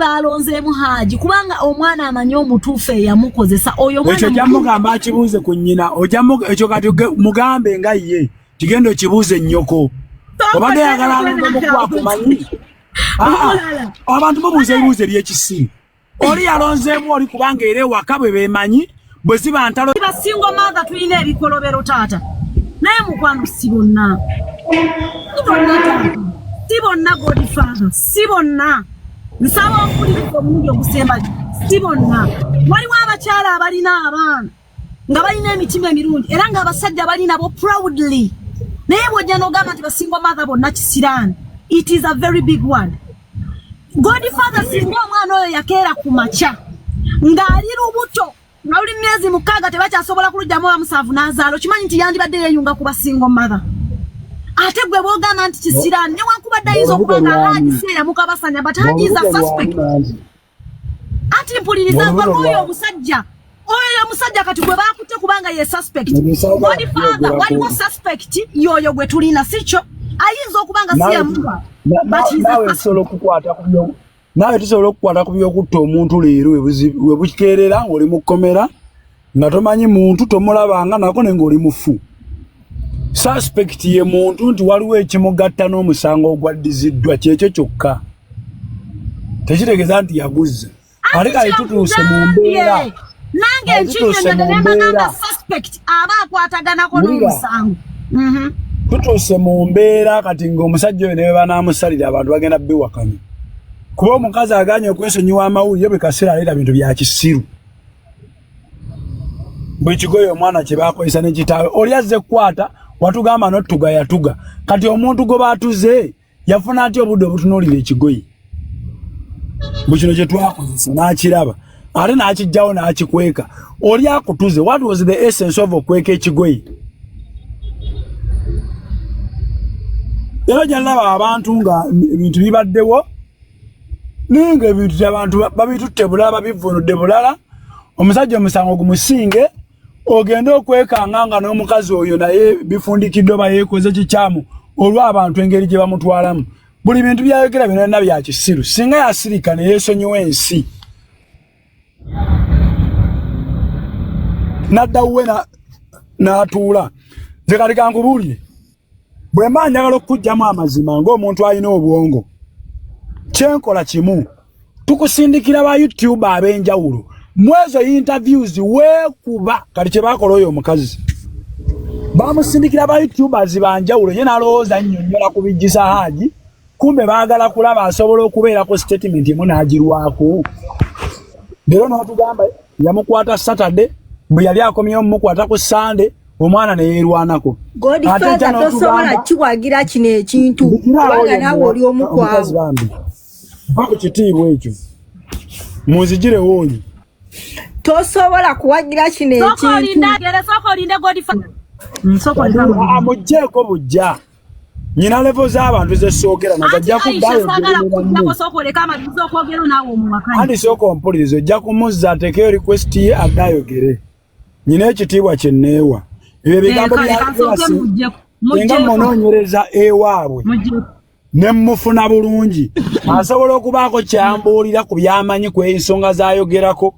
Baalonzeemu Haaji kubanga omwana amanyi omutuufu eyamukozesa oyo Ekyo omwana. ojja mugamba akibuuze ku nnyina. Ekyo kati mugambe nga ye tigenda okibuuze nnyoko obadde oyagala alonde mukwakumanyi. Omulala. Abantu mubuuza ebibuuzo ebyekisiru. Oli yalonzeemu oli kubanga era ewaka bwe beemanyi bwe ziba ntalo. Ba single mother tulina ebikolobero taata, naye mukwano, si bonna, si bonna taata, si bonna. Godfather, si bonna. Nsaba ompuliriza omulundi ogusembayo, si bonna. Waliwo abakyala abalina abaana nga balina emitima emirungi era ng'abasajja bali nabo proudly, naye bw'ojja n'ogamba nti ba single mother bonna kisiraani, it is a very big one. Godfather, singa omwana oyo yakeera ku makya ng'ali lubuto nga luli myezi 6, tebakyasobola kulugyamu oba 7, n'azaala, okimanyi nti yandibadde yeeyunga ku ba single mother. Ate gwe bwogamba nti kisiraani, newankubadde ayinza okuba nga Ng'olubuto Haji si eyamukabasanya, but Haji is a suspect. Ati mpuliriza. Ng'olubuto Oyo omusajja, oyo omusajja kati gwe bakutte kubanga ye suspect. Ngesaagala Godfather, kuyogera waliwo suspect yoyo gwe tulina, si kyo? Ayinza okuba nga si yamuwa, but he's a Naawe suspect. tusobola okukwata ku byo, naawe tusobola okukwata ku byokutta omuntu leero we bukeerera ng'oli mu kkomera nga tomanyi muntu, tomulabanga nako, naye ng'oli mufu. Suspect ye muntu nti waliwo ekimugatta n'omusango ogwaddiziddwa, kyekyo kyokka, tekitegeeza nti yaguzza. Ate kale tutuuse mu mbeera Nange Kale tutuuse nkinyonyodde mu ne mbagamba mbeera. suspect aba akwataganako Wulira. n'omusango. Tutuuse mu mbeera kati ng'omusajja oyo ne bwe banaamusalira, abantu bagenda biwakanya, kuba omukazi aganye okwesonyiwa amawulire bwe kaseera aleeta bintu bya kisiru. Buli kigoye omwana kye bakozesa ne kitaawe oli azze kukwata, watugamba n'otuga yatuga. Kati omuntu gwe baatuze yafuna atya obudde obutunuulira ekigoye bwe kino kye twakozesa n'akiraba ate n'akijjawo n'akikweka? Oli akutuze, what was the essence of okweka ekigoye? Era ojja abantu nga ebintu bibaddewo, naye nga ebintu abantu babitutte bulala, babivunudde bulala. Omusajja omusango gumusinge, ogende okwekanga nga n'omukazi oyo naye bifundikiddwa, bayeekoze kikyamu olw'abantu engeri gye bamutwalamu. Buli bintu byayogera byonna bya kisiru. Singa yasirika ne yeesonyiwa ensi nadda wuwe n'atuula. Nze kati kankubuulire, bwe mba njagala okukuggyamu amazima ng'omuntu alina obwongo, kyenkola kimu: tukusindikira ba YouTube ab'enjawulo mu ezo interviews weekuba. Kati kye baakola oyo omukazi, bamusindikira ba YouTubers banjawulo, ye n'alowooza nnyonnyola ku bijjisa Haaji, kumbe baagala kulaba asobola okubeerako statement emu n'agirwako. Leero n'otugamba yamukwata Saturday, bwe yali akomyewo mumukwata ku Sunday, omwana ne yeerwanako. Godfather, tosobola kiwagira kino ekintu kubanga naawe oli omu Omukazi kwabo. Bambi, mpa ku kitiibwa ekyo, munzigirewo oyo. Tosobola kuwagira kino Sooka ekintu. olinde agere, sooka olinde, Godfather. Sooka olinde. Amugjeeko bujja nyina level z'abantu zesookera nazo. Anti Ajja Aisha, kuddayo. saagala kujjako, sooka oleke amaliriza okwogera naawe omuwakanya. Andi sooka ompuliriza, ojja kumuzza ateekeyo request ye adde ayogere. Nyina ekitiibwa kye nneewa, ebyo ebigambo Kale kansooke muggyeko. Singa Muggyeko. munoonyereza ewaabwe Muggyeko. ne mufuna bulungi, asobola okubaako kyambuulira ku byamanyi ku ensonga z'ayogerako.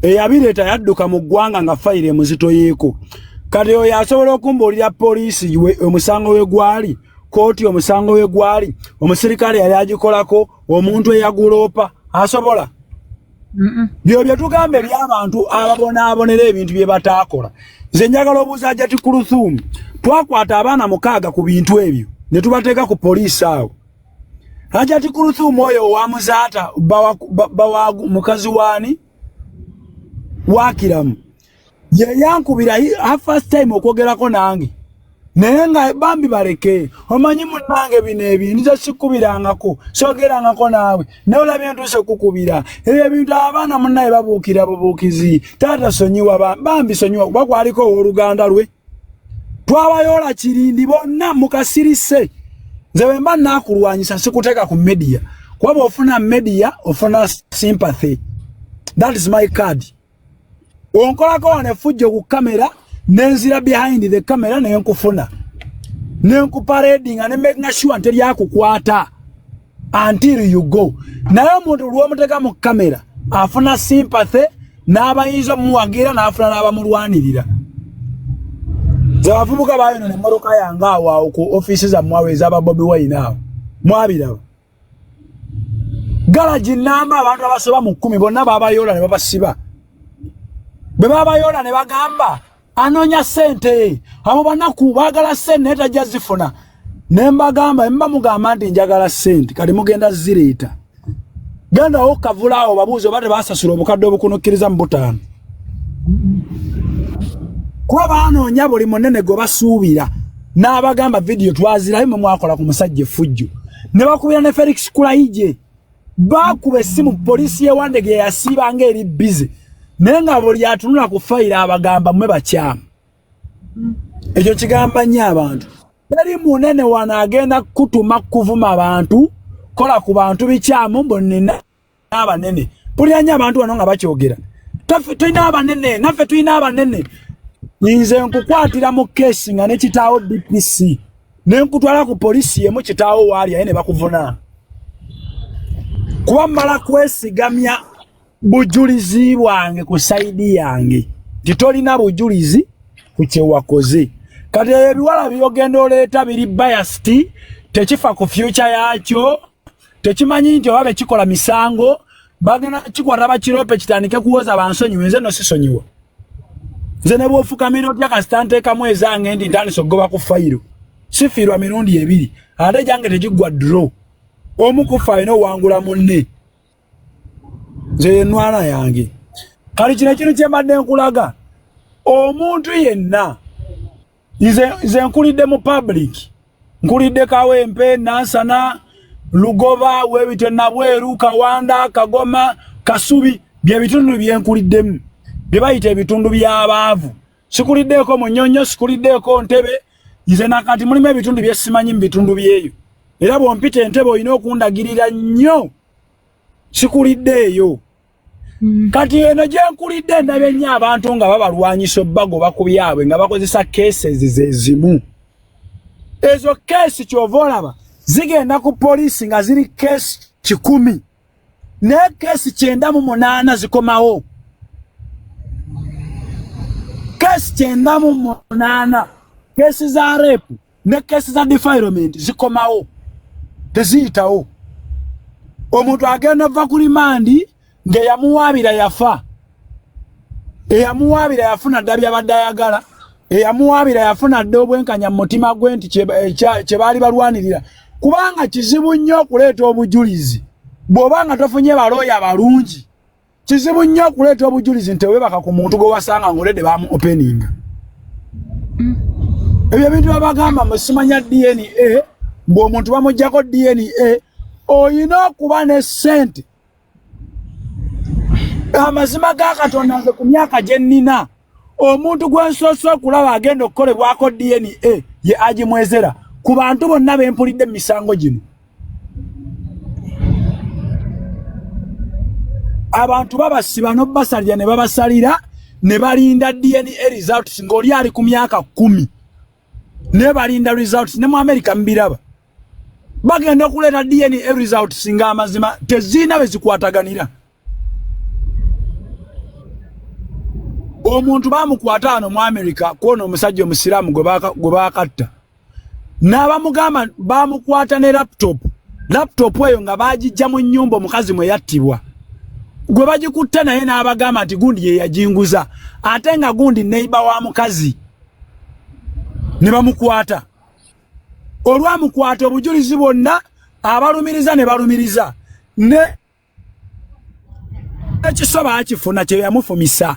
Eyabireeta yadduka mu ggwanga nga fayiro emuzitoyeeko. Kati oyo asobola okumbuulira poliisi omusango we gwali, kooti omusango we gwali, omusirikale yali agikolako, omuntu eyaguloopa asobola? Byo bye tugamba eby'abantu ababonaabonera ebintu bye bataakola. Nze njagala obuuza Hajati Kuluthumu, twakwata abaana 6 ku bintu ebyo ne tubateeka ku poliisi awo. Hajati Kuluthumu oyo owamuzaata bawa mukazi waani wakiramu ye yankubira her first time okwogerako nange, naye nga bambi baleke, omanyi munnange bino ebintu nze sikubirangako, sogerangako naawe, naye olabye ntuuse kukubira ebyo ebintu. Abaana munnaye babuukira bubuukizi, taata sonyiwa, bambi sonyiwa, kuba kwaliko owooluganda lwe twabayoola kirindi bonna mukasirise. Nze bwe mba naakulwanyisa sikuteeka ku media, kuba bw'ofuna media ofuna sympathy. That is my card. Onkolako wano efujjo ku kamera, nenzira behind the camera nenkufuna nenkuparadinga ne making sure nti eryakukwata. Until you go. Naye omuntu lw'omuteeka mu kamera afuna sympathy n'abayinza omuwagira, n'afuna n'abamulwanirira. Nze abavubuka bayonona emmotoka yange awo awo ku ofiisi zammwe awo ez'aba Bobi Wine awo, mwabiraba galagi namba, abantu abasoba mu 10 bonna babayoola ne babasiba. Bwe babayoola ne bagamba anoonya ssente, abo banaku baagala ssente naye tajja zifuna. Ne mbagamba, mba mugamba nti njagala ssente, kati mugenda zireeta. Gendawo kavula awo babuuze oba tebasasula obukadde obukunukkiriza mu butaano, kuba banoonya buli munene gwe basuubira. N'abagamba vidiyo twazirayo, mwe mwakola ku musajja effujjo. Ne bakubira ne Felix Kulayigye, bakuba essimu poliisi y'e Wandegeya yasiiba ng'eri busy, naye nga buli atunula ku fayiro abagamba mmwe bakyamu. Ekyo kigamba nnyo abantu, teri munene wano agenda kutuma kuvuma abantu, kola ku bantu bikyamu mbu nina abanene. Mpulira nnyo abantu wano nga bakyogera, tulina abanene, naffe tulina abanene. Nze nkukwatira mu case nga ne kitaawo DPC, ne nkutwala ku poliisi yemu kitaawo waali aye ne bakuvuna, kuba mmala kwesigamya bujulizi bwange ku side yange nti tolina bujulizi ku kyewakoze. Kati ebyo ebiwala byogenda oleeta biri biased, tekifa ku future yakyo, tekimanyi nti oba bekikola misango bagenda kikwata bakirope kitandike kuwoza bansonyiwe. Nze no sisonyiwa. Nze ne bwofukamira otya, kasita nteekamu ezange nti ntandise okugoba ku fayiro, sifiirwa mirundi ebiri, ate gyange tegiggwa draw. Omu kufa alina owangula munne. Nze yenwana yange. Kati kino ekintu kyembadde nkulaga, omuntu yenna, nze nkulidde mu public, nkulidde Kawempe, Nansana, Lugoba, webite, Nabweru, Kawanda, Kagoma, Kasubi, byebitundu byenkuliddemu bye bayita ebitundu by'abaavu. Sikuliddeeko Munyonyo, sikuliddeeko Ntebe. Nze nakati mulimu ebitundu byesimanyi mu bitundu byeyo, era bw'ompita Entebe olina okundagirira nnyo, sikuliddeeyo. Kati eno gye nkulidde ndabye nnyo abantu nga babalwanyisa obbagoba ku byabwe nga bakozesa cases ze zimu. Ezo case kyova olaba zigenda ku poliisi nga ziri case 100, naye case 98 zikomawo. Case 98, case za rape ne case za defilement zikomawo, teziyitawo. Omuntu agenda ova ku remand ng'eyamuwaabira yafa, eyamuwaabira yafuna dda byabadde ayagala, eyamuwaabira yafuna dda obwenkanya mu mutima gwe nti kye baali balwanirira. Kubanga kizibu nnyo okuleeta obujulizi bw'oba nga tofunye balooya balungi. Kizibu nnyo okuleeta obujulizi nti weebaka ku muntu gwe wasanga ng'oledde bamu openinga. Ebyo ebintu babagamba musimanya DNA, bw'omuntu bamugjako DNA oyina okuba ne ssente. Amazima ga Katonda, nze ku myaka gye nnina, omuntu gwe nsoose okulaba agenda okukolebwako DNA ye agimwezera ku bantu bonna bempulidde mu misango gino. Abantu babasiba n'obasalira ne babasalira ne balinda DNA results ng'oli ali ku myaka 10, ne balinda results. Ne mu America mbiraba, bagenda okuleeta DNA results ng'amazima teziina be zikwataganira. Omuntu bamukwata wano mu America kwona omusajja omusiraamu gwe bakatta n'abamugamba bamukwata ne laptop. Laptop eyo nga bagijja mu nnyumba omukazi mwe yattibwa, gwe bagikutte naye n'abagamba nti gundi ye yajinguza, ate nga gundi neighbor wa mukazi, ne bamukwata. Olwamukwata, obujulizi bwonna abalumiriza ne balumiriza ne ekiso baakifuna kye yamufumisa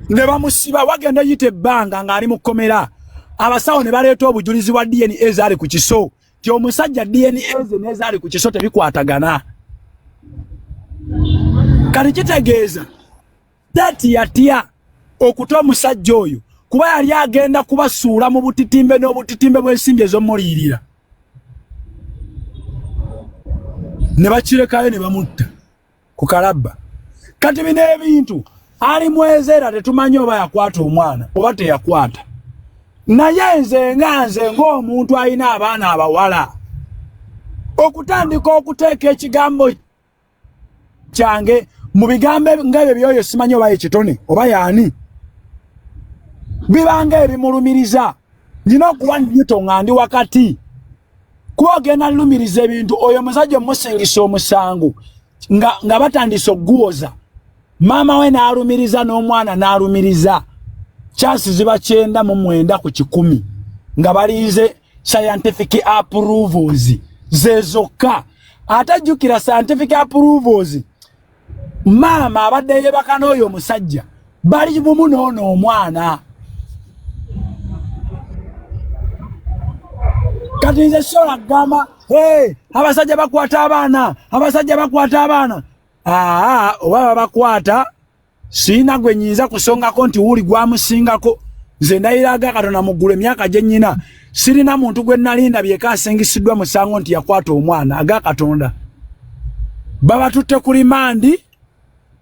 ne bamusiba. Wagenda yita ebbanga ng'ali mu kkomera, abasawo ne baleeta obujulizi bwa DNA ezaali ku kiso ti omusajja DNA ze n'ezaali ku kiso tebikwatagana. Kati kitegeeza tati yatya okuta omusajja oyo, kuba yali agenda kubasuula mu butitimbe n'obutitimbe bw'ensimbi ez'omuliyirira, ne bakirekayo ne bamutta ku kalabba. Kati bino ebintu ali mwezeera, tetumanyi oba yakwata omwana oba teyakwata. Naye nze nga nze ng'omuntu alina abaana abawala, Okutandika okuteeka ekigambo kyange mu bigambo nga ebyo byoyo simanyi oba ekitone oba yaani, bibanga ebimulumiriza. Nina okuba nyuto nga ndi wakati, kuba ogenda lumiriza ebintu oyo omusajja omusingisa omusango nga batandise okuguwoza, maama we n'alumiriza n'omwana n'alumiriza, chansi ziba 99 ku 100 nga balinze scientific approvals ze zokka. Ate jjukira scientific approvals, maama abadde yeebaka n'oyo omusajja bali bumu n'ono omwana. Kati nze sobola kugamba hey, abasajja bakwata abaana, abasajja bakwata abaana. Aa, oba babakwata sirina gwe nnyinza kusongako nti wuli gwamusingako. Nze ndayiraga Katonda mu ggulu emyaka gye nnyina sirina muntu gwe nalinda byeka asingisiddwa musango nti yakwata omwana. Aga Katonda babatutte ku limandi,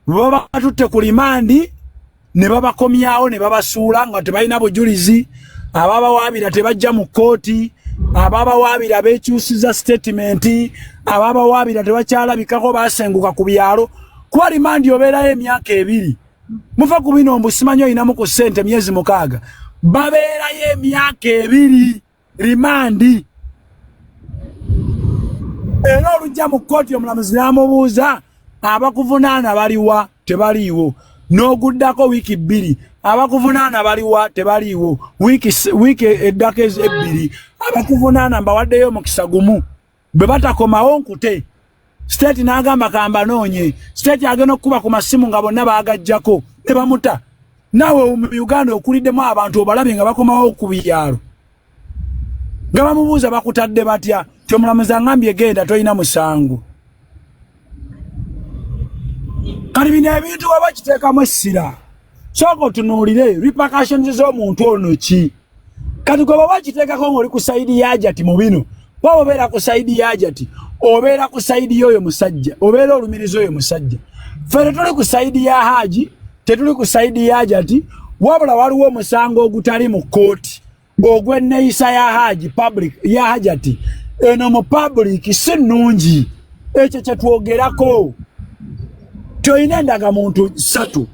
babatutte ku limandi ne babakomyawo ne babasuula nga tebalina bujulizi. Ababawaabira tebajja mu kkooti, ababawaabira beekyusiza sitatimenti, ababawaabira tebakyalabikako, basenguka ku byalo. Kuba limandi obeerayo emyaka 2, muva ku bino mbu simanyi olinamu ku ssente myezi 6, babeerayo emyaka 2 limandi. Era olujja mu kkooti omulamuzi n'amubuuza abakuvunaana baliwa, tebaliiwo. N'oguddako wiiki 2, abakuvunaana baliwa, tebaliiwo. Wiiki eddako 2, abakuvunaana mbawaddeyo omukisa gumu, bwe batakomawo nkute. State n'agamba kambanoonye. State agenda okukuba ku masimu nga bonna baagaggyako ne bamuta. Naawe mu Uganda okuliddemu abantu obalabye nga bakomawo ku byalo nga bamubuuza bakutadde batya, ti omulamuzi angambye genda tolina musango. Kati bino ebintu waba kiteekamu essira, sooka otunuulire repercussions z'omuntu ono ki. Kati gwe baba kiteekako ng'oli ku sayidi ya Hajati mu bino, bwaba obeera ku sayidi ya Hajati, obeera ku sayidi y'oyo musajja, obeera olumiriza oyo musajja. Ffe tetuli ku sayidi ya Haji, tetuli ku sayidi ya Hajati, wabula waliwo omusango ogutali mu kkooti ogw'enneeyisa ya Haji public ya Hajati eno mu public si nnungi. Ekyo kye twogerako. Tolina endagamuntu 3,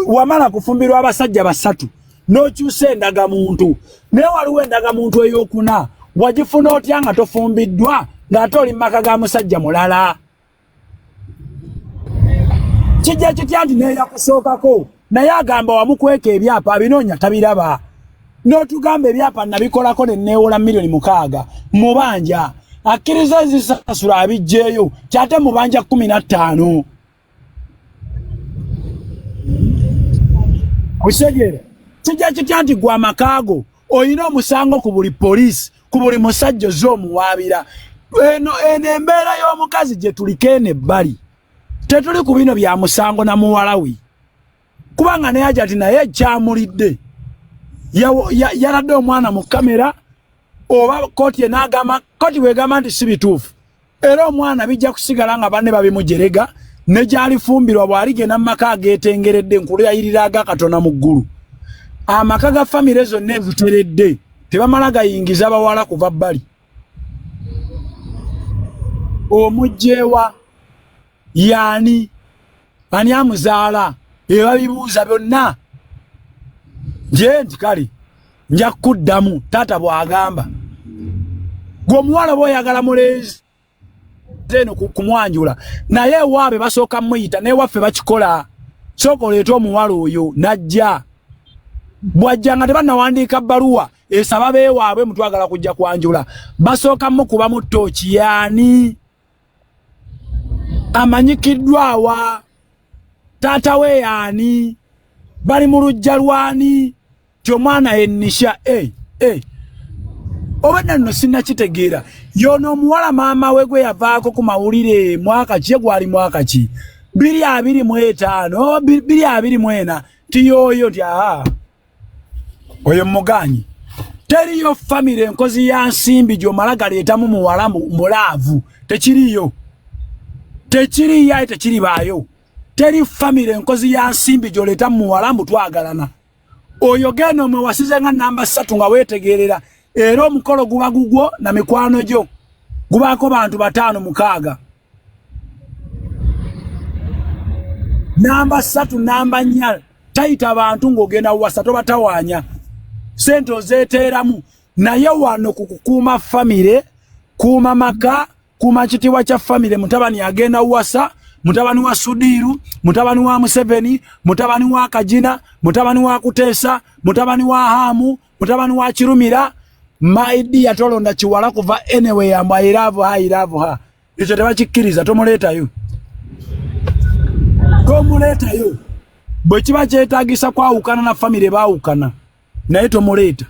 wamala kufumbirwa abasajja 3 n'okyusa endagamuntu, naye waliwo endagamuntu ey'okuna wagifuna otya nga tofumbiddwa ng'ate oli mu maka ga musajja mulala? Kijja kitya nti neeyakusookako naye agamba wamukweka ebyapa abinoonya tabiraba, n'otugamba ebyapa nabikolako ne neewola 6 million mubanja, akkiriza ezisasula abiggyeyo kyate mubanja 15. Kusegeera kijja kitya nti gwe amakaago olina omusango ku buli poliisi, ku buli musajja ozze omuwaabira? Eno embeera y'omukazi gye tuliko eno ebbali, tetuli ku bino bya musango na muwala we, kubanga ne Hajati naye kyamulidde yaladde omwana mu kamera, oba kooti enaagamba, kooti bwegamba nti si bituufu, era omwana bijja kusigala nga banne babimujerega ne gy'alifumbirwa bw'aligenda mu maka ageetengeredde. Nkuluyayirira aga Katonda mu ggulu, amaka ga famire zonna eziteredde tebamala gayingiza bawala kuva bbali. Omugjewa yaani ani amuzaala, ebabibuuza byonna. Nje nti kale nja kukuddamu taata bw'agamba gwe omuwala oba oyagala mulenzi eno kumwanjula, naye ewaabwe basooka muyita, n'ewaffe bakikola. Sooka oleete omuwala oyo n'ajja, bw'ajja nga tebannawandiika bbaluwa esaba beewaabwe mutwagala kujja kwanjula, basooka mukubamu ttooki, yaani amanyikiddwa awa, taata we yaani, bali mu luggya lwani, ti omwana yennisha. Oba nno sinnakitegeera. Yono omuwala maama we gwe yavaako ku mawulire mwaka ki, gwali mwaka ki, 2025, 2024, ti yooyo nti aa oyo muganyi. Teriyo famire enkozi ya nsimbi gy'omala galeetamu muwala mulaavu, tekiriyo, tekiriyo, aye tekiribaayo. Teri famire enkozi ya nsimbi gy'oleetamu muwala mbu twagalana. Oyo genda omwewasize nga namba 3 nga weetegerera, era omukolo guba gugwo na mikwano gyo. Gubaako bantu 5 6. Namba 3, namba 4 tayita bantu ng'ogenda wasa tobatawaanya. Ssente ozeeteeramu naye wano ku kukuuma famire, kuuma maka, kuuma kitiibwa kya famire. Mutabani agenda wasa, mutabani wa Sudiru, mutabani wa Museveni, mutabani wa Kajina, mutabani wa Kuteesa, mutabani wa Hamu, mutabani wa Kirumira. My dear, tolonda kiwala kuva anyway ambu I love her, I love her. Ekyo tebakikkiriza, tomuleetayo. Tomuleetayo. Bwe kiba kyetaagisa kwawukana na famire baawukana, naye tomuleeta.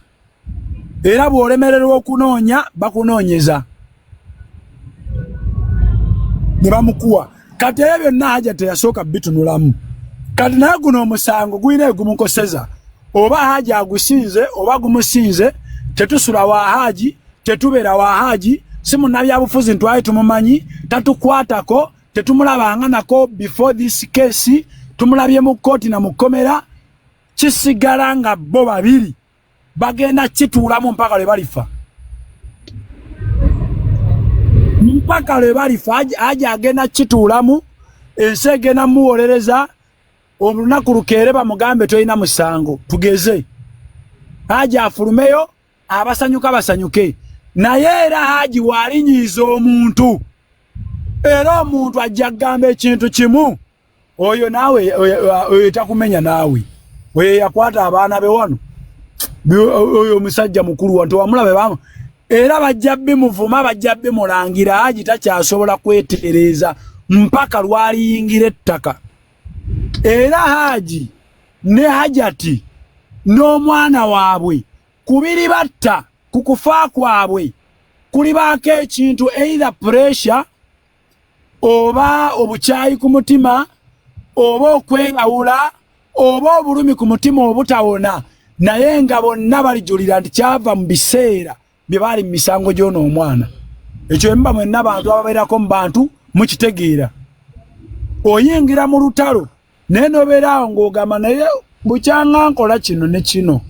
Era bw'olemererwa okunoonya, bakunoonyeza. Ne bamukuwa. Kati ebyo byonna Haja teyasooka bitunulamu. Kati naye guno omusango gulina egumukoseza. Oba Haji agusinze, oba gumusinze, tetusula wa Haji, tetubeera wa Haji, si munnabyabufuzi ntwali tumumanyi, tatukwatako, tetumulabanga nako before this case, tumulabye mu kkooti na mu kkomera, kisigala nga bo babiri bagenda kituulamu mpaka lwe balifa. Mpaka lwe balifa, Haji agenda kituulamu, ensi egenda muwolereza, olunaku lukeere bamugambe tolina musango, tugeze. Haji afulumeyo, abasanyuka basanyuke. Naye era Haji walinyiiza omuntu. Era omuntu ajja kugamba ekintu kimu, oyo naawe, oyo takumenya naawe. Oyo yakwata abaana be wano. Oyo omusajja mukulu wa tewamulabe bamu. Era bajja bimuvuma, bajja bimulangira, Haji takyasobola kwetereeza mpaka lwaliyingira ettaka. Era Haji ne Hajati n'omwana waabwe kubiri batta ku kufa kwabwe kulibaako ekintu, either pressure oba obukyayi ku mutima oba okweyawula oba obulumi ku mutima obutawona, naye nga bonna balijulira nti kyava mu biseera bye baali mu misango gy'ono omwana. Ekyo mba mwenna bantu ababeerako mu bantu mukitegeera. Oyingira mu lutalo naye n'obeera awo ng'ogamba naye bukyanga nkola kino ne kino,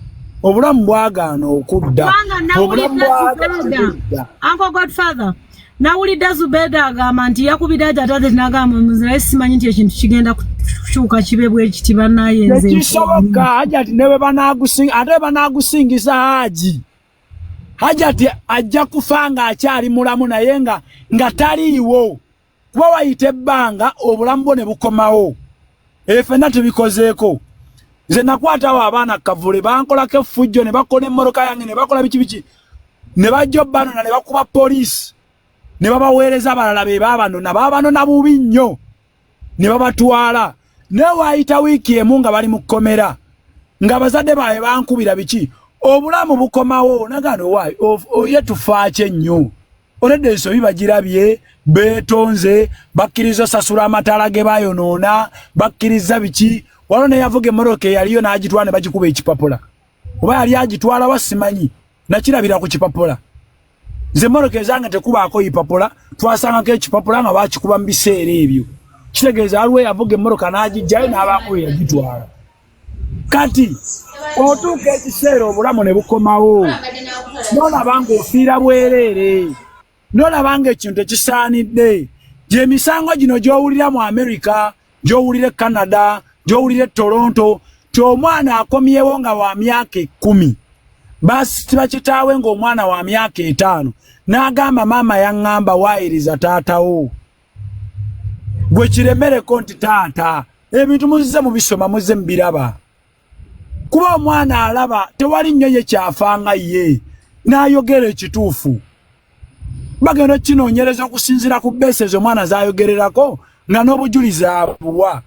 obulamu bwagaana okudda. Obulamu bwagaana okudda. Uncle Godfather, nawulidde Zubeda agamba nti yakubidde Hajati n'agamba naye simanyi nti ekintu kigenda kukyuka kibe bwe kiti bannaye nze. Tekisoboka. Hajati ne bwe banaagusinga, ate bwe banaagusingiza Haji, Hajati ajja kufa ng'akyali mulamu naye nga taliiwo. Kuba wayita ebbanga obulamu bwo ne bukomawo. Ebyo ffenna tubikozeeko. Nze nakwatawo abaana kavule, bankolako effujjo ne bakola emmotoka yange ne bakola biki biki. Ne bajja obbanona ne bakuba poliisi. Ne babaweereza abalala be baabanona, baabanona bubi nnyo. Ne babatwala. Naye waayita wiiki emu nga bali mu kkomera. Ng'abazadde baabwe bankubira biki. Obulamu bukomawo, nagamba owaayi, ye tufaaki ennyo. Oledde ensobi bagirabye, beetonze, bakkiriza osasula amataala ge baayonoona, bakkiriza biki. Waliwo neyavuga emmotoka eyaliyo n'agitwala ne bagikuba ekipapula. Oba yali agitwala wa simanyi, nakirabira ku kipapula. Nze emmotoka ezange tekubaako ipapula, twasangako ekipapula nga baakikuba mu biseera ebyo. Kitegeeza waliwo eyavuga emmotoka n'agiggyayo n'abaako we yagitwala. Kati otuuka ekiseera obulamu ne bukomawo, n'olaba ng'ofiira bwereere, n'olaba ng'ekintu tekisaanidde. Gy'emisango gino gy'owulira mu America, gy'owulira e Canada, gy'owulira e Toronto, ti omwana akomyewo nga wa myaka 10, basiba kitaawe ng'omwana wa myaka 5, n'agamba maama yaŋŋamba waayiriza taatawo. Gwe kiremereko nti taata, ebintu muzze mubisoma, muzze mubiraba. Kuba omwana alaba tewali nnyo ye kyafanga ye, n'ayogera ekituufu. Bagenda okukinoonyereza okusinziira ku beeses omwana z'ayogererako nga n'obujulizi abuwa.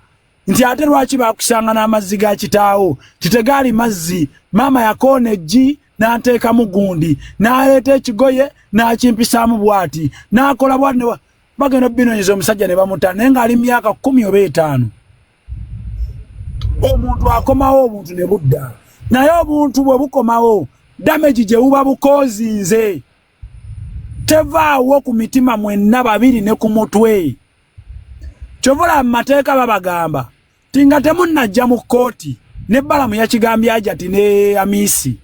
Nti ate lwaki baakusanga n'amazzi ga kitaawo? Titegaali mazzi, maama yakoona eggi n'anteekamu gundi, n'aleeta ekigoye n'akimpisaamu bw'ati, n'akola bw'ati ne bagenda okubinoonyeza omusajja ne bamuta, naye ng'ali mu myaka 10 oba 5. Omuntu akomawo obuntu ne budda. Naye obuntu bwe bukomawo, damage gye buba bukoozinze tevaawo ku mitima mwenna babiri ne ku mutwe. Kyova olaba mu mateeka babagamba ti nga temunnajja mu kkooti, ne Balamu yakigambye Hajati ne Amisi,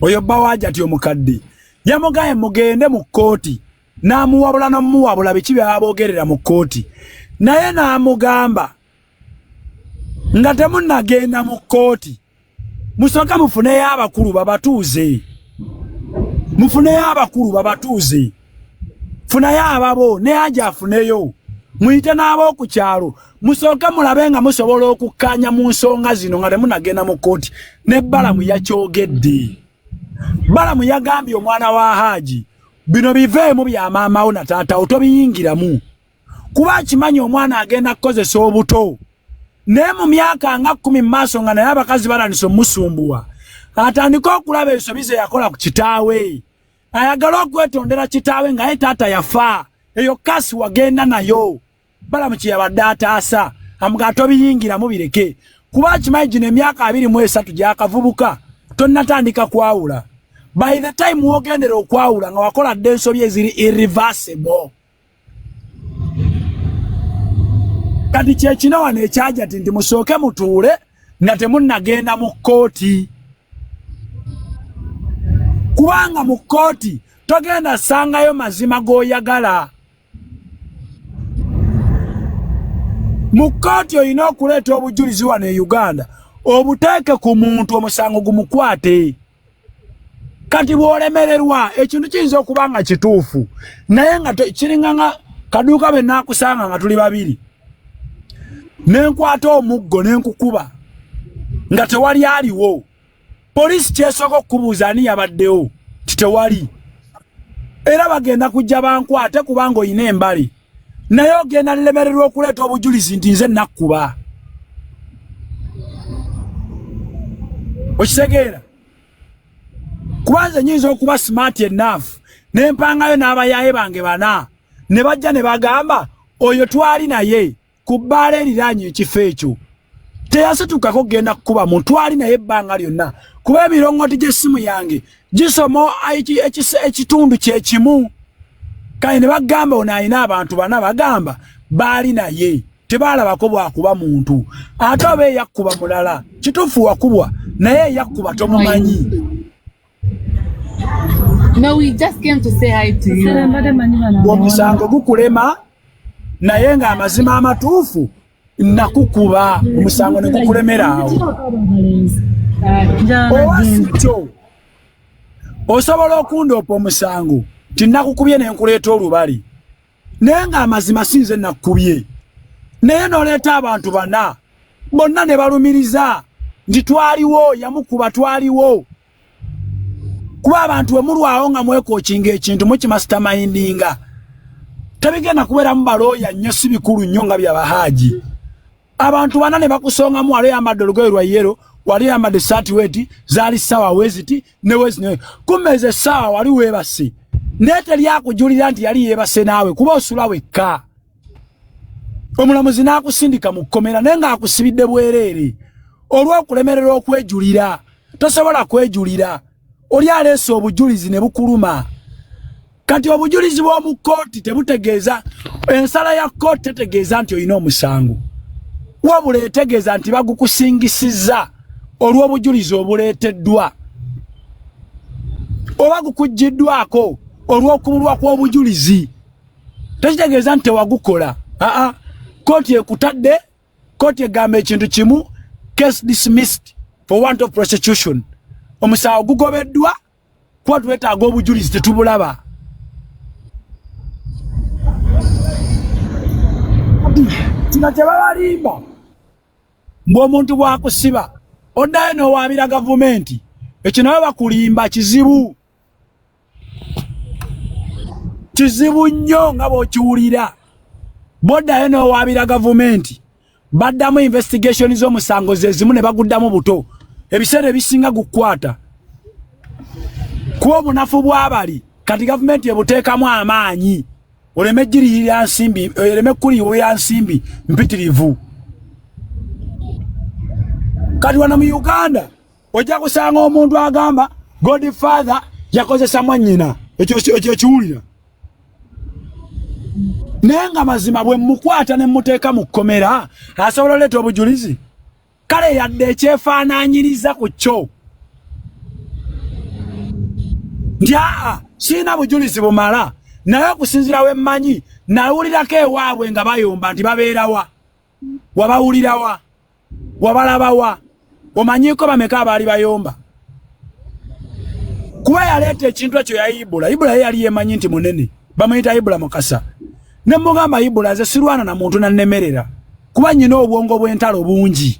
oyo bba wa Hajati omukadde, yamugambye mugende mu kkooti. N'amuwabula n'omuwabula biki byaboogerera mu kkooti, naye n'amugamba nga temunnagenda mu kkooti, musooke mufuneyo abakulu babatuuze, mufuneyo abakulu babatuuze, funayo ababo ne Haji afuneyo, muyite n'ab'oku kyalo, musooke mulabe nga musobola okukkaanya mu nsonga zino nga temunnagenda mu kkooti. Ne Balamu yakyogedde. Balamu yagambye omwana wa Haji, bino biveemu bya maamawo na taatawo, tobiyingiramu, kuba akimanyi omwana agenda kukozesa obuto, naye mu myaka nga 10 mu maaso nga naye abakazi batandise omusumbuwa, atandike okulaba ensobi ze yakola ku kitaawe, ayagala okwetondera kitaawe nga ye taata yafa. Eyo kasi wagenda nayo. Balamu kye yabadde ataasa, amugaa tobiyingiramu, bireke, kuba akimanyi gino emyaka 23 gyakavubuka tonnatandika kwawula. By the time wogendera okwawula nga wakola dde ensobi eziri irreversible. Kati kyekino wano ekyaja ti nti musooke mutuule nga temunnagenda mu kkooti, kubanga mu kkooti togenda sangayo mazima g'oyagala. Mu kkooti olina okuleeta obujulizi wano e Uganda, obuteeke ku muntu, omusango gumukwate. Kati bw'olemererwa, ekintu kiyinza okuba nga kituufu, naye nga kiringa nga kaduuka be naakusanga nga tuli babiri, ne nkwata omuggo ne nkukuba nga tewali aliwo. Poliisi kyesooka okukubuuza, ani yabaddewo? Titewali. Era bagenda kujja bankwate kubanga oyina embali, naye ogenda lemererwa okuleeta obujulizi nti nze nakkuba. Okitegeera? Kuba nze nyinza okuba smart enough nempangayo n'abayaaye bange bana, ne bajja ne bagamba oyo twali naye ku bbaala eriraanye ekifo ekyo, teyasitukako kugenda kukuba muntu, twali naye ebbanga lyonna, kuba emirongooti gy'essimu yange gisoma ekitundu kyekimu. Kale ne bagamba ono alina abantu bana, bagamba baali naye tebaalabako bwakuba muntu, ate oba eyakkuba mulala. Kituufu wakubwa, naye eyakkuba tomumanyi. No, we just came to say hi to you. Omusango gukulema, naye ng'amazima amatuufu nakukuba, omusango ne gukulemera awo. Oba si kyo, osobola okundoopa omusango ti nakukubye ne nkuleeta olubali, naye ng'amazima si nze nakukubye, naye n'oleeta abantu bana bonna ne balumiriza nti twaliwo yamukuba, twaliwo. Kuba abantu bwe mulwawo nga mwekookinga ekintu mukimastermindinga, tebigenda kubeeramu balooya nnyo, si bikulu nnyo nga byabahaaji. Abantu bana ne bakusongamu, wali oyambadde olugoye lwa yellow, wali oyambadde saati weti, zaali ssaawa weziti ne wezi ne kumeza essaawa wali weebase, naye teryakujulira nti yali yeebase naawe, kuba osula wekka. Omulamuzi n'akusindika mu kkomera, naye ng'akusibidde bwereere olw'okulemererwa okwejulira. Tosobola kwejulira, oli aleese obujulizi ne bukuluma. Kati obujulizi bw'omu kkooti tebutegeeza, ensala ya kkooti tetegeeza nti olina omusango, wabula etegeeza nti bagukusingisizza olw'obujulizi obuleeteddwa, oba gukuggiddwako olw'okubulwa kw'obujulizi. Tekitegeeza nti tewagukola. Aa, kkooti ekutadde, kkooti egamba ekintu kimu: case dismissed for want of prosecution. Omusango gugobeddwa kuba twetaaga obujulizi, tetubulaba. Kino kyebabalimba mbu omuntu bwakusiba oddayo n'owaabira gavumenti, ekyo nawe bakulimba. Kizibu, kizibu nnyo nga bw'okiwulira. Bw'oddayo n'owaabira gavumenti, baddamu investigation z'omusango ze zimu ne baguddamu buto. Ebiseera ebisinga gukwata kuba obunafu bw'abali kati gavumenti ebuteekamu amaanyi oleme giriyirira nsimbi, ereme kuliyiwira nsimbi mpitirivu. Kati wano mu Uganda ojja kusanga omuntu agamba Godfather yakozesa mwannyina, ekyo kiwulira, naye nga mazima bwe mukwata ne muteeka mu kkomera asobola oleeta obujulizi, kale yadde ekyefaanaanyiriza ku kyo nti aa, sirina bujulizi bumala. Naye okusinziira we mmanyi, nawulirako ewaabwe nga bayomba nti babeerawa, wabawulirawa, wabalabawa, omanyiiko bameka abaali bayomba? Kuba yaleeta ekintu ekyo ya Ibula. Ibula ye yali yemanyi nti munene, bamuyita Ibula Mukasa. Ne mugamba, Ibula, nze sirwana na muntu nannemerera, kuba nnyina obwongo bw'entalo bungi.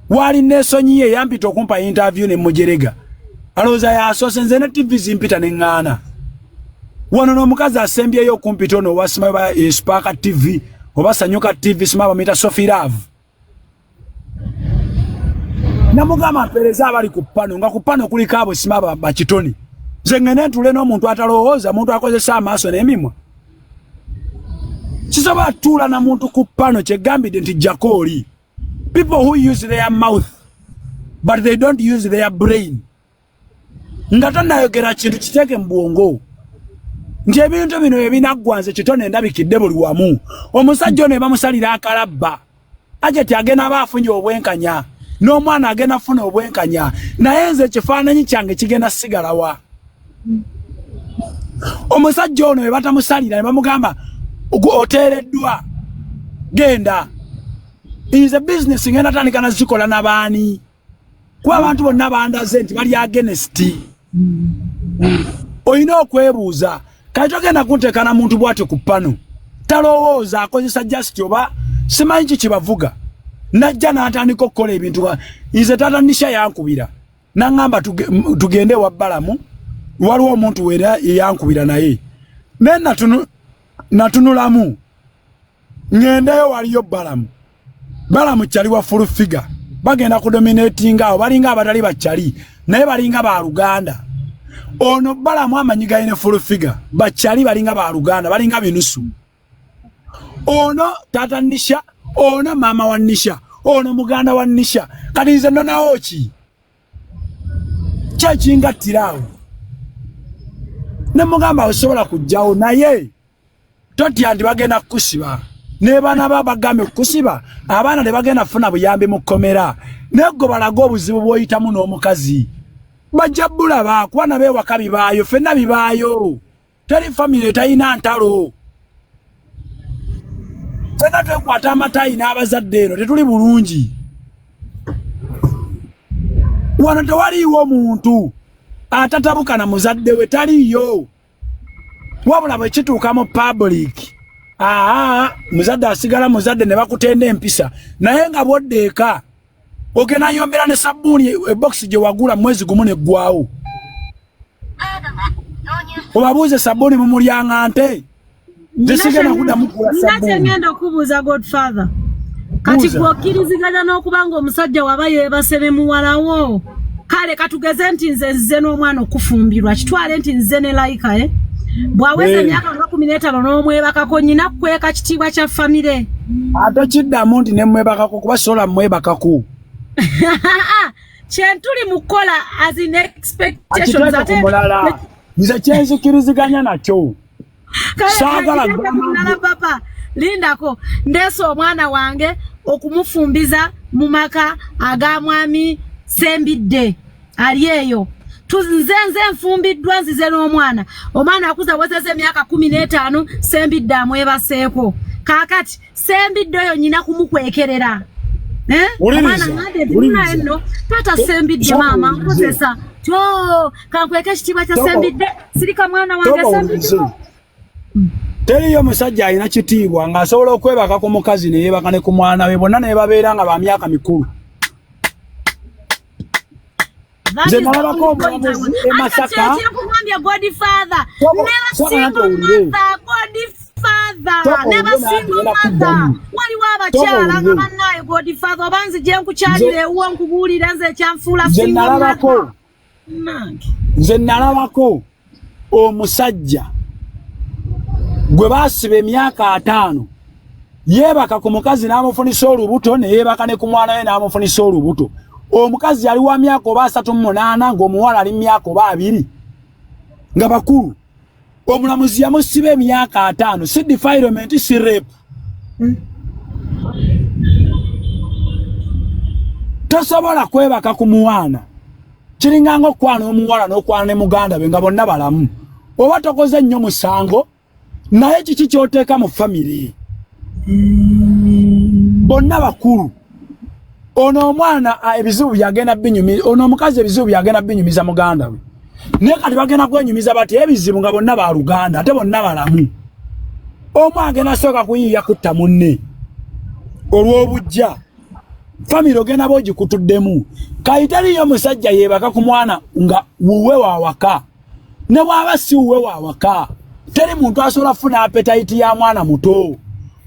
Waali neesonyiye yampita okumpa interview ne mujerega, alowooza yasoose. Nze ne TV zimpita ne ŋŋaana. Wano n'omukazi asembyeyo okumpita ono owasimayo ba Spark TV oba Sanyuka TV, sima bamuyita Sophie Love. Namugamba mpeereza abali ku pano, nga ku pano kuliko abo sima bakitoni. Nze ŋŋende ntuule n'omuntu atalowooza, muntu akozesa amaaso n'emimwa? Kisobola tutuula na muntu ku pano kyegambidde nti jjako oli. People who use their mouth but they don't use their brain. Nga tonayogera kintu, kiteeke mu bwongo nti ebintu bino ebinaggwa. Nze kitone endabikidde buli wamu. Omusajja ono ebamusalira akalabba, ajati agenda aba afunye obwenkanya, n'omwana agenda afuna obwenkanya, naye nze ekifaananyi kyange kigenda sigalawa. Omusajja ono bwe batamusalira ne bamugamba oteereddwa, genda, nze bizinesi ngenda tandika nazikola nabaani? Kuba abantu bonna bandaze nti bali against. Olina okwebuuza kati togenda kunteeka na muntu bw'atyo ku pano, talowooza, akozesa just oba simanyi ki kibavuga. Najja n'atandika okukola ebintu. Nze taata Nisha yankubira naŋŋamba tugende ewa Balamu, waliwo omuntu wera yeyankubira, naye naye natunulamu ŋŋendeyo, waliyo Balamu. Balamu kyali wa Full Figure, bagenda kudominatinga awo, balinga abatali bakyali naye balinga baluganda. Ono Balamu amanyi galina Full Figure, bakyali balinga baluganda, balinga binusu. Ono taata Nisha, ono maama wa Nisha, ono muganda wa Nisha. Kati nze nnonawo ki kyekingattira awo? Ne mugamba osobola kujjawo, naye totya nti bagenda kukusiba. Ne baana ba bagambye kukusiba, abaana tebagenda kufuna buyambi mu kkomera. Naye gwe balaga obuzibu bw'oyitamu n'omukazi, bajja bulaba, kuba nabo ewaka bibaayo, ffenna bibaayo. Teri famire etalina ntalo. Ffenna twekwata amatayi n'abazadde, eno tetuli bulungi. Wano tewaliiwo muntu atatabuka na muzadde we, taliiyo. Wabula bwe kituuka mu public, aa, muzadde asigala muzadde, ne bakutenda empisa, naye nga bwodda eka ogenda yombera ne sabbuuni ebokisi gye wagula mwezi gumu neggwawo. Obabuuze, sabbuuni mumulyanga nte? Nze sigenda kuddamu kugula Nina sabbuuni. Kyengenda okubuuza, Godfather. Kati Buuza. gw'okkiriziganya n'okuba nga omusajja waba yeebase ne muwalawo? Kale katugeze nti nze nzize n'omwana okufumbirwa, kitwale nti nzize ne Laika, eh? Bw'aweza emyaka nga 15 n'omwebakako, nyina kukweka kitiibwa kya famire? Ate kiddamu nti nemwebakako, kuba sola mwebakako. Kyentuli mu kukola as in expectations. Akiteeke ku Ate mulala. Nze kyenzikiriziganya nakyo, Kale, saagala kale, gamba mulala papa, lindako. Ndeese omwana wange okumufumbiza mu maka aga mwami Sembidde ali eyo. Nze nfumbiddwa, nzize n'omwana. Omwana akuza, awezezza emyaka 15, Sembidde amwebaseeko. Kaakati Sembidde oyo nyina kumukwekerera. Eh? Wuliriza, Omwana ngambye nti wuliriza. munaye nno taata Sembidde, Sooka maama owulirize. nkozesa kyo kankweka ekitiibwa kya Sooka- Sembidde, sirika mwana wange Sooka Sembidde. owulirize. Teriyo musajja alina kitiibwa ng'asobola okwebaka ku mukazi ne yeebaka ne ku mwana we, bonna ne babeera nga ba myaka mikulu. Nze nalabako omulamuzi e Masaka. Kyenkugambye, Godfather, Sooka- neba sooka nanti single owulire. mother, Godfather, Sooka neba owulire nanti single ngenda mother. kuddamu. Waliwo abakyala nga owulire. bannaye, Godfather, oba nzije nkukyalira ewuwo nkubuulira nze ekyanfuula Nze single nalabako mother. Nange. Nze nalabako omusajja gwe baasiba emyaka 50, yeebaka ku mukazi n'amufunisa olubuto, ne yeebaka ne ku mwana we n'amufunisa olubuto. Omukazi yali wa myaka oba 38, ng'omuwala ali mu myaka oba 20, nga bakulu. Omulamuzi yamusiba emyaka 50, si defilement, si rape. Tosobola kwebaka ku muwana, kiringanga okukwana omuwala n'okwana ne muganda be nga bonna balamu, oba tokoze nnyo musango. Naye kiki ky'oteeka mu famire? Bonna bakulu. Ono omwana ebizibu byagenda binyumiza, ono omukazi ebizibu byagenda binyumiza muganda we. Naye kati bagenda kwenyumiza batya ebizibu nga bonna ba luganda ate bonna balamu? Omu agenda sooka kuyiiya kutta munne olw'obujja. Famire ogenda boogikutuddemu. Kali teriiyo musajja yeebaka ku mwana nga wuwe wawaka. Ne bw'aba si wuwe wawaka, teri muntu asobola kufuna apetayiti ya mwana muto.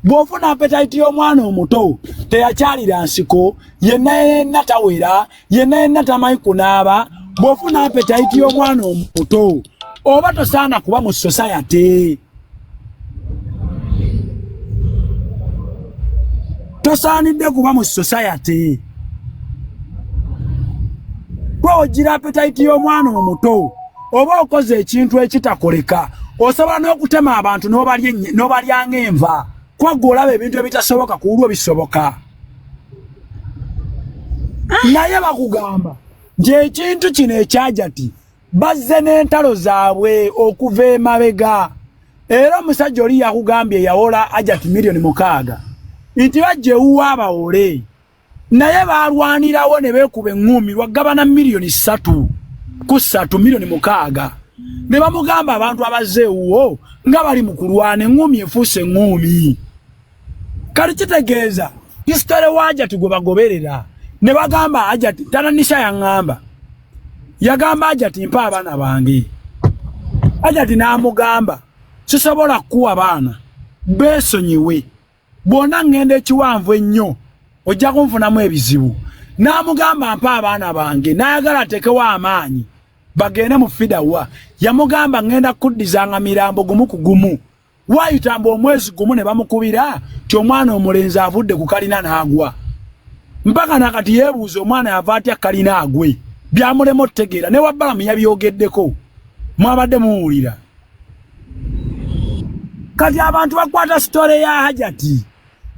Bw'ofuna apetayiti y'omwana omuto, teyakyalira nsiko, yenna yenna tawera, yenna yenna tamanyi kunaaba. Bw'ofuna apetayiti y'omwana omuto, oba tosaana kuba mu society. Tosaanidde kuba mu society. Gwe ogira apetayiti y'omwana omuto, oba okoze ekintu ekitakoleka, osobola n'okutema abantu n'obalya ng'enva. Kuba gwe olaba ebintu ebitasoboka ku lulwo bisoboka. Naye bakugamba nti ekintu kino ekyajati bazze n'entalo zaabwe okuva emabega. Era omusajja oli yakugambye yawola Hajati 6,000,000 nti bajja ewuwe abawole, naye baalwanirawo ne beekuba eŋŋuumi lwagabana 3 ku 3 6,000,000. Ne bamugamba abantu abazze ewuwo nga bali mu kulwana, eŋŋuumi efuuse eŋŋuumi. Kati kitegeeza history wa Hajati gwe bagoberera. Ne bagamba Hajati, Tananisha yaŋŋamba, yagamba Hajati mpa abaana bange. Hajati n'amugamba sisobola kukuwa baana, beesonyiwe, bw'ona ŋŋenda ekiwanvu ennyo ojja kunfunamu ebizibu. N'amugamba mpa abaana bange, n'ayagala ateekewo amaanyi bagende mu fidawa. Yamugamba ŋŋenda kuddizanga mirambo gumu ku gumu. Waayita mbu omwezi gumu ne bamukubira nti omwana omulenzi avudde ku kalina n'agwa. Mpaka nakati yeebuuza omwana yava atya kalina agwe. Byamulema otutegeera. Ne Wabbalamu yabyogeddeko. Mwabadde muwulira. Kati abantu bakwata sitole ya Hajati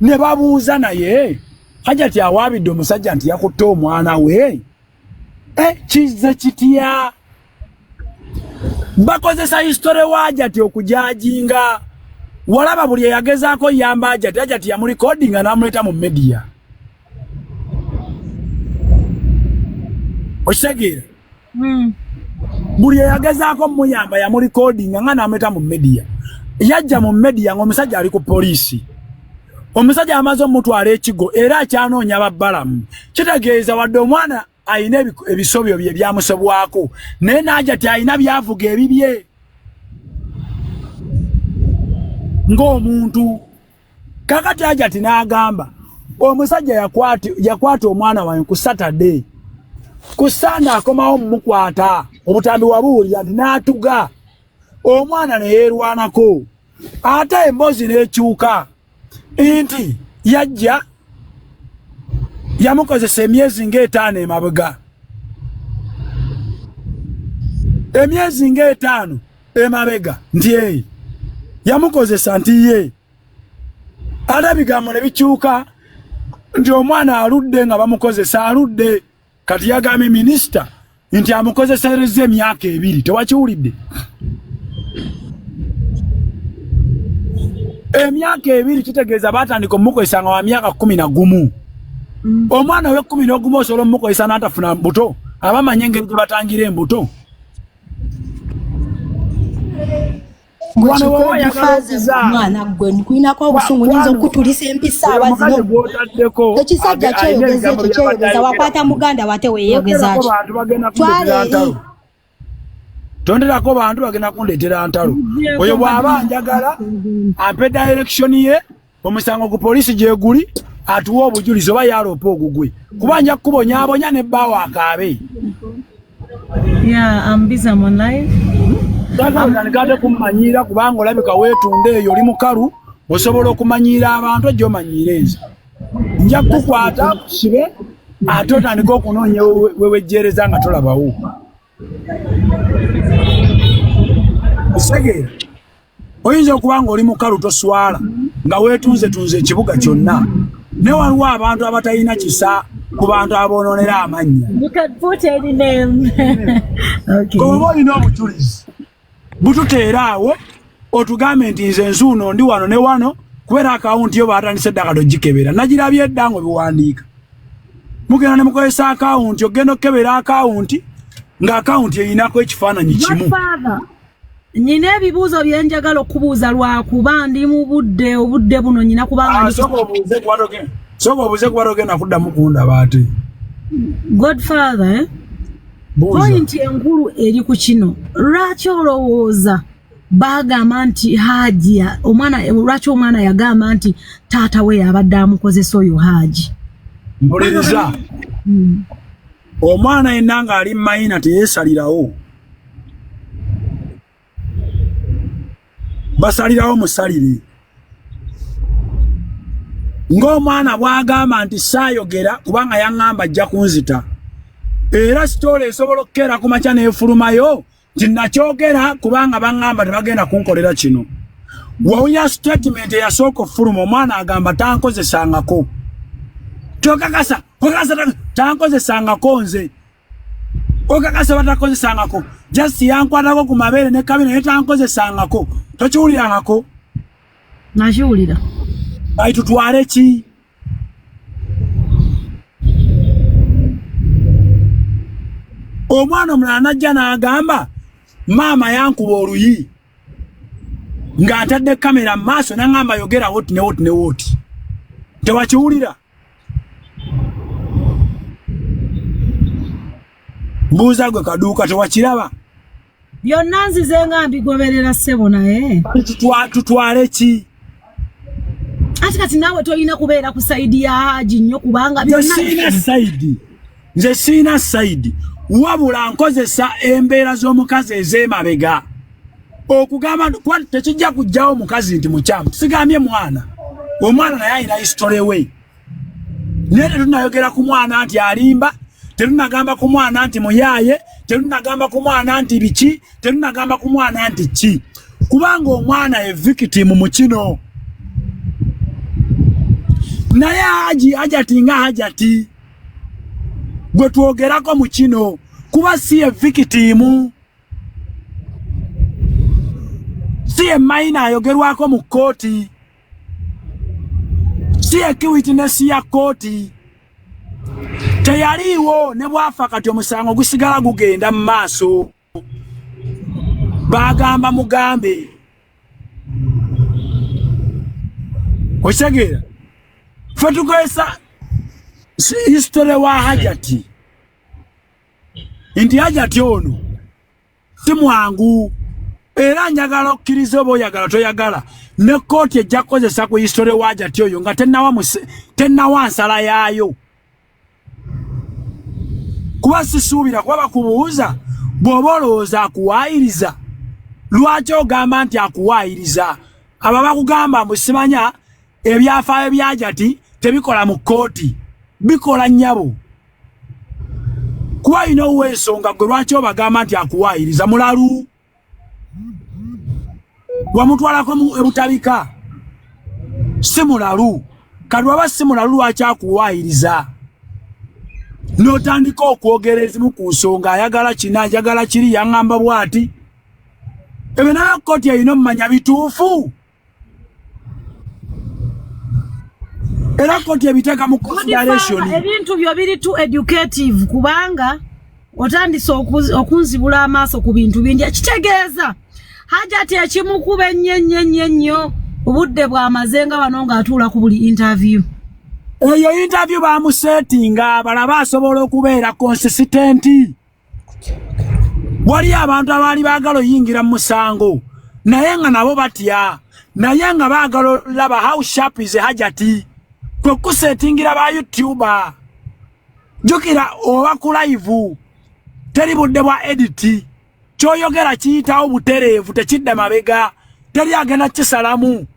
ne babuuza, naye Hajati awaabidde omusajja nti yakutte omwana we. Kizze kitya? Bakozesa history wa Hajati okujajinga. Walaba buli eyagezaako yamba Hajati, Hajati yamulikodinga n'amuleeta mu media. Okitegeera? Buli eyagezaako muyamba yamulikodinga nga n'amuleeta mu media. Yajja mu media ng'omusajja ali ku poliisi. Omusajja amaze omutwala ekigo era akyanoonya babbalamu. Kitegeeza wadde omwana alina ebisobyo bye byamusobwako, naye n'Hajati alina byavuga ebibye ng'omuntu. Kakati Hajati n'agamba omusajja yakwata omwana wange ku Saturday, ku Sunday akomawo mumukwata. Obutambi wabuwulira nti n'atuga omwana ne yeerwanako, ate emboozi n'ekyuka nti yajja yamukozesa emyezi ng'etaano emabega. Emyezi ng'etaano emabega nti eyi yamukozesa nti ye. Ate ebigambo ne bikyuka nti omwana aludde nga bamukozesa aludde. Kati yagambye minisita nti amukozeserezza emyaka 2. Tewakiwulidde? Emyaka 2 kitegeeza baatandika omukozesa nga wa myaka 11. Omwana we 11 osobola omukozesa n'atafuna mbuto, abamanya engeri gye batangira embuto. Mwana gwe nkulinako obusungu, nyinza okukutulisa empisa awa zino. Ekisajja kyeyogeza ekyo kyeyogeza, wakwata muganda wate weeyogeza ki? Twala eri. Tonderako bantu bagenda kundeetera ntalo. Oyo bw'aba njagala ampe direction ye, omusango ku poliisi gyeguli, atuwe obujulizi oba yaloopa ogugwe, kuba nja kukubonyaabonya ne bbaawo akaabe. Yeah, I'm busy. I'm on live. Otandika kummanyiira kubanga olabika weetunda eyo, oli mukalu, osobola okumanyiira abantu ojja omanyiire nze. Nja kukukwata kusibe ate otandika okunoonya wewejjeereza nga tolabawo. Osegeera? Oyinza okuba ng'oli mukalu toswala nga weetunzetunze ekibuga kyonna, ne waliwo abantu abatalina kisa ku bantu aboonoonera amannya. You can put any name. Okay. Oba olina obujulizi bututeera awo. Otugambe nti nze nzuuno ndi wano ne wano, kubeera akawunti yo baatandise dda kati ogikebera. Nagirabye dda ng'obiwandiika. Mugenda ne mukozesa akawunti, ogenda okukebera akawunti ng'akawunti eyinako ekifaananyi kimu. Godfather, nyina ebibuuzo bye njagala okubuuza lwakuba ndi mu budde, obudde buno nyina kubanga Ah, sooka obuuze kuba togenda kuddamu kundaba ate. Godfather, eh? Buuza. Pointi enkulu eri ku kino, lwaki olowooza baagamba nti Haji omwana, lwaki omwana yagamba nti taata we yabadde amukozesa oyo Haji? Mpuliriza. Omwana yenna ng'ali mayina teyeesalirawo. Basalirawo musalire. Ng'omwana bw'agamba nti saayogera kubanga yaŋŋamba ajja kunzita. Era sitoola esobola okukeera ku makya n'efulumayo nti nakyogera kubanga baŋŋamba tebagenda kunkolera kino. Wawulira statement eyasooka okufuluma, omwana agamba tankozesangako. Tokakasa, okakasa tankozesangako nze. Okakasa batakozesangako. Just yankwatako ku mabeere ne kabina naye tankozesangako. Tokiwulirangako? Nakiwulira. Ayi tutwale ki? Omwana omulala n'ajja n'agamba maama yankuba oluyi ng'atadde kamera mu maaso n'aŋŋamba yogera woti ne woti ne woti. Tewakiwulira? Mbuuza gwe kaduuka, tewakiraba? Byonna nzize nga mbigoberera ssebo, naye Tutwale ki? Ate kati naawe tolina kubeera ku side ya Haji nnyo kubanga Nze byonna siina side. Nze siina side. Wabula nkozesa embeera z'omukazi ez'emabega. Okugamba kuba tekijja kuggyawo omukazi nti mukyamu. Sigambye mwana. Omwana naye alina history we. Naye tetunnayogera ku mwana nti alimba, tetunnagamba ku mwana nti muyaaye, tetunnagamba ku mwana nti biki, tetunnagamba ku mwana nti ki. Kubanga omwana ye victim mu kino. Naye Haji, Hajati nga Hajati gwe twogerako mu kino, kuba si ye victim, si ye mayina ayogerwako mu kkooti, si ye key witness ya kkooti, teyaliiwo. Ne bwafa kati omusango gusigala gugenda mu maaso. Bagamba mugambe, okitegeera? Ffe tukozesa history wa Hajati nti Hajati ono si mwangu, era njagala okkiriza oba oyagala toyagala, ne kkooti ejja kukozesa ku history wa Hajati oyo nga tennawa nsala yaayo, kuba sisuubira kuba bakubuuza bw'oba olowooza akuwaayiriza, lwaki ogamba nti akuwaayiriza? Abo bakugamba mbu simanya ebyafaayo bya Hajati tebikola mu kkooti, bikola nnyabo, kuba alina ow'ensonga. Gwe lwaki obagamba nti akuwaayiriza? Mulalu wamutwalako ebutabika, si mulalu. Kati waba si mulalu, lwaki akuwaayiriza n'otandika okwogera ezimu ku nsonga? Ayagala kino, ayagala kiri, yaŋŋamba bw'ati. Ebyo nayo kkooti erina omumanya bituufu, era kkooti ebiteeka mu consideration. Ebintu byo biri too educative, kubanga otandise okunzibula amaaso ku bintu bingi. Ekitegeeza Hajati ekimukuba ennyo ennyo ennyo ennyo obudde bw'amaze nga wano ng'atuula ku buli interview. Eyo interview bamusetinga balabe asobola okubeera consistent. Wali abantu abaali baagala oyingira mu musango naye nga nabo batya, naye nga baagala olaba how sharp is Hajati, kwe kusetingira ba YouTuber. Jjukira oba ku live teri budde bwa edit, kyoyogera kiyitawo butereevu, tekidda mabega, teri agenda kisalamu.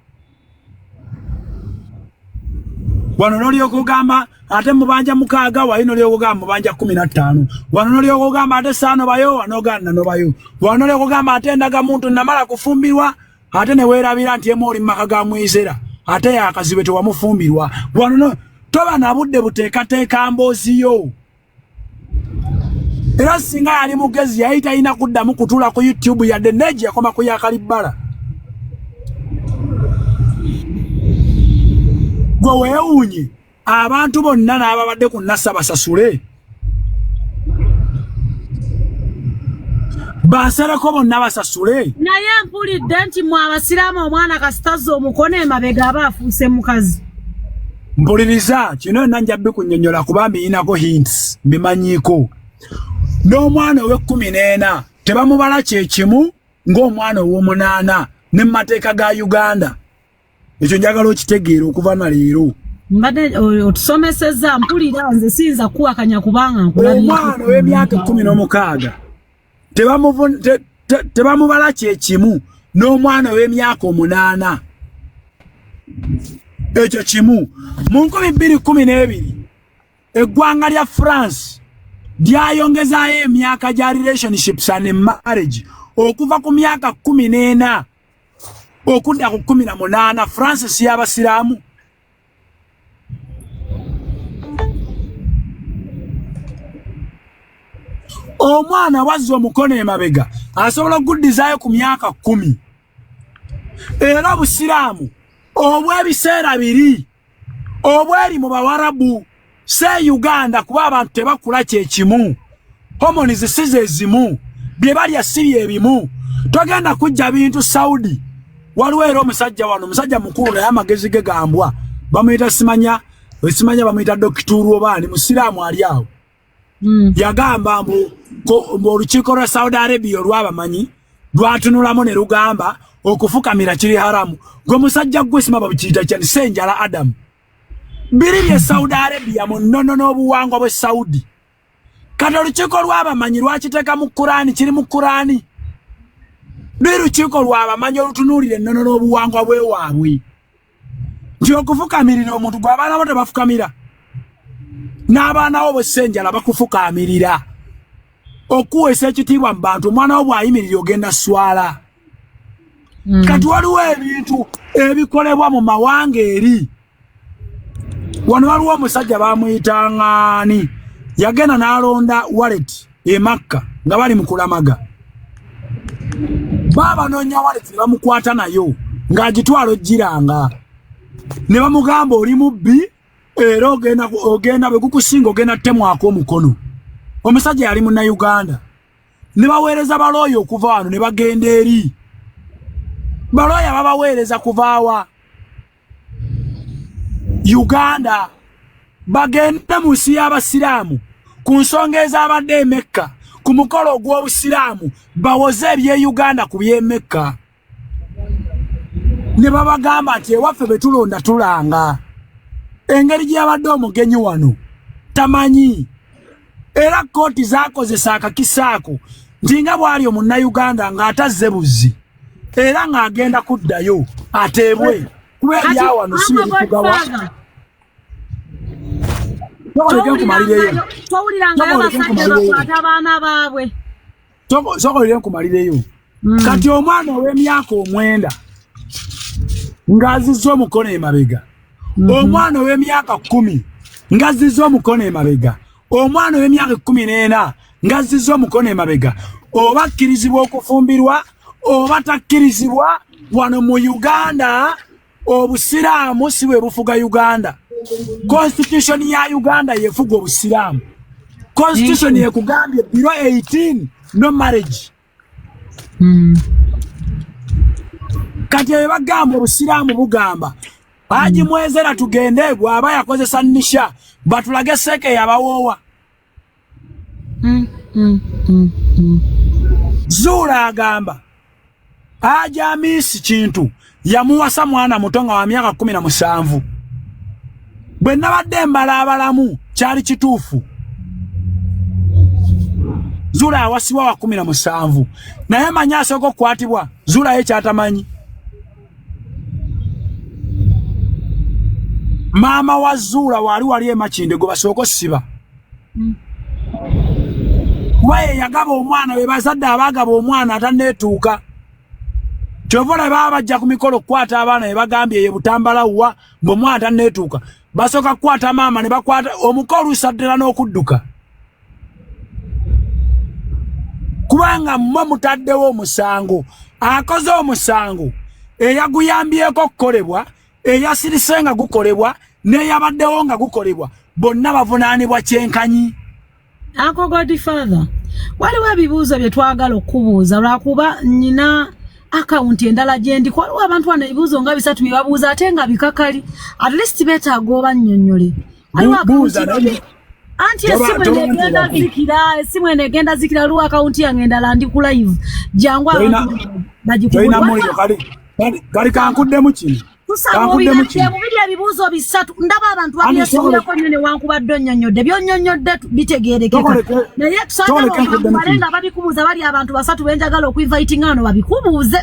Wano nolyoka ogamba ate mubanja 6, wali nolyoka ogamba mubanja 15, wano nolyoka ogamba ate saanobayo, wano ogamba nanobayo, wano nolyoka ogamba ate endaga muntu namala kufumbirwa, ate neweerabira nti emu oli mu maka ga mwizera, ate yakazibe tewamufumbirwa. Wano no toba na budde buteekateeka mboozi yo. Era singa yali mugezi yali talina kuddamu kutuula ku YouTube yadde neegi yakoma ku yakalibbala. Gwe weewuunye abantu bonna n'ababadde ku Nasa basasule, basereko bonna basasule. Naye mpulidde nti mwe abasiraamu omwana kasitazza omukono emabega aba afuuse mukazi. Mpuliriza kino yonna nja bikunnyonnyola kuba mbiyinako hints, mbimanyiiko. N'omwana ow'ekkumi n'ena tebamubala kye kimu ng'omwana ow'omunaana ne mu mateeka ga Uganda. Ekyo njagala okitegeera okuva na leero. Mbadde otusomesezza, mpulira nze siyinza kuwakanya kubanga nkulabye. Omwana ow'emyaka 16 tebamubala kye kimu n'omwana ow'emyaka 8. Ekyo kimu. Mu 2012 eggwanga lya France lyayongezaayo emyaka gya relationships and marriage okuva ku myaka 14 okudda ku 18. France si y'abasiraamu. Omwana wazza omukono emabega asobola okuguddizaayo ku myaka 10. Era obusiraamu obw'ebiseera biri obweri mu Bawarabu se Uganda, kuba abantu tebakula kye kimu, hormones si ze zimu, bye balya si bye bimu. Togenda kujja bintu Saudi. Waliwo era omusajja wano, omusajja mukulu naye amagezi ge gambwa, bamuyita simanya bamuyita Dokituru oba ani, musiraamu ali awo. Yagamba mbu olukiiko lwa Saudi Arabia olw'abamanyi lwatunulamu ne lugamba okufukamira kiri haramu. Gwe musajja gwe sima babukiyita kyani, Senjala Adam. Biri bye Saudi Arabia mu nnono n'obuwangwa bwe Saudi. Kati olukiiko lw'abamanyi lwakiteeka mu Kurani, kiri mu Kurani. Luli lukiiko lw'abamanyi olutunuulira ennono n'obuwangwa bwewaabwe. Nti okufukamirira omuntu gwe abaana bo tebafukamira, n'abaana bo bwe Senjala bakufukamirira. Okuweesa ekitiibwa mu bantu, omwana wo bw'ayimirira ogenda swala. Kati waliwo ebintu ebikolebwa mu mawanga eri. Wano waliwo omusajja bamuyitang'ani, yagenda n'alonda wallet e Makka nga bali mu kulamaga. Baabanoonya wallet ne bamukwata nayo ng'agitwala ogiranga. Ne bamugamba oli mubbi era ogenda bwe gukusinga ogenda ttemwako omukono. Omusajja yali Munnayuganda. Ne baweereza balooya okuva wano ne bagenda eri. Balooya babaweereza kuva wa? Uganda. Bagende mu nsi y'abasiraamu ku nsonga ezabadde e Mekka ku mukolo ogw'obusiraamu bawoze eby'e Uganda ku by'e Mekka. Ne babagamba nti ewaffe bwe tulonda tulanga. Engeri gye yabadde omugenyi wano tamanyi. Era kkooti zaakozesa akakisa ako nti nga bw'ali omunnayuganda ng'atazze buzzi era ng'agenda kuddayo ateebwe kuba ebya wano si bye bikugawa. Towulirangayo abasajja bakwata abaana baabwe. Sokolere nkumalireyo. Kati omwana ow'emyaka 9 ng'azizza omukono emabega, omwana ow'emyaka 10 ng'azizza omukono emabega, omwana ow'emyaka 14 ng'azizza omukono emabega, oba akkirizibwa okufumbirwa oba takkirizibwa. Wano mu Uganda obusiraamu si bwe bufuga Uganda. Constitution ya Uganda yefuga obusiraamu. Constitution yekugambye below 18 no marriage. Kati ebyo bagamba obusiraamu bugamba Haji Mwezera tugende bw'aba yakozesa nisha batulage seke yabawoowa. Zuula agamba Haji Amisi Kintu yamuwasa mwana muto nga wa myaka 17. Bwe nabadde mbala abalamu kyali kituufu. Zuula awasibwa wa 17 naye manyi asooka okukwatibwa Zuula ye kyatamanyi. Maama wa Zuula wali wali e Makindye gwe basooka osiba. Kuba ye yagaba omwana, be bazadde abaagaba omwana atanneetuuka. Kyova olaba baba bajja ku mikolo okukwata abaana be bagambye ye Butambala wa ng'omwana tanneetuuka. Basooka kukwata maama ne bakwata omuko oluusi addala n'okudduka. Kubanga mmwe mutaddewo omusango, akoze omusango eyaguyambyeko okukolebwa, eyasirise nga gukolebwa N'eyabaddewo nga gukolebwa, bonna bavunaanibwa kyenkanyi. Uncle Godfather, waliwo ebibuuzo bye twagala okukubuuza, lwakuba nnyina akawunti endala gye ndiko. Waliwo abantu wano ebibuuzo nga bisatu bye babuuza, ate nga bikakali, at least beetaaga obannyonnyole. Waliwo Buuza. akawunti Naye anti esimu toba eno egenda zikira, esimu eno egenda zikira. Waliwo akawunti yange endala, ndi ku live, jangu abantu Tolina bagikubuuze. muliro. Kali kankuddemu kino. Tusaba Kankuddemu kino. obibadde bubiri, ebibuuzo bisatu. Ndaba abantu Anti babyesibirako nnyo, newankubadde onnyonnyodde, byonnyonnyodde bitegeerekeka, naye tusagala Tokoleke nkuddemu obale kino. nga babikubuuza. Bali abantu basatu benjagala okuinvitinga wano babikubuuze.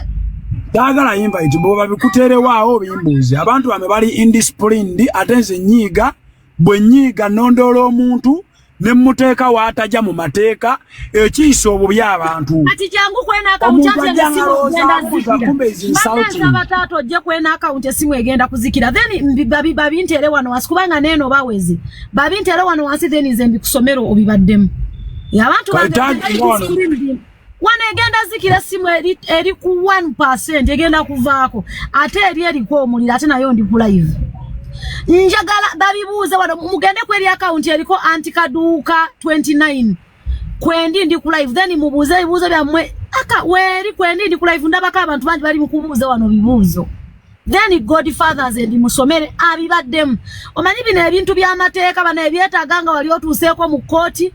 Saagala invite, bwe babikuteerewo awo bimbuuze. Abantu bamwe bali indisciplined, ate nze nyiiga. Bwe nyiiga, nnondoola omuntu ne mmuteeka w'atajja mu mateeka, ekiyisa obubi abantu. Kati jangu kwena akawunti, Omuntu ate ajja eno esimu ng'alowooza egenda abuuza, zikira. kumbe is insulting. Nsaba taata ojje kwena akawunti, esimu egenda kuzikira, then babinteere wano wansi, kubanga neeno baweze. Babinteere wano wansi, then nze mbikusomero obibaddemu. Abantu Kale bange tagi bali wano. disciplined. Wano egenda zikira, esimu eri ku 1%, egenda kuvaako, ate eri eriko omuliro, ate nayo ndi ku live. Njagala babibuuze wano. Mugende ku eri akawunti eriko anti Kaduuka 29, kwendi ndi ku live, then mubuuze ebibuuzo byammwe. Aka weeri kwendi ndi ku live, ndabako abantu bangi bali mu kubuuza wano bibuuzo, then Godfathers endi musomere abibaddemu. Omanyi bino ebintu by'amateeka bano ebyetaaga nga wali otuuseeko mu kkooti.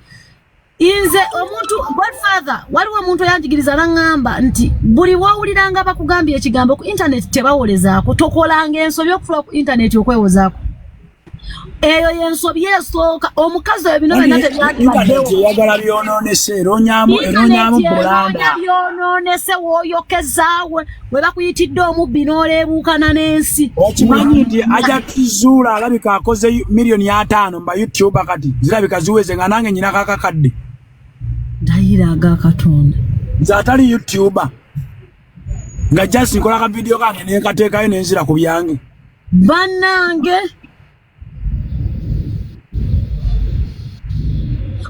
Nze omuntu, Godfather, waliwo omuntu oyanjigiriza naŋŋamba nti buli wowuliranga bakugambye ekigambo ku internet, tebawolezaako, tokolanga ensobi okufula ku internet okwewozaako. Eyo yensobi esooka. Omukazi oyo bino byonna Intaneti tebyandibaddewo. eyagala byonoonese, eroonyamu Intaneti bulanda. eroonya byonoonese. Wooyokezaawe we bakuyitidde omubbi n'oleebuukana n'ensi. Okimanyi nti ajja tuzuula, alabika akoze 50 million mba YouTube, kati zirabika ziweze, nga nange nyina kakakadde. Ndayira aga Katonda. Nze atali YouTuber, nga just nkola ka video kange nenkateekayo nenzira ku byange. Bannange,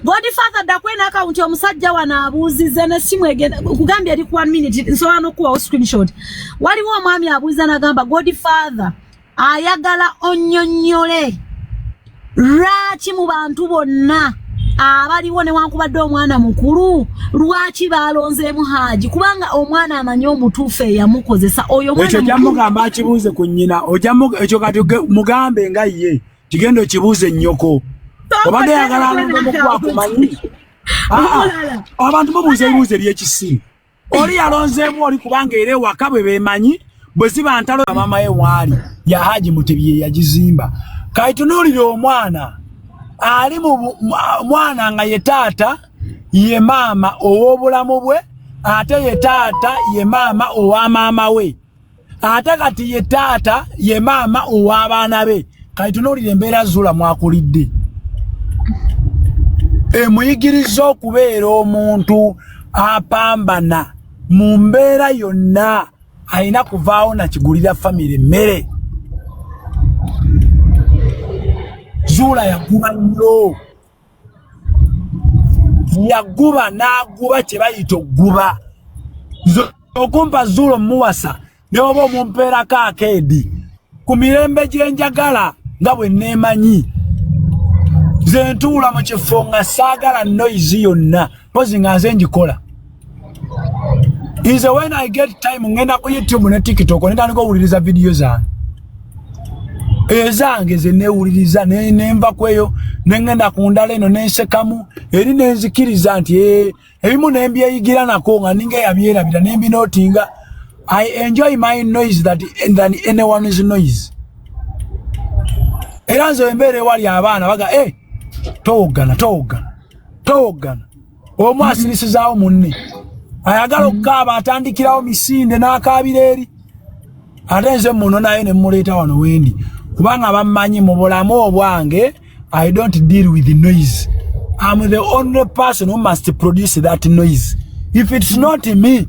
Godfather, ddakwena akawunti. Omusajja wano abuuzize nesimu egenda kugambye eri ku 1 minute, nsobola n'okuwawo screenshot. Waliwo omwami abuuza n'agamba, Godfather, ayagala onnyonnyole lwaki mu bantu bonna abaliwo, newankubadde omwana mukulu, lwaki balonzeemu Haji, kubanga omwana amanyi omutuufu eyamukozesa oyo omwana Ekyo ojja mukulu. mugamba akibuuze ku nnyina. Ekyo kati mugambe nga ye kigenda okibuuze nnyoko obadde oyagala alonde mukuba akumanyi. Ah, ah, Omulala. abantu mubuuza ebibuuzo ebyekisiru. Oli yalonzeemu oli kubanga era ewaka bwe bemanyi bwe ziba ntalo, maama ye waali ya Haji Mutebi ye yagizimba. Kaitunuulire omwana ali mu mwana nga ye taata ye maama ow'obulamu bwe, ate ye taata ye maama owa maama we, ate kati ye taata ye maama ow'abaana be. Kaitunuulire embeera Zuula mwakulidde, emuyigiriza okubeera omuntu apambana mu mbeera yonna, alina kuvaawo nakigulira famire emmere. Zuula yaguba nnyo, yaguba n'aguba kye bayita ogguba. Nze okumpa Zuula omuwasa, ne oba omumpeerako akeedi ku mirembe gye njagala nga bwe neemanyi. Nze ntuula mu kifo nga saagala noise yonna, mpozi nga nze ngikola. Nze when I get time, ngenda ku YouTube ne TikTok netandika owuliriza vidiyo zange ezange ze newuliriza, nenva kweyo nengenda ku ndala eno nensekamu eri nenzikiriza nti ebimu nembyeyigira nako nga ninga eyabyerabira nembinotinga. I enjoy my noise than anyone's noise. Era nze embeera ewali abaana baga, eh, towoggana, towoggana, towoggana. Omu asirisizaawo munne, ayagala okukaaba atandikirawo misinde n'akaabira eri, ate nze muno naye ne muleeta wano wendi, kubanga bammanyi mu bulamu obwange I don't deal with noise. I'm the only person who must produce that noise. If it's not me,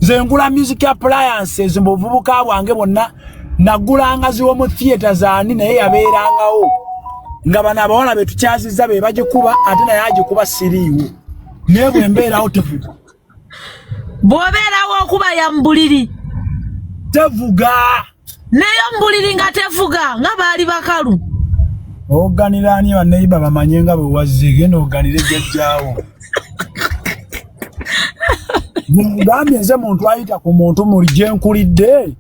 nze ngula music appliances. Mu buvubuka bwange bwonna nagulanga ziwo mu theatre zaani, naye yabeerangawo nga bano abawala be tukyazizza be bagikuba, ate naye agikuba siriiwo, naye bwe mbeerawo tevuga. Bw'obeerawo okuba ya mu buliri. Tevuga. Naye omubuliri nga tevuga nga baali bakalu. Oganira ani baneiba bamanye nga bwe wazze genda oganire jjajjaawo. Ngambye nze muntu ayita ku muntu muli gye nkulidde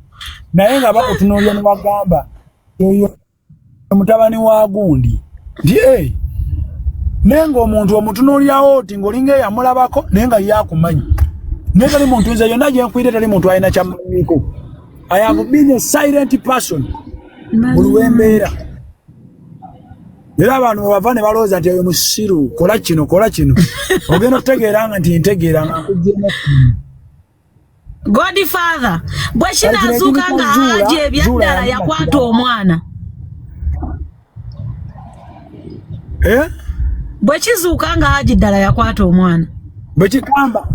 naye nga bakutunuulira ne bagamba oyo mutabani wa gundi nti ee naye ng'omuntu omutunuulirawo oti ng'olinga eyamulabako naye nga ye akumanyi naye tali muntu nze yonna gye nkulidde tali muntu alina kyammanyiiko. I have been a silent person buli wembeera era abantu bwebava ne balowooza nti oyo musiru kola kino kola kino ogenda okutegeera nga nti ntegeera nga nkuggyemu. Godfather bwe kinaazuuka nga Haji ebyaddala yakwata omwana eh? Bwe kizuuka nga Haji ddala yakwata omwana bwe kigamba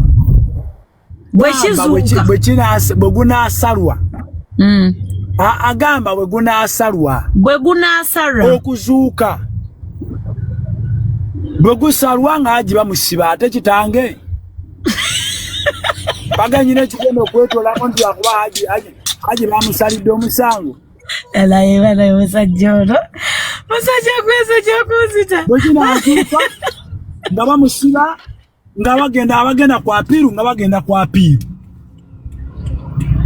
bwe kizuuka bwe gunaasalwa agamba bwe gunaasalwa bwe gunaasalwa okuzuuka bwe gusalwa nga Haji bamusiba ate kitange baganyina ekigenda okwetolako nti akuba Haji bamusalidde omusango. Elaye musajja ono musajja kwesa kyakunzita bwe kinaazuuka nga bamusiba nga bagenda abagenda ku apiiru nga bagenda ku apiiru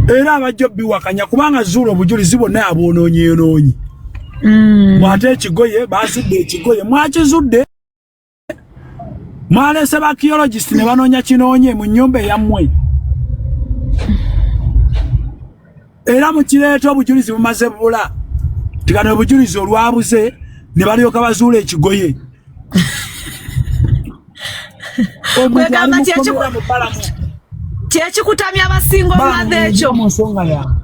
era abajja obiwakanya kubanga zuula obujulizi bwonna abwonoonyeyonoonyi mwate ekigoye bazudde ekigoye mwakizudde mwalese ba archaeologist ne banoonya kinoonye mu nnyumba eyammwe era mukireeta obujulizi bumaze bula tikano obujulizi olwabuze ne balyoka bazuula ekigoye. Kwegamba kyekikutamya abasingo mother ekyo mu nsonga yange.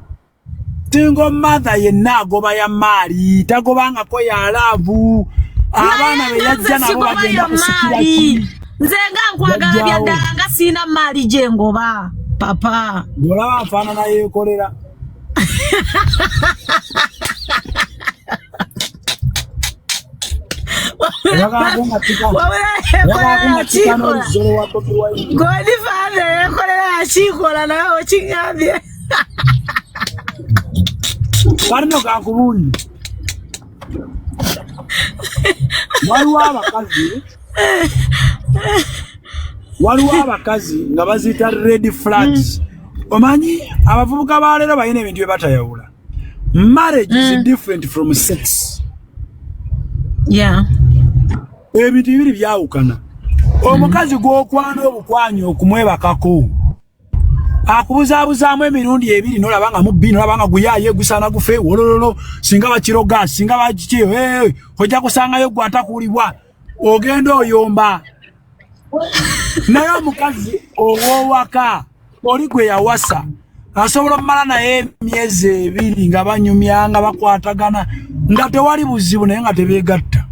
Single mother yenna agoba ya maali tagobangako ya laavu abaana be yajja nabo bagenda kusikira ki nze nga nkwagala bya ddala nga siina maali gye ngoba papa olaba nfaanana yeekolera. Godfather yeekolera yakikola nawe okingambye. Kalino kankubuulire waliwo abakazi nga baziyita red flags. Omanyi abavubuka ba leero balina ebintu bye batayawula. Marriage is different from sex. Yeah. Ebintu bibiri byawukana. Omukazi gw'okwana obukwanyi okumwebakako akubuzaabuzaamu emirundi ebiri n'olaba nga mubbi n'olaba nga guyaaye gusaana gufe wolololo singa bakiroga singa bakiki ojja kusangayo gwe atakuulibwa ogenda oyomba. Naye omukazi ow'owaka oli gwe yawasa asobola okumala naye emyezi ebiri nga banyumya nga bakwatagana nga tewali buzibu naye nga tebeegatta.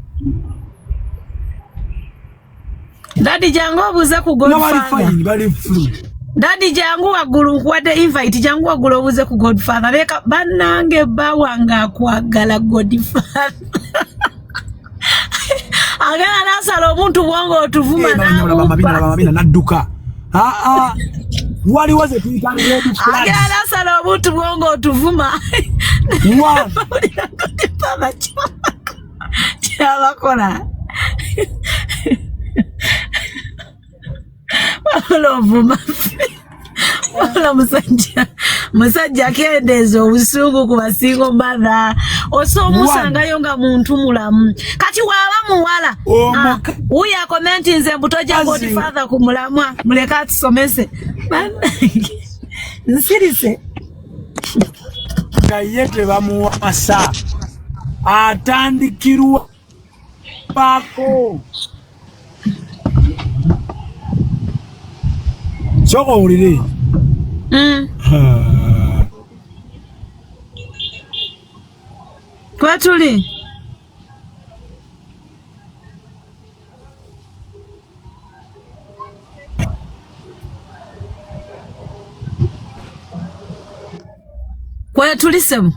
Daddy jangu obuuze ku Godfather. Bali free. Daddy jangu waggulu nkuwadde invite jangu waggulu obuuze ku Godfather. Leka bannange bba wange akwagala Godfather. Agala n'asala omuntu bwongo otuvuma n'amubba. N'adduka. Waliwo ze tuyita red flags. Agala n'asala omuntu bwongo otuvuma. Godfather kyabakola. Wabula ovuma wabula musajja akendeeza obusungu ku basingo mother oso omusangayo nga muntu mulamu kati waba muwala wuyo akomenti nze mbu tojja Godfather ku mulamwa muleke atusomese nsirise nga ye tebamuwasa atandikirwa pako sooka owulire. Kwetuli kwetuli semu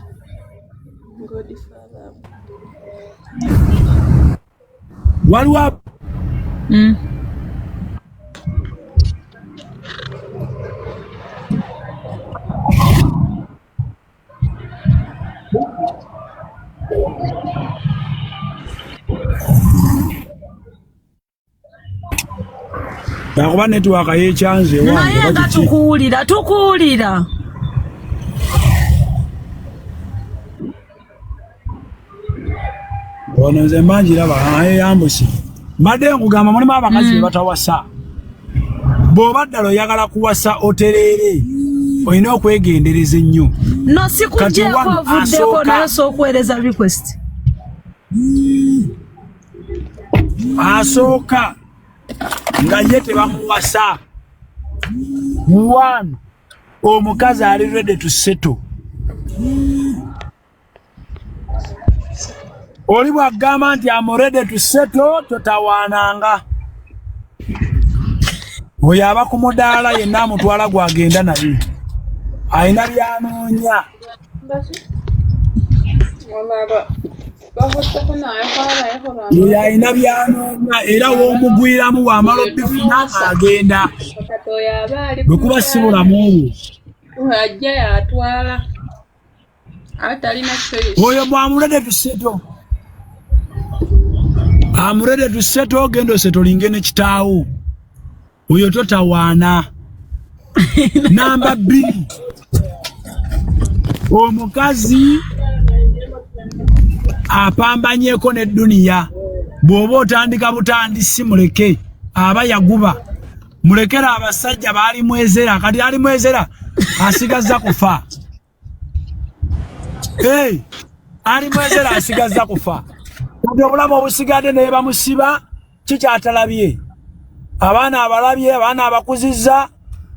waliwo Lwakuba netiwaaka yekyanze ewange Naye oba nga kiki. tukuwulira, tukuwulira. Ono nze mba ngiraba ayeyambuse. Mbadde nkugamba mulimu abakazi be batawasa. Bw'oba ddala oyagala kuwasa otereere, olina okwegendereza ennyo. No, Kati sikugyeko one ovuddeko asooka naye osobola okuweereza request. Asooka nga ye tebamuwasa. One, omukazi ali ready to settle. Oli bw'agamba nti am ready to settle, totawaananga. Oyo aba ku mudaala yenna amutwala gw'agenda naye. Alina by'anoonya. Oyo alina by'anoonya era w'omugwiramu bw'amala obifuna agenda. Bwe kuba si bulamu obwo. Ajja yatwala. Atalina choice. Oyo bw'am ready to settle. Am ready to settle, genda osetolinge ne kitaawo. Oyo totawaana. Namba 2, omukazi apambanyeko ne duniya. Bw'oba otandika butandisi muleke, aba yaguba. Mulekera abasajja baali mwezera, kati ali mwezera asigazza kufa. Hey, ali mwezera asigazza kufa. Kati obulamu obusigadde naye bamusiba kikyatalabye. Abaana abalabye, abaana abakuzizza,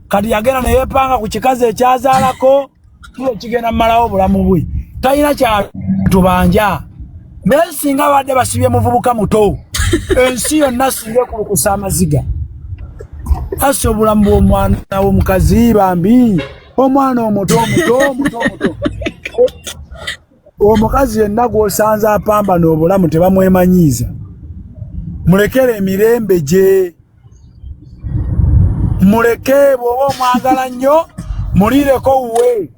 kati yagenda ne yeepanga ku kikazi ekyazaalako, kiro kigenda mmalawo obulamu bwe. Talina kyatubanja. Naye singa badde basibye muvubuka muto, ensi yonna singa ekulukusa amaziga. Asa obulamu bw'omwana w'omukazi bambi, omwana omuto omuto omuto omuto. Omukazi yenna gw'osanze apambana obulamu tebamwemanyiiza. Mulekere emirembe gye. Muleke bw'oba omwagala nnyo, muliireko wuwe.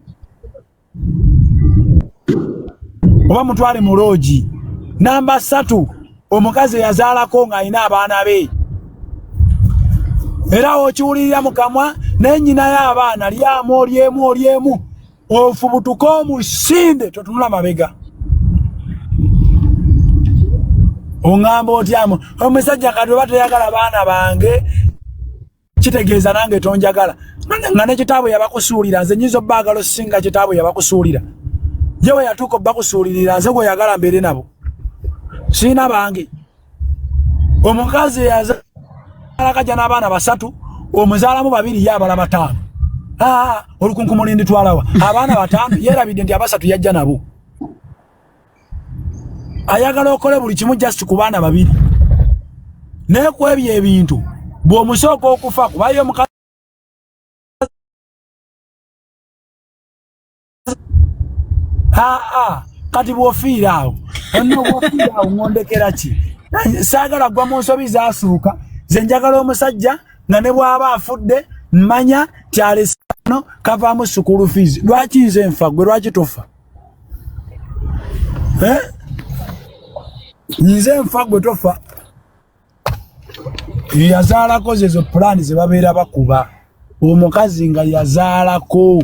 Oba mutwale mu loogi. Namba 3, omukazi eyazaalako ng'alina abaana be. Era okiwulirira mu kamwa naye nnyina y'abaana lyamu olyemu olyemu ofubutuke omusinde totunula mabega. Oŋŋamba otyamu omusajja kati oba toyagala baana bange kitegeeza nange tonjagala. Nga ne kitaabwe yabakusuulira, nze nnyinza obbaagala osinga kitaabwe yabakusuulira. Ye we yatuuka obbakusuulirira nze gw'oyagala mbeere nabo. Sirina bange. Omukazi eyazaala kajja n'abaana 3, omuzaalamu 2 ye abala 5. Olukunkumuli nditwalawa. Abaana 5 yeerabidde nti abasatu yajja nabo. Ayagala okole buli kimu just ku baana 2. Naye ku ebyo ebintu bw'omusooka okufa kuba ye omukazi kati bw'ofiira awo, onno bw'ofiira awo ng'ondekera ki? Saagala ggwa mu nsobi zaasuuka, nze njagala omusajja nga ne bw'aba afudde mmanya nti alesano kavaamu school fees. Lwaki nze nfa gwe lwaki tofa? Nze nfa gwe tofa. Yazaalako zezo pulaani ze babeera bakuba. Omukazi nga yazaalako,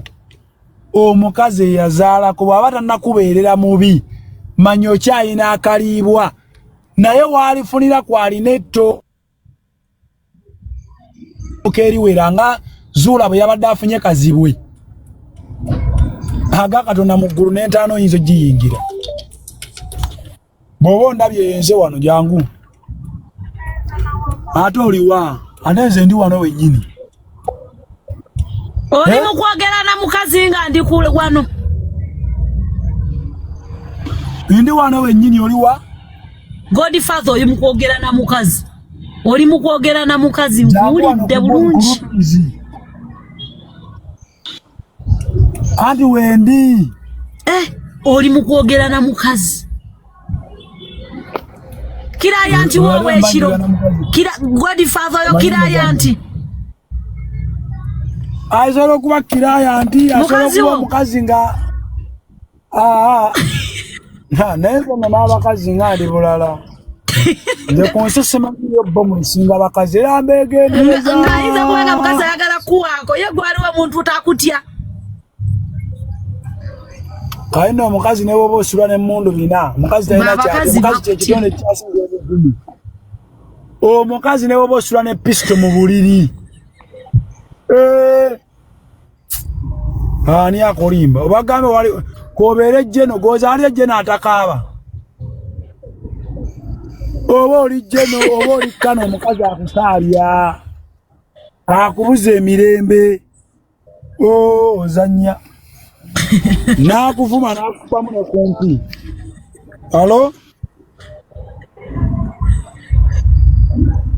omukazi eyazaalako bw'aba tannakubeerera mubi, manya okyalina akaliibwa, naye waalifunira kwalina ettooke eriwera nga Zuula bwe yabadde afunye kazibwe. Aga Katonda mu ggulu n'entaano oyinza ogiyingira. Bw'oba ondabye yenze wano jangu. Ate oliwa? Ate nze ndi wano wennyini. Oli mu kwogera na mukazi nga ndi ku wano. Ndi wano wennyini oliwa? Godfather oli mu kwogera na mukazi. Oli mu kwogera na mukazi nkuwulidde bulungi. Anti wendi. Oli mu kwogera na mukazi. Kiraya nti wowe ekiro. Kira Godfather yo kiraya nti. Asobola okuba kiraya nti asobola okuba omukazi nga naye nze n'abakazi nga ndi bulala. Nze ku nsi simanyiyo bomu nsinga bakazi era mbeegendereza. Ng'ayinza kuba nga mukazi ayagala kuwaako ye gwaliwo omuntu takutya. Kale nno omukazi ne bw'oba osula n'emmundu bina, omukazi talina kyatya. Abakazi Omukazi kye bakutya. kitonde ekyasinga obugumu. Omukazi ne bw'oba osula ne pisito mu buliri. Eh. Ani akulimba? Obagambe wali k'obeere jjeno, gwoza ali ejjeno atakaaba. Oba oli jjeno oba oli kano, omukazi akusaalya, akubuza emirembe. Oh, ozannya n'akuvuma n'akubamu ne kumpi. Alo?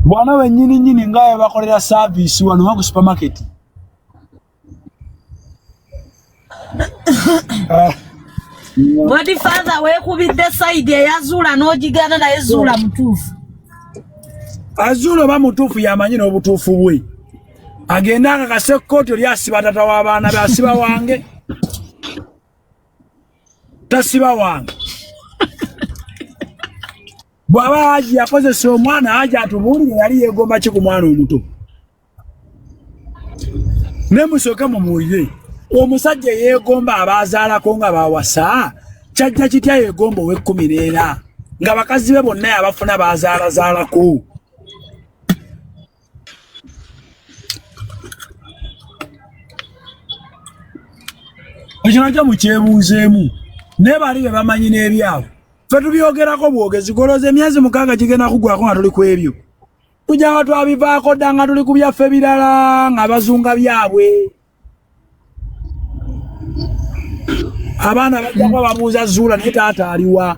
Bwana wennyini nnyini nga bakolera saaviisi wano wa ku supermarket. Ah. Godfather weekubidde side eya Zuula n'ogigaana naye Zuula mutuufu. Azuula oba mutuufu yamanyi n'obutuufu bwe. Agende akakase kkooti oli asiba tata w'abaana be, asiba wange. Tasiba wange. Bw'aba Haji yakozesa omwana, Haji atubuulire yali yeegomba ki ku mwana omuto. Ne musooke mumuwulire. Omusajja eyeegomba abaazaalako nga bawasa, kyajja kitya yeegomba ow'ekkumi n'ena nga bakazi be bonna yabafuna baazaalazaalako. Ekyo nakyo mukyebuuzeemu. Naye bali be bamanyi n'ebyabwe. Ffe tubyogerako bwogezi, golooza emyezi 6 gigenda kuggwako nga tuli ku ebyo. Tujja nga twabivaako dda nga tuli ku byaffe birala nga bazunga byabwe. Abaana bajja kuba babuuza Zuula naye taata aliwa.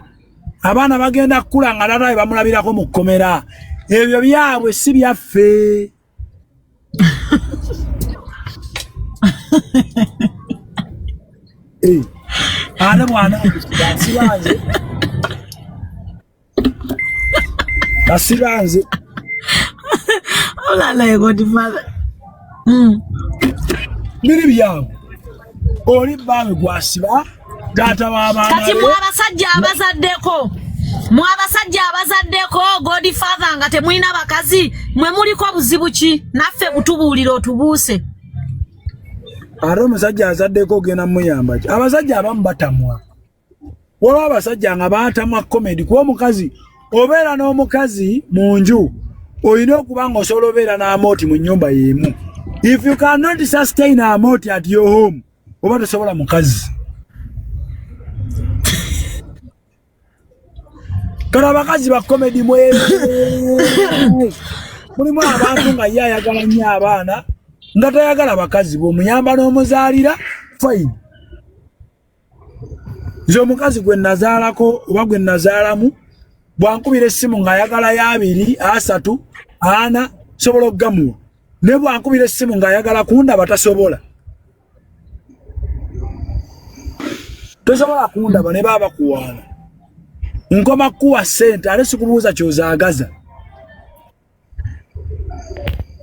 Abaana bagenda kukula nga taata we bamulabirako mu kkomera. Ebyo byabwe si byaffe. Eh, ate mwana asiba nze. Asiba nze. Olala Godfather. Biri byabwe. Oli bbaawe gw'asiba, taata w'abaana Kati be. mwe abasajja abazaddeko, mwe abasajja abazaddeko Godfather nga temulina bakazi, mwe muliko buzibu ki? Naffe butubuulire otubuuse. Ate omusajja azaddeko ogenda muyamba ki? Abasajja abamu batamwa. Waliwo abasajja nga baatamwa comedy kuba omukazi obeera n'omukazi mu nju olina okuba ng'osobola obeera n'amooti mu nnyumba y'emu. If you cannot sustain amooti at your home, oba tosobola mukazi. Kale abakazi ba comedy mwe mulimu abantu nga ye ayagala nnyo abaana nga tayagala bakazi, bw'omuyamba n'omuzaalira fine. Nze omukazi gwe nazaalako oba gwe nazaalamu bwankubira essimu ng'ayagalayo 2, 3, 4 sobola okugamuwa. Ne bwankubira essimu ng'ayagala kundaba tasobola. Tosobola kundaba ne baba bakuwaana. Nkoma kukuwa ssente ate sikubuuza ky'ozaagaza.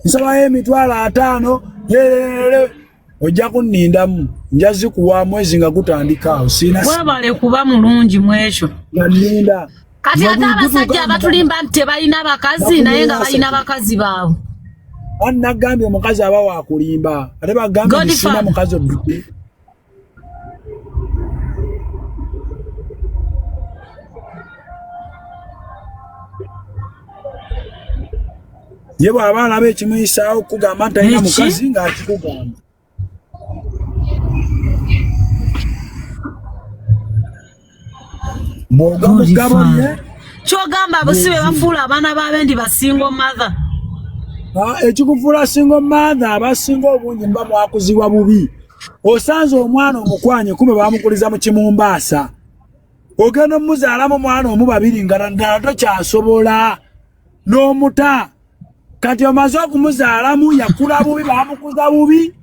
Nsabayo 50,000 yerere ojja kunnindamu nja zikuwa mwezi nga gutandika awo. Sirina Webale kuba mulungi mu ekyo. Nga nninda. Kati ate abasajja abatulimba nti tebalina bakazi naye nga balina bakazi baabwe. Anti nagambye omukazi aba wakulimba ate bagambye nti sirina mukazi odduke. Ye bw'aba alaba ekimuyisaawo okukugamba nti talina mukazi ng'akikugamba. Bw'ogwa mu ggabo lye. Ky'ogamba abo si be bafuula abaana b'abendi ba single mother. Ekikufuula single mother abasinga obungi muba mwakuzibwa bubi. Osanze omwana omukwanye kumbe bamukuliza mu kimumbaasa. Ogenda omuzaalamu mwana omu babiri nga ddala tokyasobola n'omuta. Kati omaze okumuzaalamu yakula bubi bamukuza bubi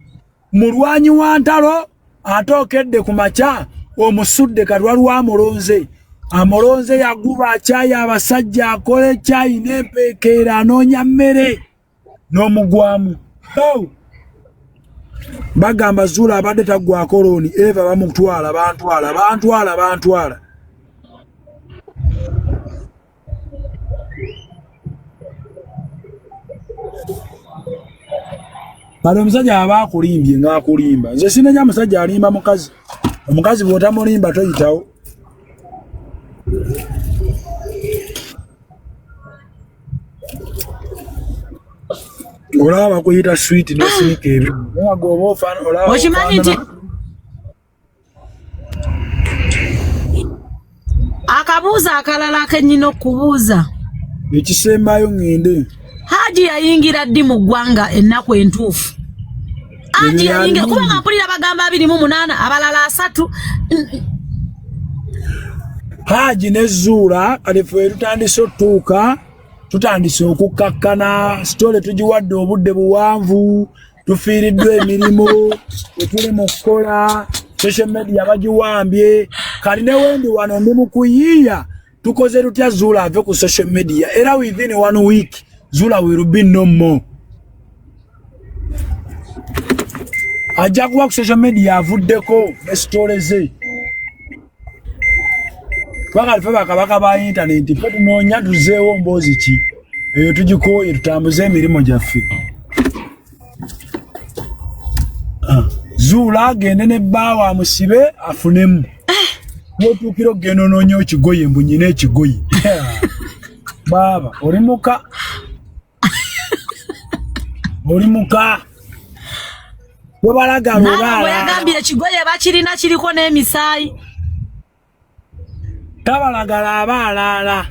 mulwanyi wa ntalo ate okedde ku makya omusudde kati waliwo amulonze. Amulonze yaguba kyayi abasajja akole kyayi n'empeekeera anoonya mmere n'omugwamu. Oh! Bagamba Zuula abadde taggwako looni, Eva bamutwala, bantwala, bantwala, bantwala. Kale omusajja aba akulimbye ng'akulimba. Nze sinenya musajja alimba mukazi. Omukazi bw'otamulimba toyitawo. Olaba bakuyita sweet n'osinika ebyo. Naye nga oba ofaana olaba Okimanyi nti akabuuzo akalala kenyina okubuuza ekisembayo ŋŋende. Haji yayingira ddi mu ggwanga ennaku entuufu? Haji yayingira kubanga mpulira bagamba 28 abalala 30. Haji ne Zuula kati ffe tutandise otuuka, tutandise okukkakkana, sitole tugiwadde obudde buwanvu, tufiiriddwa emirimu, tetuli mu kukola, social media bagiwambye, kati ne wendi wano ndi mu kuyiiya, tukoze tutya Zuula ave ku social media, era within 1 week Zuula will be no more. Ajja kuba ku social media avuddeko ne sitole ze. Kubanga ffe bakabaka ba intaneti, ffe tunoonya tuzeewo mboozi ki eyo tugikooye tutambuze emirimu gyaffe. Zuula agende ne bbaawe amusibe afunemu. Bw'otuukira okugenda onoonya ekigoye mbu nnyina ekigoye. Baaba oli muka. Oli muka. Bwe balagala oba yagambye ekigoye bakirina kiriko n'emisaayi. Tabalagala aba alaala.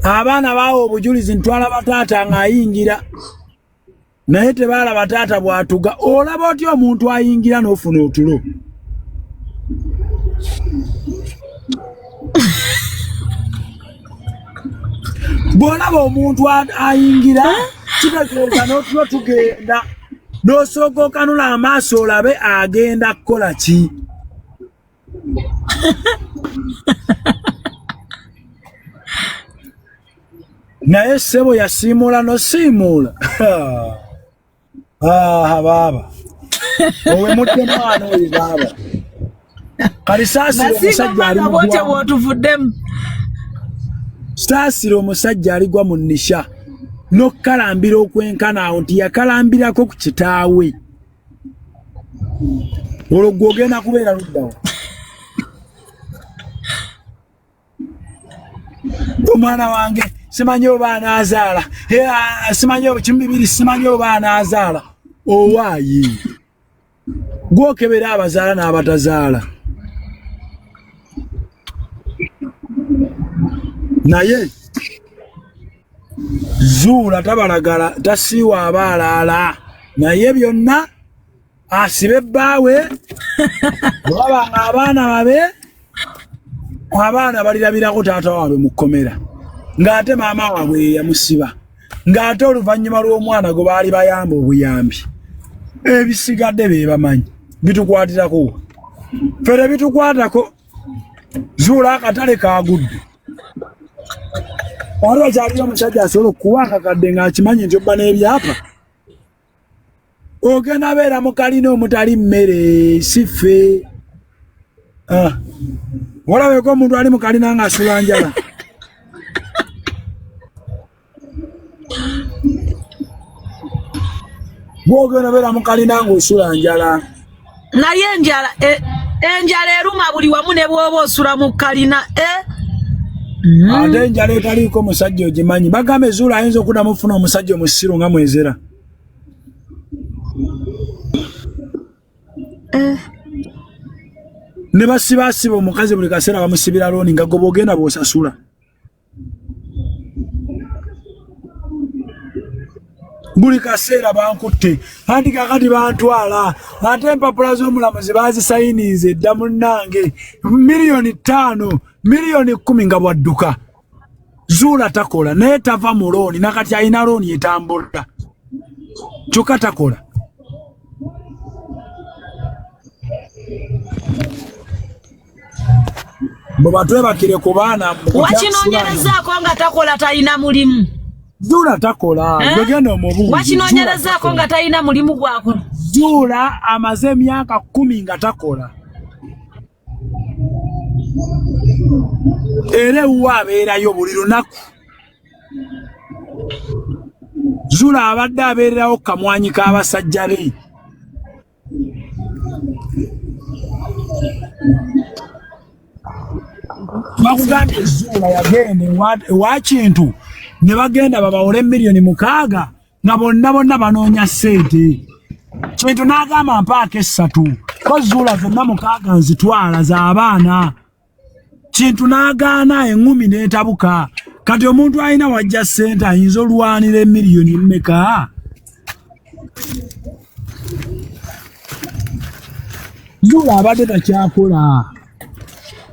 Abaana baawa obujulizi ntwala bataata ng'ayingira. Naye tebaalaba taata bw'atuga. Olaba otya omuntu ayingira n'ofuna otulo? Bw'olaba omuntu ayingira kitegeeza n'otulo tugenda. N'osooka okanula amaaso olabe agenda kukola ki. Naye ssebo yasiimuula n'osiimuula. Ah, baaba. Owemudde mwana oyo baaba. Kali saasira omusajja ali mu bwotyo bw'otuvuddemu. Saasira omusajja aligwa mu nnisha n'okukalambira okwenkana awo nti yakalambirako ku kitaawe. Olwo ggwe ogenda kubeera luddawa? Omwana wange simanyi oba anaazaala, simanyi kimu bibiri, simanyi oba anaazaala. Owaayi gwokebera abazaala n'abatazaala. Naye Zuula tabalagala, tasiiwa abaalaala, naye byonna asibe bbaawe. Bw'aba nga abaana babe, abaana balirabirako taata waabwe mu kkomera, ng'ate maama waabwe ye yamusiba, ng'ate oluvannyuma lw'omwana gwe baali bayamba obuyambi. Ebisigadde be bamanyi bitukwatirako, ffe tebitukwatako. Zuula akatale kaagudde. Waliwo kyaliyo omusajja asobola okukuwa akakadde ng'akimanyi nti obba n'ebyapa. Ogenda beera mu kalina omutali mmere, si ffe. Walabeko omuntu ali mu kalina ng'asula njala. Bw'ogenda beera mu kalina ng'osula njala. Naye enjala enjala eruma buli wamu ne bw'oba osula mu kalina. Ate enjala etaliiko musajja ogimanyi. Bagamba Zuula ayinza okuddamu okufuna omusajja omusiru nga mwezera. Ne basibaasiba omukazi buli kaseera bamusibira looni nga gwe bw'ogenda bw'osasula. Buli kaseera bankutte, anti kaakati bantwala, ate empapula z'omulamuzi baazisayiniiza dda munnange, 5 million, 10 million nga bwadduka. Zuula takola, naye tava mu looni, nakati alina looni etambula, kyokka takola. Bwe batwebakire ku baana Wakinoonyerezaako nga takola, talina mulimu? Zuula takola. Eh? Gwe omubuuzi. Wakinoonyerezaako nga talina mulimu gwakola? Zuula amaze emyaka 10 nga takola. Era ewuwe abeerayo buli lunaku. Zuula abadde abeererawo kamwanyi k'abasajja be. Bakugambye Zuula yagenda ewa Kintu ne bagenda babawole 6 million nga bonna bonna banoonya ssente. Kintu n'agamba mpaako 3, ko Zuula zonna 6 nzitwala z'abaana. Kintu n'agaana, eŋŋumi n'etabuka. Kati omuntu alina wajja ssente ayinza olwanira emiliyoni mmeka? Zuula abadde takyakola.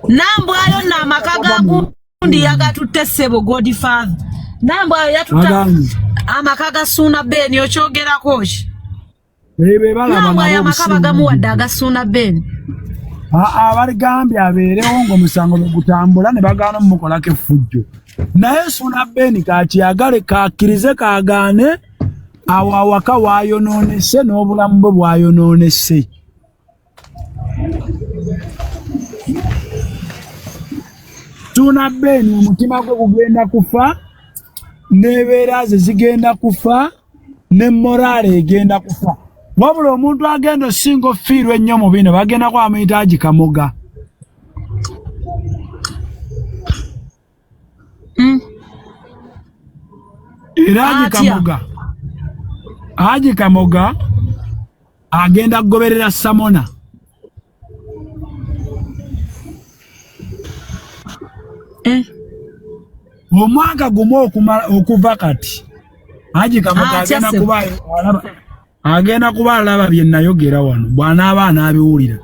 Nambwayo nno amaka ga gundi yagatutte, ssebo Godfather. Nambwayo yatutte Agambye. amaka ga Suuna Ben, okyogerako ki? Be balaba Nambwayo nabo amaka obusinga. bagamuwadde aga Suuna Ben. Aa, baligambye abeerewo ng'omusango bwe gutambula ne bagaana omumukolako effujjo, naye Suuna Ben kakyagale kakkirize kagaane, awo awaka waayonoonese n'obulamu bwe bwayonoonese. Suuna Ben omutima gwe gugenda kufa, n'ebeera ze zigenda kufa, ne morale egenda kufa. Wabula omuntu agenda osinga ofiirwa ennyo mu bino bagenda kwamuyita Haji Kamoga. Era Haji Atya? Kamoga, Haji Kamoga agenda kugoberera Samona. Eh. Omwaka gumu okumala okuva kati Haji Kamoga Atya agenda ssebo? kuba alaba, agenda kuba alaba bye nayogera wano bw'anaaba anaabiwulira.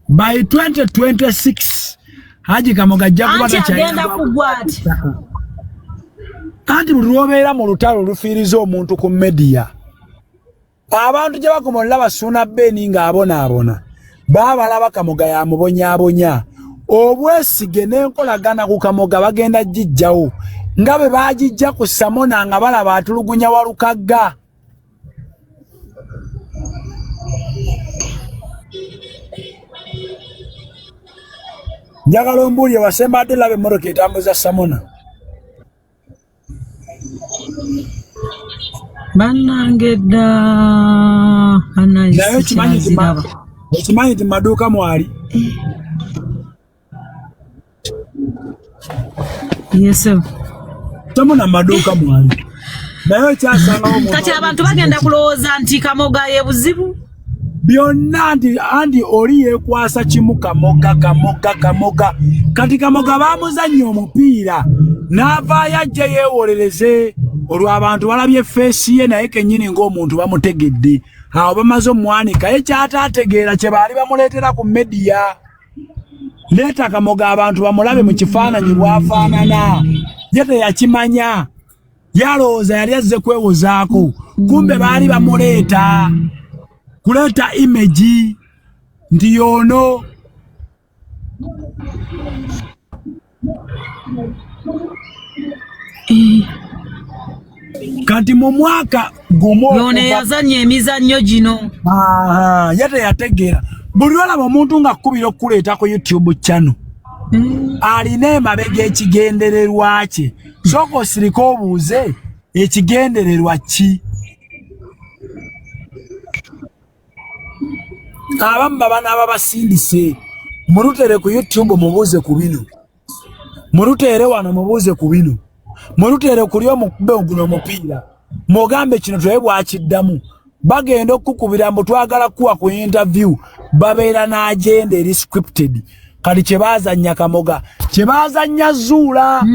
By 2026 Haji Kamoga ajja kuba Anti takyalina agenda kugwa ati. Anti buli lw'obeera mu lutalo lufiiriza omuntu ku media, abantu gye bakoma olaba Suuna Ben ng'abonaabona, baabalaba Kamoga yamubonyaabonya. Obwesige n'enkolagana ku Kamoga bagenda gijjawo nga bwe baagijja ku Samona nga balaba atulugunya Walukagga. Njagala ombuulire wasembadde laba emmotoka etambuza Samona. Bannange dda. Bannange Naye okimanyi nti sikyaziraba. Okimanyi nti maduuka mwali. Yes. Samona maduuka mwali, naye okyasangawo omuntu. Kati abantu bagenda kulowooza nti Kamoga ye buzibu. Byonna nti andi oli yeekwasa kimu, Kamoga, Kamoga, Kamoga. Kati Kamoga baamuzannya omupiira n'avaayo ajje yeewolereze olwo abantu balabye face ye, naye kennyini ng'omuntu bamutegedde. Awo bamaze omwanika ye kyataategeera kye baali bamuleetera ku media. Leeta Kamoga abantu bamulabe mu kifaananyi bw'afaanana. Ye teyakimanya, yalowooza yali azze kwewozaako, kumbe baali bamuleeta kuleeta image nti yoono. Kati mu mwaka gumu Yono eyazannya emizannyo gino. Aha, ye teyategeera. Buli olaba omuntu nga kkubira okukuleeta ku YouTube channel, alina emabega ekigendererwa kye. Sooka osirike obuuze ekigendererwa ki. Abamu baba n'ababasindise, mulutere ku YouTube mubuuze ku bino, muluteere wano mubuuze ku bino, muluteere kuli omukube guno omupiira, mugambe kino tulabe bwakiddamu. Bagenda okukukubira mbu twagala kuwa ku interview, babeera n'agenda eri scripted. Kati kyebazannya Kamoga, kyebazannya Zuula,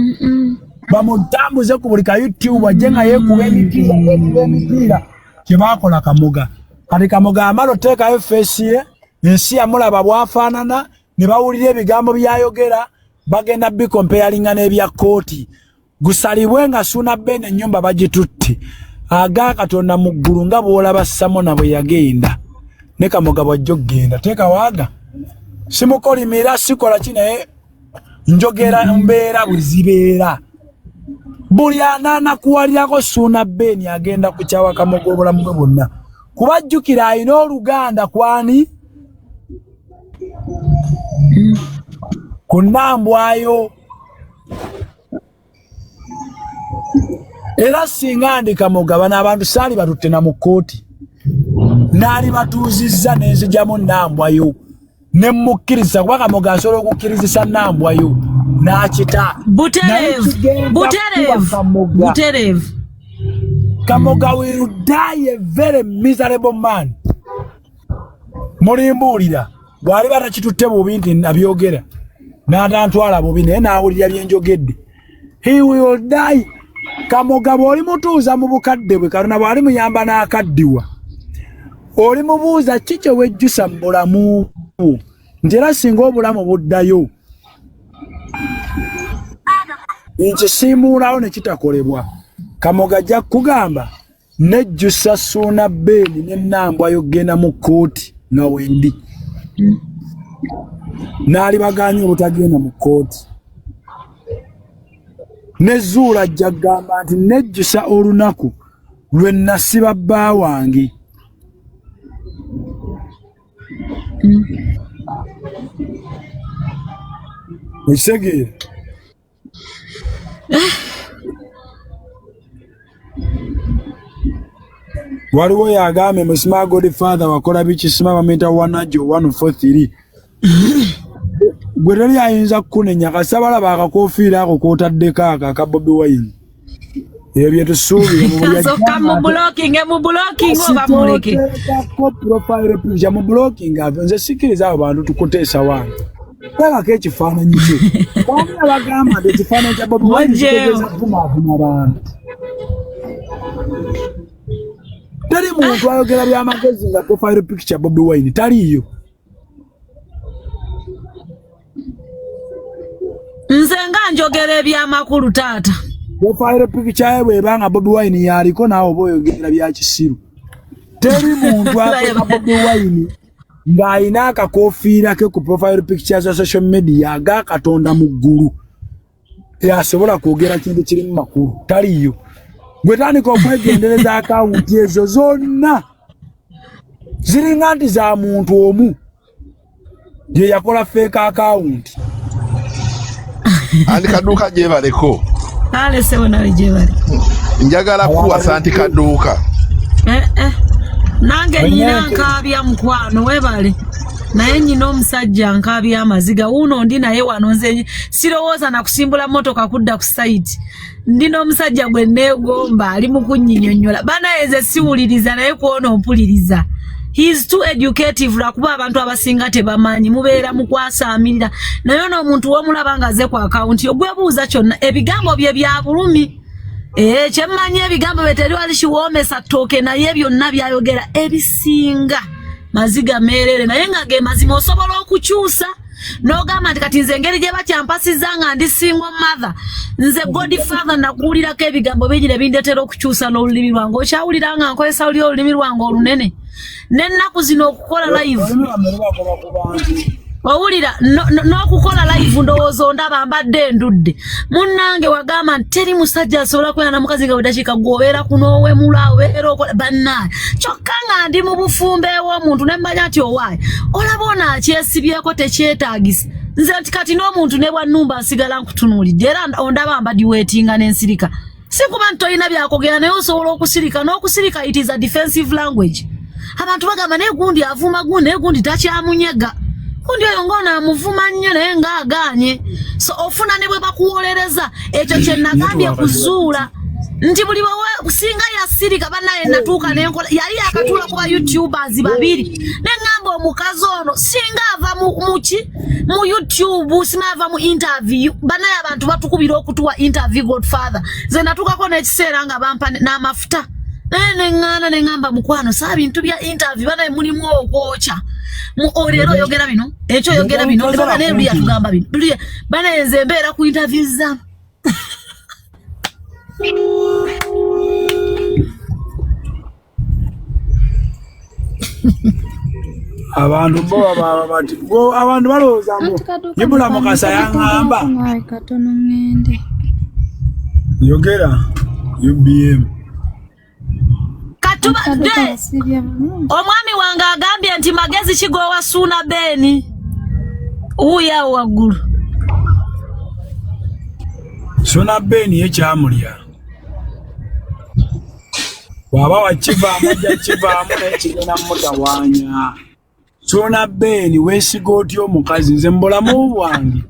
bamutambuze ku buli ka YouTube ajje nga yeekuba emipiira, yeekuba emipiira, kyebakola Kamoga. Kati Kamoga amala oteekayo face ye, ensi yamulaba bw'afaanana, ne bawulira ebigambo byayogera, bagenda bikompeyalinga n'ebya kooti gusalibwe nga Suuna Ben ennyumba bagitutte. Aga Katonda mu ggulu nga bw'olaba Samona bwe yagenda ne Kamoga bw'ajja okugenda teeka waaga. Simukolimira, sikola ki, naye njogera mbeera bwe zibeera. Buli anaanakuwalirako Suuna Ben agenda kukyawa Kamoga obulamu bwe bwonna, kuba jjukira alina oluganda kwani ku Nambwayo. Era singa ndi Kamoga, bano abantu saali batutte na mu kkooti, naali batuuzizza n'enzigyamu Nambwayo ne mmukkiriza, kuba Kamoga asobola okukkirizisa Nambwayo n'akita. Butereevu, butereevu, butereevu. Kamoga will die a very miserable man. Mulimbuulira bw'aliba takitutte bubi nti nabyogera n'atantwala bubi, naye n'awulira bye njogedde. He will die. Kamoga bw'oli mutuuza mu bukadde bwe, Katonda bw'ali muyamba n'akaddiwa, oli mubuuza ki kye wejjusa mu bulamu bwo, nti era singa obulamu buddayo nkisiimuulawo ne kitakolebwa. Kamoga ajja kukugamba, nejjusa Suuna Beeni ne Nambwayo genda mu kkooti nga wendi n'alibagaanya obutagenda mu kkooti. Ne Zuula ajja kugamba nti nejjusa olunaku lwe nasiba bba wange. Okitegeera? Waliwo yagambye musima Godfather wakola biki, sima bamuyita wanajo 143 gwe teri ayinza kukunenya kasita balaba akakofiira ako k'otaddeko ako aka Bobi Wine. Ebyo bye tusuubira mu buli Asooka mu blocking, mu blocking oba muleke. Asitooteekako profile picture mu blocking ave. Nze sikkiriza abo bantu tukuteesa wange. Teekako ekifaananyi kye. Wali abagamba nti ekifaananyi kya Bobi Wine Mugyewo. kitegeeza kuvumaavuma bantu. Teri muntu ayogera by'amagezi nga profile picture Bobi Wine taliiyo. Nze nga njogera ebyamakulu taata. Profile picture ye bw'eba nga Bobi Wine yaliko, naawe oba oyogera bya kisiru. Teri muntu akola Bobi Wine ng'alina akakofiira ke ku profile picture za social media aga Katonda mu ggulu yasobola kwogera kintu kirimu makulu, taliiyo. Gwe tandika okwegendereza akawunti ezo zonna ziringa nti za muntu omu ye yakola fake akawunti. Anti Kaduuka, gyebaleko. Ale sebo, nawe gyebale. Njagala kuwasa anti Kaduuka. Eh, eh. Nange nyina nkaabya mukwano, webale, naye nyina omusajja nkaabya amaziga wuuno ndi naye wano. Nze sirowooza na kusimbula motoka kudda ku site. Ndi n'omusajja gwe neegomba, ali mu kunnyinyonnyola. Banaye nze siwuliriza, naye kwona ompuliriza. He is too educative, lwakuba abantu abasinga tebamanyi, mubeera mu kwasaamirira. Naye ono omuntu womulaba nga aze ku akawunti ogwebuuza kyonna, ebigambo bye bya bulumi. Eh, kyemmanyi ebigambo bye teri wali kiwoomesa ttooke, naye byonna byayogera ebisinga maziga meerere, naye nga ge mazima. Osobola okukyusa n'ogamba nti kati nze engeri gye bakyampasizza nga ndi single mother, nze Godfather nakuwulirako ebigambo bingi ne bindeetera okukyusa n'olulimi lwange. Okyawulira nga nkozesa luli olulimi lwange olunene n'ennaku zino okukola live. Olulimi lwammwe lubagoba ku bantu. Owulira n'okukola live, ndowooza ondaba mbadde endudde. Munnange, wagamba nti teri musajja asobola kwera na mukazi nga bwe gwobeera kunoowemula obeera okola bannange, kyokka nga ndi mu bufumbo ew'omuntu ne mmanya nti owaaye olaba ono akyesibyeko tekyetaagisa. Nze nti kati n'omuntu ne bwannumba nsigala nkutunuulidde, era ondaba mbadiweetinga n'ensirika. Si kuba nti tolina byakwogera, naye osobola okusirika. N'okusirika, it is a defensive language. Abantu bagamba naye gundi avuma gundi, naye gundi takyamunyega, gundi oyo ng'ono amuvuma nnyo naye ng'agaanye. So ofuna ne bwe bakuwolereza ekyo kye nagambye kuzuula nti buli bwe singa yasirika bannaye natuuka nenkola yali yakatuula ku ba youtubers babiri neŋŋamba omukazi ono singa ava muki mu YouTube, singa ava mu interview. Bannaye abantu batukubira okutuwa interview. Godfather, nze natuukako n'ekiseera nga bampa n'amafuta, naye neŋŋaana, neŋŋamba mukwano saa bintu bya interview banaye mulimu okwokya. Leero oyogera bino, ekyo oyogera bino, naye luli yatugamba bino. Banaye nze mbeera ku interview zamu. Abantu bo baba bati abantu balowooza mbu Ibula Mukasa yaŋŋamba. Katono ŋŋende. Yogera UBM. Katuba omwami wange agambye nti magezi kigowa Suuna Beeni wuuyo awo waggulu. Suuna Beeni ye kyamulya. Bw'aba wakivaamu ajja kivaamu, naye kigenda mutawaanya. Sona Ben, weesiga otya omukazi? Nze mu bulamu bwange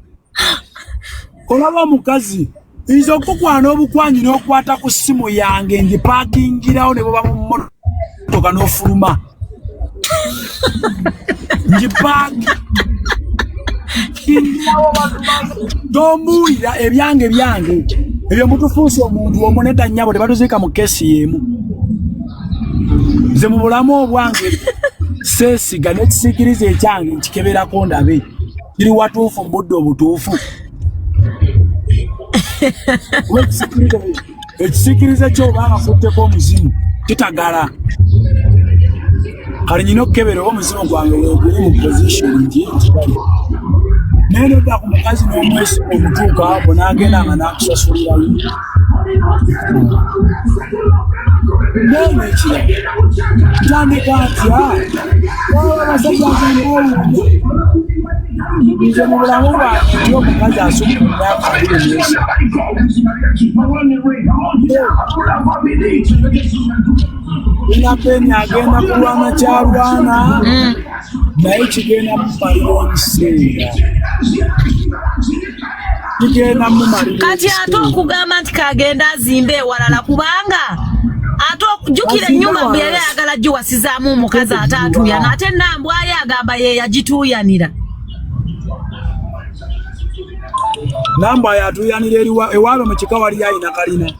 olaba omukazi nze okukwana obukwanyi n'okwata ku ssimu yange ngipakingirawo ne buba mu mmotoka n'ofuluma ngipakingirawo. Tombuulira ebyange byange ebyo. Mutufuuse omuntu omu nedda nnyabo, tebatuziika mu kesi y'emu. Nze mu bulamu obwange seesiga n'ekisiikiriza ekyange nkikeberako ndabe kiri watuufu mu budde obutuufu. Kuba ekisiikirize kyo obanga kutteko omuzimu kitagala. Kale nyina okukebera oba omuzimu gwange weguli mu position nti nkitali, naye nodda ku mukazi n'omwesiga omutuuka abo n'agenda nga n'akusasulirayo. Naye nekirala, ntandika ntya? Waba abasajja nze mbowunya. Nze mu bulamu bwange nti omukazi asukka mu myaka 23. Ina Peni agenda kulwana kyalwana, naye kigenda mumalira ebiseera, kigenda mumalira Kati ate ebiseera. okugamba nti kagenda azimbe ewalala, kubanga ate okujjukira Azimbe ennyumba mbu yali ewalala. ayagala giwasizaamu omukazi ate atuuyana, ate Nambwayo agamba ye yagituuyanira. Nambwayo atuuyanira eriwa? Ewaabwe mu kika wali ayina kalina.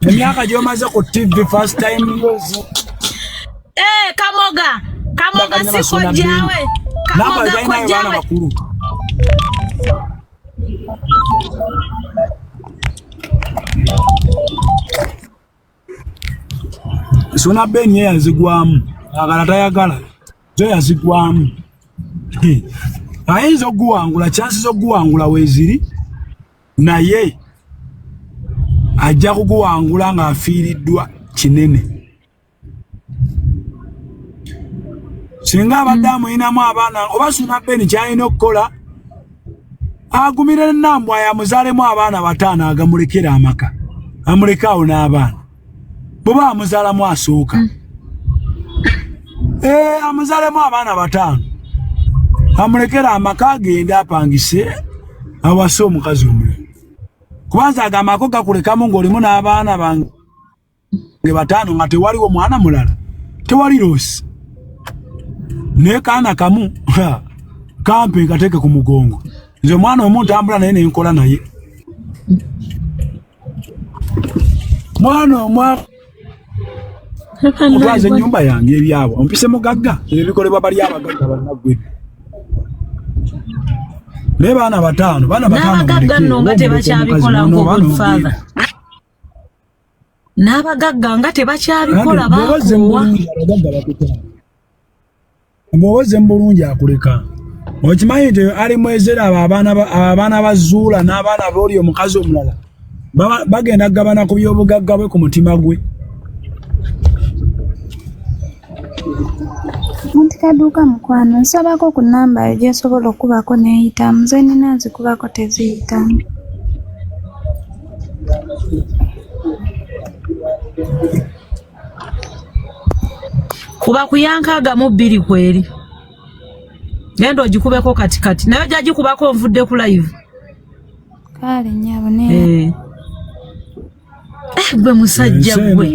Emyaka gy'omaze ku TV, first time yozi. Eh, Kamoga, Kamoga si kojjawe. Nambwayo Kamoga talinayo baana kojjawe. bakulu. Suna Ben ye yazigwamu, agala tayagala, zo yazigwamu. Ayinza okuguwangula, chansi z'okuguwangula weeziri, naye ajja kuguwangula ng'afiiriddwa kinene. Singa abadde amuyinamu abaana oba Suna Ben kyalina okukola, agumire Nambwayo amuzaalemu abaana bataano, agamulekere amaka, amuleke awo n'abaana. Bweba amuzaalamu asooka, amuzaalemu abaana bataano, amulekere amaka, agende apangise, awase omukazi omulala, kubanza agamba ako gakulekamu ng'olimu n'abaana bange bataano nga tewaliwo mwana mulala, tewali loss. Naye kaana kamu ha, kampe nkateeke ku mugongo. Nze omwana omu ntambula naye nenkola naye. Mwana omu otwaza ennyumba yange ebyabwe ompise mugagga, ebyo bikolebwa bali abagagga bannaggwe. Naye baana bataano, baana bataano. N'abagagga Muleke, nno nga oba omuleka omukazi tebakyabikola n'onoba ngo n'ogenda. Godfather. N'abagagga nga tebakyabikola. Bw'oba ozze mu Baakoowa. bulungi, abagagga bakutwala. Bw'oba ozze mu bulungi akuleka. Okimanyi nti ali mwezera abo abaana ba Zuula n'abaana b'oli omukazi omulala bagenda kugabana ku by'obugagga bwe ku mutima gwe. Anti Kaduuka mukwano, nsabako ku nnamba yo gy'osobola okubako n'eyitamu. Nze nina nzikubako teziyitamu. Kuba ku ya 62 kweri, genda ogikubeko kati kati, naye ojja gikubako nvudde ku live. Kale nnyabo ne Eh. Eh, gwe musajja Ensi eno gwe.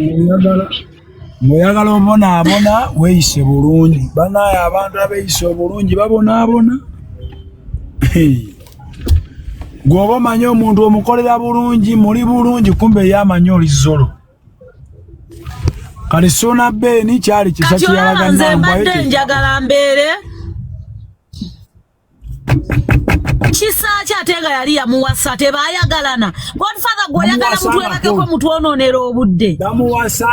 Ng'oyagala obonaabona, weeyise bulungi. Banaye abantu abeeyisa obulungi babonaabona. Gwe oba omanyi omuntu omukolera bulungi, muli bulungi, kumbe ye amanyi oli zolo. Kati Suna Beni kyali kisa Kati olaba kiyalaga nze Nambwayo. mbadde njagala mbeere kisaaki, ate nga yali yamuwasa, tebayagalana. Godfather, gwe oyagala Yamuwasangako. mutwebakeko, mutwonoonera obudde,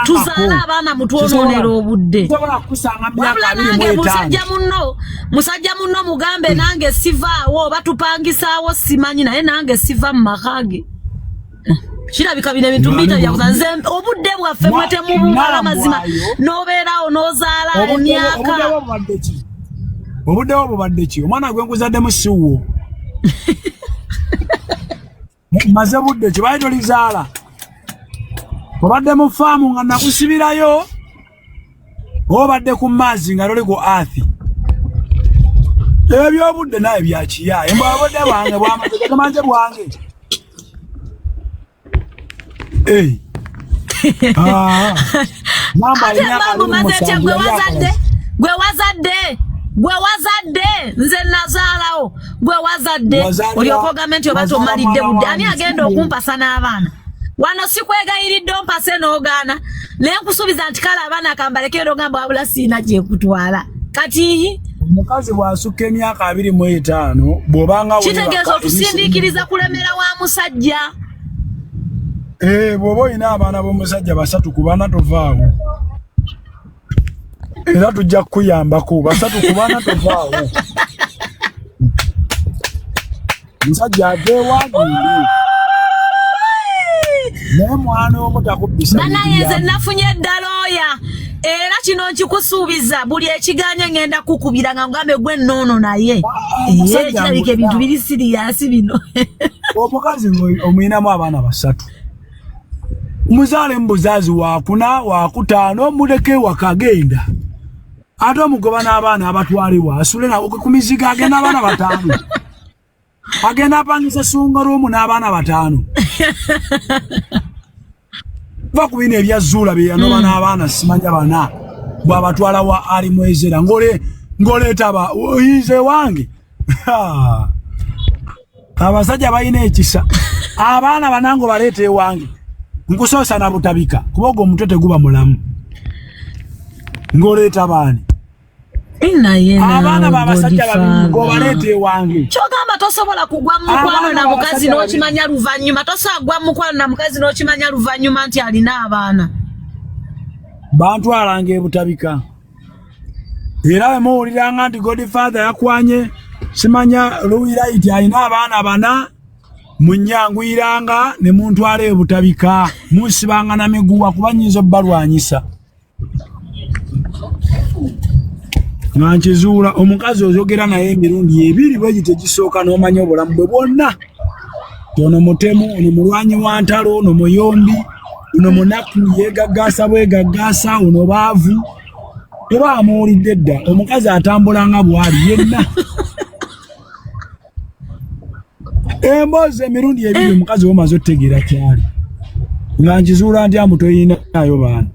tuzaale abaana, mutwonoonera obudde. Sobola kukusanga mu myaka Wabula abiri mu nange etaano. Musajja munno mugambe nange sivaawo, oba tupangisaawo simanyi, naye nange siva mu maka ge. Kirabika bino ebintu mbiyita byakuza. Nze obudde bwaffe mwe temubumala mazima. Nambwayo. N'obeerawo n'ozaala emyaka. Obudde bwo bubadde ki? Obudde bwo bubadde ki? Omwana gwe nkuzaddemu si wuwo. Maze budde ki? Baali tolizaala. Obadde mu faamu nga nakusibirayo, obadde ku maazi nga toli ku athi. Ebyobudde naye byakiya, embwabudde bwange bwamaze bwange. Ate mambo maze gwe wazadde, gwe wazadde, gwe wazadde, nze nazaalawo, gwe wazadde. Olyoka ogambe nti oba tomalidde budde, ani agenda okumpasa n'abaana? Wano sikwegayiridde ompase n'ogaana, naye nkusuubiza nti kale abaana kambaleke era ogamba wabula siina gye kutwala. Kati omukazi bw'asukka emyaka 25 bw'obanga kitegeeza otusindiikiriza kulemera wa musajja. Bw'oba olina abaana b'omusajja 3 ku 4 tovaawo. Era tujja kukuyambako 3 ku 4 tovaawo. Musajja aveewo agende. Naye mwana omu takubbisa. Banaye nze nafunye eddalooya. Era kino nkikusuubiza buli ekiganye ngenda kukubira nga ngambe gwe nnoono naye. Kirabika ebintu biri siriyasi bino. Omukazi omuyinamu abaana 3. Muzaale mu buzazi wakuna wakutaano muleke wakagenda. Ate omugoba n'abaana abatwaliwa asule nabo ku mizigo agenda abaana 5. Agenda apangisa sunga romu n'abaana 5. Va ku bino ebya Zuula bye yanoba n'abaana simanya bana bw'abatwala wa Ali Mwezera ngoleeta ba oyinze wange. Abasajja balina ekisa abaana banango baleeta ewange nkusoosa na butabika kuba ogwo omutwe teguba mulamu ngoleeta baani abaana babasajja babiri ng'obaleeta ewange. Kyogamba tosobola kugwa mukwano na mukazi n'okimanya luvannyuma, tosobola kugwa mukwano na mukazi n'okimanya luvannyuma nti alina abaana. Bantwalanga ebutabika. Era bwe muwuliranga nti Godfather yakwanye simanya Louis alina abaana 4, munnyanguyiranga ne muntwala ebutabika, munsibanga na miguwa kuba nnyinza obbalwanyisa. Nga nkizuula omukazi oyogera naye emirundi 2 bwe giti egisooka n'omanya obulamu bwe bwonna. Ono mutemu, ono mulwanyi wa ntalo, ono muyombi, ono munaku yeegaggaasa bwegaggaasa, ono baavu. Oba amuwulidde dda, omukazi atambula nga bw'ali yenna. Emboozi emirundi 2 omukazi w'omaze otegeera ky'ali. Nga nkizuula nti amutoyinayo baana.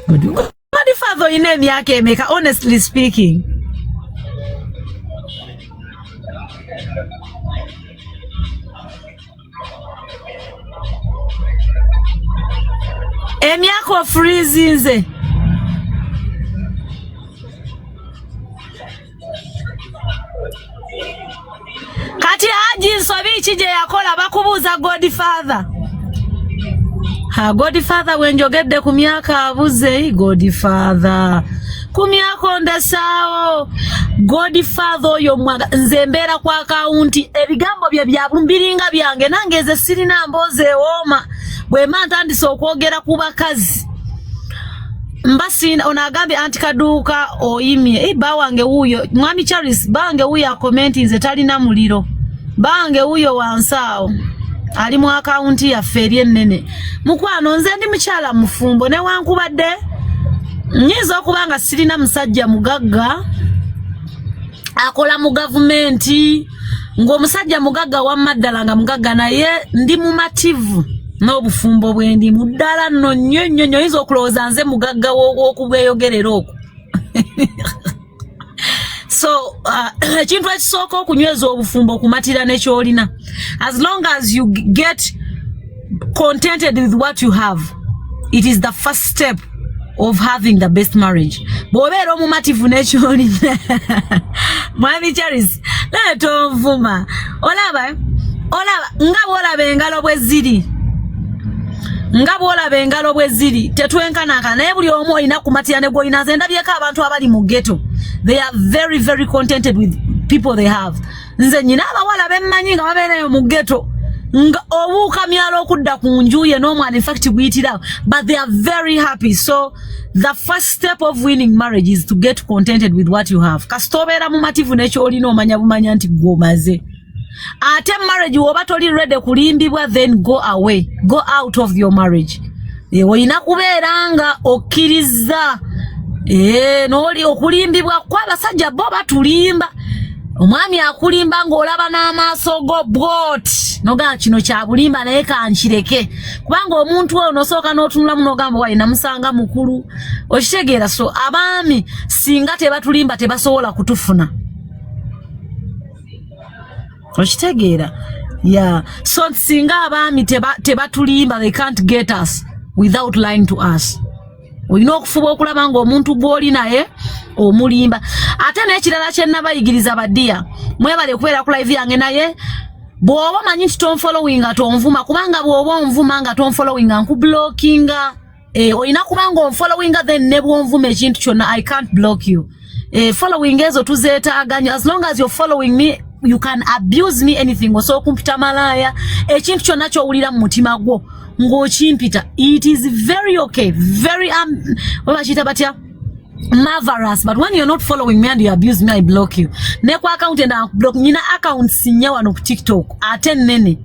Godfather olina emyaka emeka honestly speaking? Emyaka ofreezinze. Kati Haji nsobi ki gye yakola bakubuuza Godfather. Ha, Godfather wenjogedde ku myaka abuze. Godfather ku myaka ondesaawo. Godfather oyo mwaga nze mbeera ku akawunti ebigambo bye bya biringa byange nange nze sirina mboozi ewooma. Bwe mba ntandise okwogera ku bakazi mba sina. Ono agambye anti kaduuka oyimye. Ba wange wuuyo mwami Charles, bange wuuyo akomenti nze talina muliro. Bange wuuyo wansi awo ali mu akawunti yaffe eri ennene. Mukwano nze ndi mukyala mufumbo newankubadde nnyinza okuba nga sirina musajja mugagga akola mu gavumenti ng'omusajja mugagga wamma ddala nga mugagga, naye ndi mumativu n'obufumbo bwe ndimu ddala nno nnyo nnyo nnyo. Oyinza okulowooza nze mugagga w'okubweyogerera okwo. So ekintu ekisooka okunyweza obufumbo okumatira ne ky'olina. As long as you get contented with what you have, it is the first step of having the best marriage. Bw'obeera omumativu n'ekyolina. Mwami Charles, naye tonvuma. Olaba, olaba nga bw'olaba engalo bwe ziri. Nga bw'olaba engalo bwe ziri, tetwenkanankana naye buli omu olina kumatira ne gw'olina. Nze ndabyeko abantu abali mu ghetto. They are very very contented with people they have. Nze nnyina abawala bemmanyi nga babeerayo mu ghetto. Nga obuuka myalo okudda ku nju ye n'omwana, in fact guyitirawo, but they are very happy. So the first step of winning marriage is to get contented with what you have. Kasita obeera mumativu n'ekyolina omanya bumanya nti gw'omaze. Ate marriage woba toli ready kulimbibwa, then go away, go out of your marriage. Olina kubeera nga okkiriza n'oli okulimbibwa kwa abasajja bo batulimba. Omwami akulimba ng'olaba n'amaaso go bwoti, nogamba kino kya bulimba naye kankireke, kubanga omuntu oyo nosooka n'otunulamu n'ogamba wayi namusanga mukulu, okitegeera? So abaami singa tebatulimba tebasobola kutufuna, okitegeera? Yeah, so singa abaami tebatulimba, they can't get us without lying to us. Olina okufuba okulaba ng'omuntu gw'oli naye omulimba. Ate n'ekirala kye nabayigiriza, ba dear, mwebale kubeera ku live yange, naye bw'oba omanyi nti tonfollowinga, tonvuma, kubanga bw'oba onvuma nga tonfollowinga, nkublockinga. Olina kubanga onfollowinga, then ne bwonvuma ekintu kyonna, I can't block you. Following ezo tuzeetaaga nnyo. As long as you're following me, you can abuse me anything. Osobola okumpita malaaya, ekintu kyonna ky'owulira mu mutima gwo ng'okimpita. It is very okay, very bakiyita batya, marvelous. But when you're not following me and you abuse me, I block you. Ne ku account endala block. Nyina accounts nnya wano ku TikTok, ate nnene,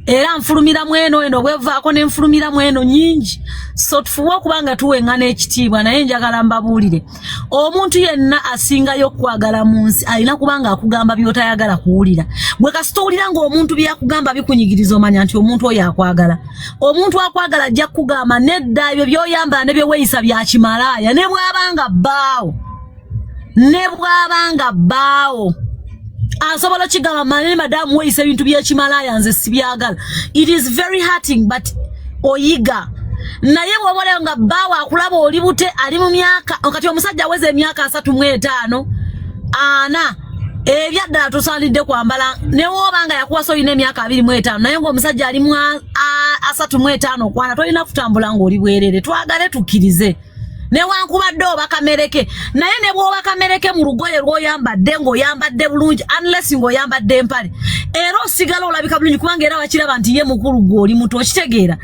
era nfulumiramu eno, eno bwevaako ne nfulumiramu eno nyingi. So tufuba okuba nga tuweŋŋana ekitiibwa. Naye njagala mbabuulire, omuntu yenna asingayo okwagala mu nsi alina kuba nga akugamba by'otayagala kuwulira. Bwe kasita owulira ng'omuntu byakugamba bikunyigiriza, omanya nti omuntu oyo akwagala. Omuntu akwagala ajja kukugamba, nedda, ebyo by'oyambala ne bye weeyisa bya kimalaaya, ne bw'aba nga bbaawo, ne bw'aba nga bbaawo asobola okigamba, manene madamu weeyisa ebintu by'ekimalaaya, nze sibyagala. It is very hurting, but oyiga. Naye bw'oba olaba nga bbaawo akulaba oli bute, ali mu myaka, kati omusajja aweza emyaka 35, 40, ebyaddala tosaanidde kwambala. Newooba nga yakuwasa olina emyaka 25, naye ng'omusajja ali mu 35 okwana, tolina kutambula ng'oli bwerere. Twagale tukkirize, newankubadde oba kamereke, naye ne bw'oba kamereke mu lugoye lw'oyambadde ng'oyambadde bulungi, unless ng'oyambadde empale, era osigala olabika bulungi, kubanga era bakiraba nti ye mukulu, gwe oli muto, okitegeera?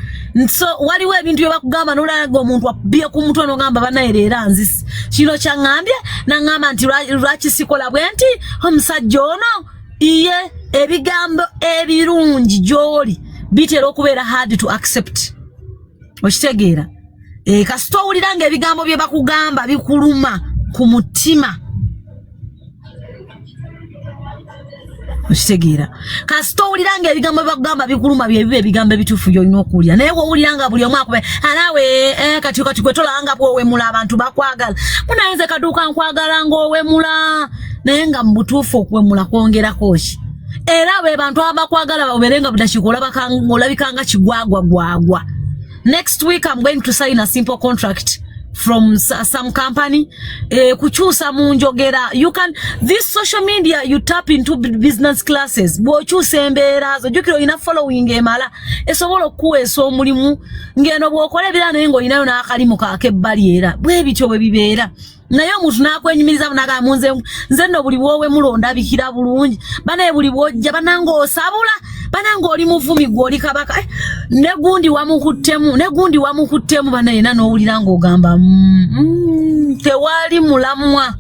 So waliwo ebintu bye bakugamba nolanga omuntu akubye ku mutwe n'ogamba, banaye leero nzisi kino kyaŋŋambye, naŋŋamba nti lwaki sikola bwe nti omusajja ono. Iye ebigambo ebirungi gy'oli bitera okubeera hard to accept, okitegeera? Kasita owulira ng'ebigambo bye bakugamba bikuluma ku mutima, okitegeera? Kasita owulira ng'ebigambo bye bakugamba bikuluma, bye biba ebigambo ebituufu by'olina okuwulira. Naye bw'owulira nga buli omu akube anaawe, kati gwe tolaba nga bw'owemula, abantu bakwagala. Munaye nze Kaduuka nkwagala ng'owemula, naye nga mu butuufu okuwemula kwongerako ki? Era be bantu abakwagala babeere nga budakiika olabika nga kigwagwagwagwa. Next week I'm going to sign a simple contract from some company, kukyusa mu njogera. You can, this social media, you tap into business classes. Bw'okyusa embeera zo, jjukira olina following emala esobola okukuweesa omulimu ng'eno bw'okola ebira, naye ng'olinayo n'akalimu kaak'ebbali. Era bwe bityo bwe bibeera. Naye omuntu n'akwenyumiriza nagamba, munze nze nno buli bw'owemula ondabikira bulungi, banaye buli bw'ojja banange osabula, banange oli muvumi, gwe oli kabaka, ne gundi wamukuttemu, ne gundi wamukuttemu, banaye na n'owulira ng'ogamba, tewali mulamwa,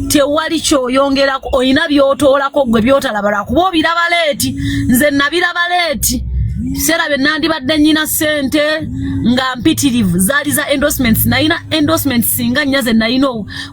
tewali kyoyongerako, olina by'otoolako gwe by'otalaba lwakuba obiraba late. Nze nabiraba late. Biseera bye nandibadde nnyina ssente nga mpitirivu zaali za endorsements. Nalina endorsements singa nnya ze nalina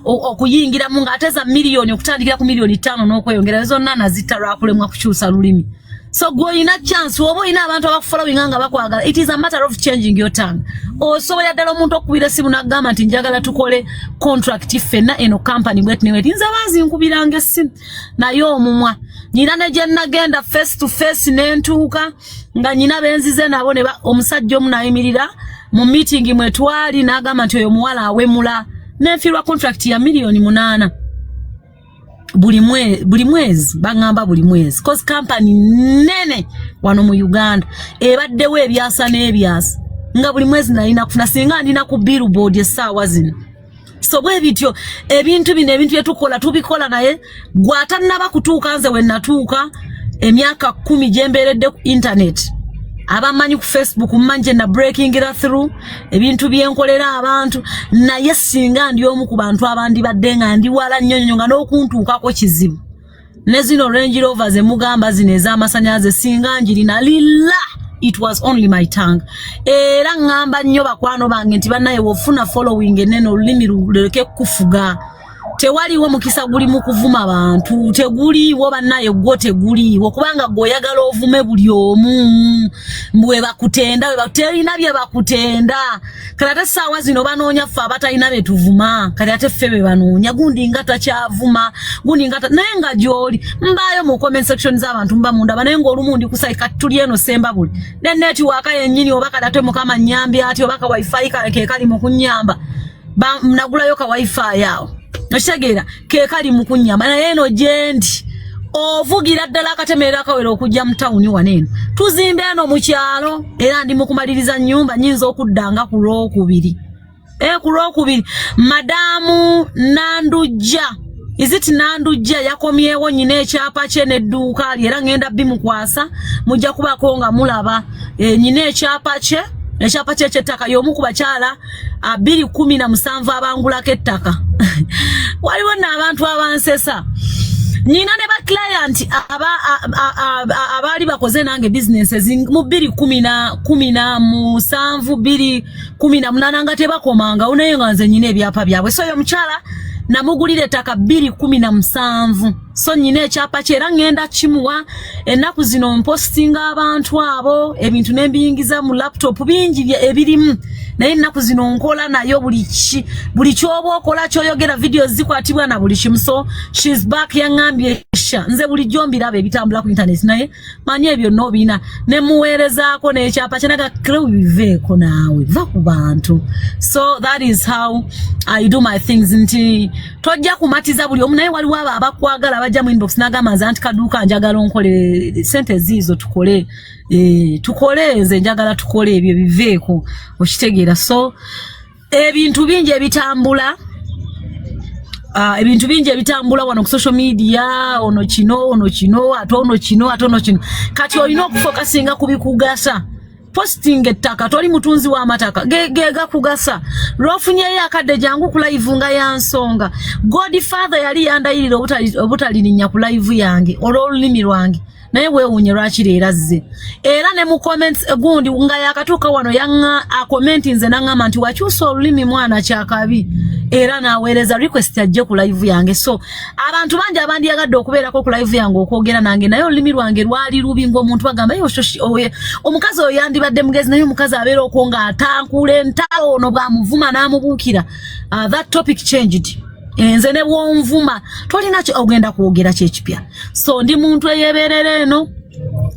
okuyingiramu, ng'ate za miliyoni, okutandikira ku miliyoni 5 n'okweyongera. Zonna nazitta lwakulemwa kukyusa lulimi. So gwe olina chance, oba olina abantu abakufollowinga nga bakwagala, it is a matter of changing your tongue. Osobola ddala omuntu okukubira essimu n'agamba nti njagala tukole contract ffenna, eno company bweti neweti. Nze banzinkubiranga essimu, naye omumwa nyina ne gye nagenda face to face nentuuka nga nyina benzize nabo ne omusajja omu nayimirira mu meeting mwe twali n'agamba nti oyo muwala awemula, nenfiirwa contract ya miliyoni 8 buli mwezi. Baŋŋamba buli mwezi, cause company nene wano mu Uganda ebaddewo ebyasa n'ebyasa, nga buli mwezi nalina kufuna singa ndina ku billboard essaawa zino. So bwe bityo ebintu bino, ebintu byetukola tubikola, naye gw'atannaba kutuuka nze we natuuka, emyaka 10 gye mbeeredde ku internet, abamanyi ku Facebook mmanyi gye na breakingira through ebintu byenkolera abantu. Naye singa ndi omu ku bantu abandibadde nga ndi wala nnyo nnyo, nga n'okuntuukako kizibu. Ne zino Range Rover ze mugamba zino ez'amasannyalaze, singa njirina lilla, it was only my tongue. Era ŋŋamba nnyo bakwano bange nti bannaye, wofuna following enene, olulimi luleke kufuga. Tewaliwo mukisa guli mu kuvuma bantu, teguliiwo bannaye, gwo teguliiwo, kubanga gwe oyagala ovume buli omu bwe bakutenda, bwe terina bye bakutenda. Kati ate essaawa zino banoonya ffe abatalina be tuvuma. Kati ate ffe be banoonya, gundi nga takyavuma, gundi nga naye nga gy'oli mbaayo mu comment section z'abantu, mba mundaba, naye ng'olumu ndi kusai. Kati tuli eno semba buli ne network yennyini, oba kati ate Mukama nnyambi ati, oba ka wifi ke kali mu kunnyamba. Nagulayo ka wifi awo, okitegeera, ke kali mu kunnyamba. Naye eno gyendi ovugira ddala akatemerera akawera okujja mu tawuni wano. Eno tuzimba eno mu kyalo, era ndi mu kumaliriza nnyumba. Nyinza okudda nga ku Lwokubiri, ku Lwokubiri. Madaamu Nandujja, is it Nandujja, yakomyewo nyina ekyapa kye n'edduuka lye, era ŋŋenda bimukwasa, mujja kubaako nga mulaba. Nyina ekyapa kye, ekyapa kye ekyettaka. Y'omu ku bakyala 2017 abangulako ettaka. Waliwo nno abantu abansesa. Nyina ne ba client abaali bakoze nange businesses mu 2017, 2018, nga tebakomangawo, naye nga nze nyina ebyapa byabwe. So oyo omukyala namugulira ettaka 2017, so nyina ekyapa kye era ŋŋenda kimuwa. Ennaku zino mpostinga abantu abo ebintu nembiyingiza mu laptop, bingi ebirimu, naye ennaku zino nkola nayo buli ki, buli kyoba okola, kyoyogera, videos zikwatibwa na buli kimu. So she's back. Yaŋŋambye, "Sha, nze bulijjo mbiraba ebitambula ku internet, naye manyi ebyo noobirina." Ne muweerezaako n'ekyapa kye, naga Cleo, biveeko naawe, va ku bantu. So that is how I do my things, nti tojja kumatiza buli omu, naye waliwo abo abakwagala bajja mu inbox n'agamba, "Nze anti kaduuka, njagala onkole sente ziizo, tukole, tukole, nze njagala tukole." Ebyo biveeko, okitegeera? So ebintu bingi ebitambula, ebintu bingi ebitambula wano ku social media, ono kino, ono kino, ate ono kino, ate ono kino. Kati olina okufokasinga ku bikugasa. Posting ettaka, toli mutunzi w'amataka, ge gakugasa. Lwofunyeyo akadde, jangu ku live nga ya nsonga. Godfather yali yandayirira obutalirinnya ku live yange olw'olulimi lwange, naye weewuunye lwaki leero azze. Era ne mu comments gundi nga yakatuuka wano yaŋŋa akomenti nze naŋŋamba nti wakyusa olulimi, mwana kyakabi, era n'aweereza request ajje ku live yange. So abantu bangi abandiyagadde okubeerako ku live yange okwogera nange, naye olulimi lwange lwali lubi, ng'omuntu bagamba, "Ye, omukazi oyo yandibadde mugezi, naye omukazi abeera okwo ng'atankula entalo, ono bw'amuvuma n'amubuukira." That topic changed. Nze ne bwonvuma tolina ogenda kwogera kyekipya. So ndi muntu eyeberera eno,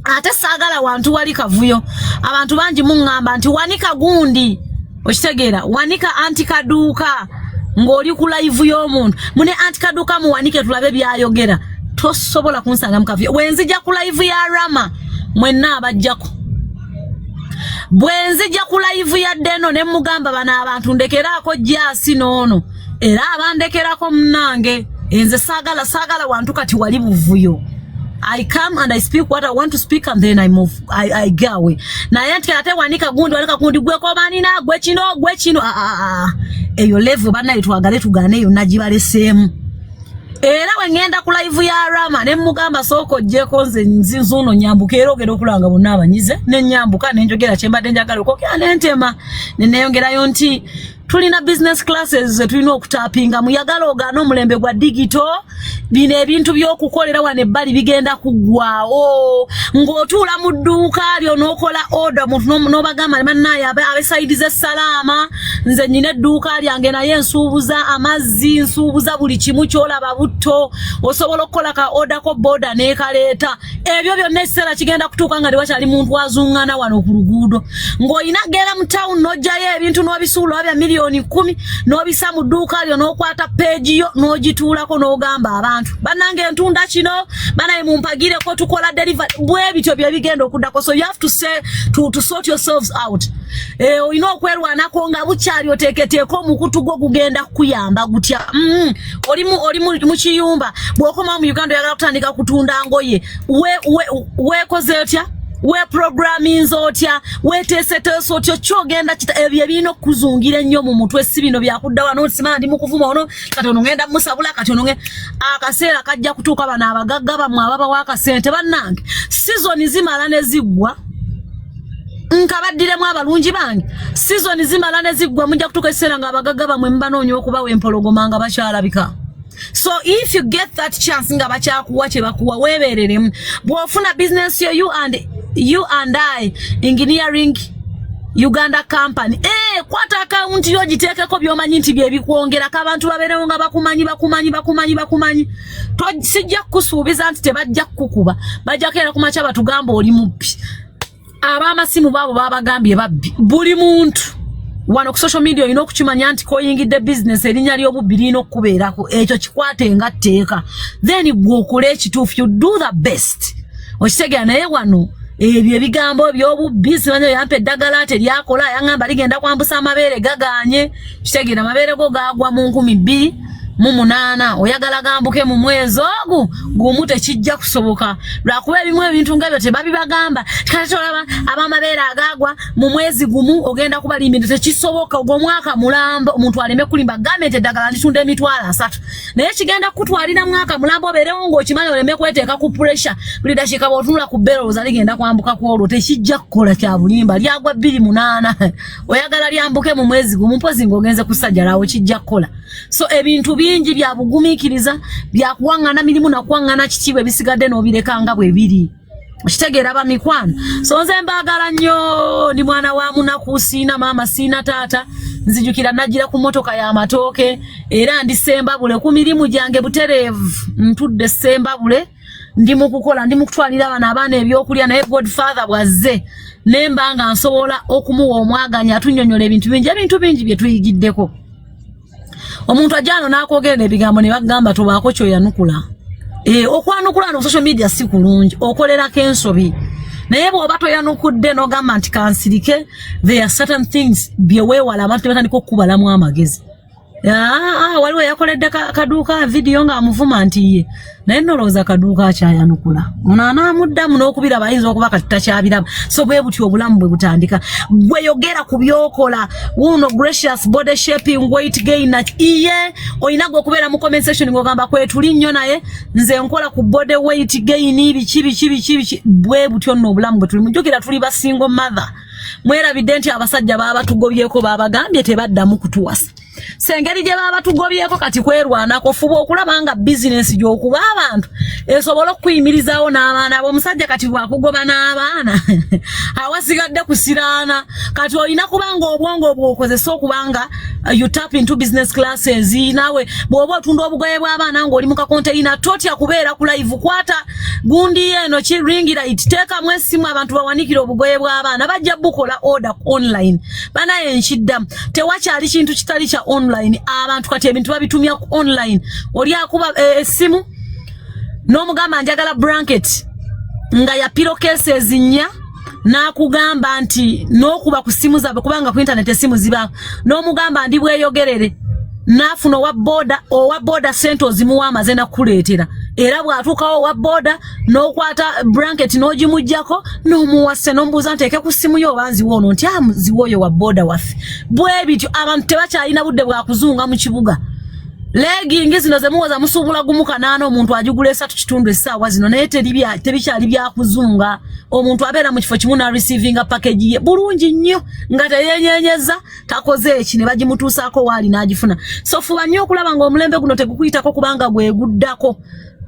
ate saagala wantu wali kavuyo. Abantu bangi muŋŋamba nti wanika gundi, okitegeera, wanika anti kaduuka ng'oli ku live y'omuntu mune, anti kaduuka muwanike tulabe byayogera. Tosobola kunsanga mu kavuyo. Bwe nzija ku live ya Rama, mwenna abajjako. Bwe nzija ku live ya Deno ne mugamba, "Bano abantu ndekeraako jasi n'ono," era abandekerako munnange. Nze saagala wantu kati wali buvuyo. I come and I speak what I want to speak and then I move, I go away. Naye nti ate wanika gundi, wanika gundi, gwe komanina, gwe kino, gwe kino, ah, ah, ah. Eyo level bannaye, twagale tugaane, eyo nagibaleseemu. Era we ŋŋenda ku live ya Rama ne mugamba, "Sooka oggyeko, nze nzinzuuno nyambuka," era ogenda okulanga bonna abanyize ne nyambuka ne njogera kye mbadde njagala okwogera ne ntema ne neeyongerayo nti tulina business classes ze tulina okutapinga. Muyagala ogaana, omulembe gwa digital, bino ebintu by'okukolera wano ebbali bigenda kuggwawo, ng'otuula mu dduuka lyo n'okola order, muntu n'obagamba, "Bannaye ab'e side z'essalaama, nze nyina edduuka lyange, naye nsuubuza amazzi, nsuubuza buli kimu kyolaba, butto." Osobola okukola ka order ko boda n'ekaleeta. Ebyo byonna ekiseera kigenda kutuuka nga tewakyali muntu azuŋŋana wano ku luguudo, ng'olina genda mu town n'oggyayo ebintu n'obisuula bya 10 million n'obisa mu dduuka lyo, n'okwata page yo n'ogituulako n'ogamba abantu, "Bannange, ntunda kino, banaye mumpagireko, tukola delivery." Bwe bityo bye bigenda okuddako. So you have to say to sort yourselves out. Olina okwerwanako nga bukyali, oteeketeeka omukutu gwo gugenda kukuyamba gutya. Oli mu kiyumba, bw'okomawo mu Uganda oyagala kutandika kutunda ngoye, weekoze otya? Weprogramminze otya? Weteeseteese otya? Kyogenda kita ebyo ebirina okukuzungira ennyo mu mutwe, si bino byakudda wano simala ndi mukuvuma ono, kati ono ngenda musabula, kati ono akaseera kajja kutuuka. Bano abagagga bammwe ababawa akasente, bannange, season zimala ne ziggwa. Nkabaddiremu abalungi bange, season zimala ne ziggwa. Mujja kutuuka ekiseera nga abagagga bammwe mubanoonya okubawa empologoma nga bakyalabika. So if you get that chance nga bakyakuwa kye bakuwa, weebereremu. Bw'ofuna business yo, you and I Engineering Uganda Company, kwata akawunti yo giteekeko by'omanyi nti bye bikwongerako, abantu babeerewo nga bakumanyi, bakumanyi, bakumanyi, bakumanyi. Sijja kukusuubiza nti tebajja kukukuba, bajja keera ku makya batugamba oli mubbi. Ab'amasimu baabo babagambye babbi. Buli muntu wano ku social media olina okukimanya nti koyingidde business, erinnya ly'obubbi lirina okukubeerako. Ekyo kikwate nga tteeka, then gw'okola ekituufu, you do the best, okitegeera? Naye wano ebyo ebigambo by'obubbi, simanyi yampa eddagala teryakola, yaŋŋamba ligenda kwambusa amabeere, gagaanye. Kitegeera, amabeere go gagwa mu 2008, oyagala gambuke mu mwezi ogu gumu? Tekijja kusoboka, lwakuba ebimu ebintu nga ebyo tebabibagamba. Kati tolaba ab'amabeere agagwa mu mwezi gumu ogenda kubalimbira? Tekisoboka. Ogwo omwaka mulamba omuntu aleme kulimba. Gambe nti eddagala litunda 300,000, naye kigenda kukutwalira mwaka mulamba. Obeerewo ng'okimanyi, oleme kweteeka ku pressure buli dakiika bw'otunula ku bbeere olowooza ligenda kwambuka ku olwo. Tekijja kukola, kya bulimba. Lyagwa 2008, oyagala lyambuke mu mwezi gumu? Mpozi ng'ogenze kusajjalawo, kijja kukola. So ebintu bingi bya bugumiikiriza, byakuwaŋŋana mirimu nakuwaŋŋana kitiibwa, ebisigadde n'obireka nga bwe biri. Okitegeera, bamikwano? So nze mbaagala nnyo. Ndi mwana wa munaku, siina maama, siina taata. Nzijukira najjira ku motoka y'amatooke, era ndi Sembabule ku mirimu gyange butereevu. Ntudde Sembabule, ndi mu kukola, ndi mu kutwalira bano abaana ebyokulya, naye Godfather bw'azze nemba nga nsobola okumuwa omwaganya atunyonyola ebintu bingi, ebintu bingi bye tuyigiddeko. Omuntu ajja ano n'akwogerera ebigambo ne bagamba tobaako kyoyanukula. Okwanukula no social media si kulungi, okolerako ensobi. Naye bw'oba toyanukudde n'ogamba nti kansirike, there are certain things bye weewala, abantu ne batandika okukubalamu amagezi. Waliwo yakoledde kaduuka vidiyo ng'amuvuma nti ye, naye nolowooza kaduuka akyayanukula, ono anaamuddamu n'okubiraba ayinza okuba kati takyabiraba. So bwe butyo obulamu bwe butandika. Gwe yogera ku byokola. Wuno Gracious Body Shaping, weight gain, iye olina gwe okubeera mu comment section ng'ogamba kwetuli nnyo, naye nze nkola ku body weight gain, biki biki biki biki. Bwe butyo nno obulamu bwe tuli. Mujjukira tuli ba single mother. Mwerabidde nti abasajja baba tugobyeko, babagambye tebaddamu kutuwasa. Sengeri gye baba tugobyeko, kati kwerwanako. Fuba okulaba nga bizinensi gy'okuba abantu esobole okukuyimirizaawo n'abaana bo. Omusajja kati bwakugoba n'abaana, awasigadde kusiraana. Kati olina kubanga obwongo bw'okozesa okubanga you tap into business classes. Naawe bw'oba otunda obugoye bw'abaana ng'oli mu kakonteyina, totya kubeera ku live. Kwata gundi eno ki ring light, teekamu essimu, abantu bawanikire obugoye bw'abaana, bajja bukola order online. Banaye nkiddamu, tewakyali kintu kitali kya online. Abantu kati ebintu babitumya ku online. Oli akuba essimu n'omugamba njagala blanket nga ya pillowcases 4, n'akugamba nti n'okuba ku ssimu zaabwe, kubanga ku internet essimu zibaako, n'omugamba ndi bweyogerere, n'afuna owa boda. Owa boda sente ozimuwa amaze nakuleetera, era bw'atuukawo owa boda n'okwata blanket n'ogimuggyako n'omuwa sse, n'omubuuza nteeke ku ssimu yo oba nziwa ono? Nti nziwa oyo wa boda waffe. Bwe bityo abantu tebakyalina budde bwa kuzunga mu kibuga. Leggings zino zemuwoza musuubula gumu kanaana, omuntu agigula 3.5 essaawa zino, naye tebikyali byakuzunga. Omuntu abeera mu kifo kimu n'areceivinga package ye bulungi nnyo nga teyenyenyeza, takoze eki, ne bagimutuusaako waali n'agifuna. So fuba nnyo okulaba ng'omulembe guno tegukuyitako, kubanga gwe guddako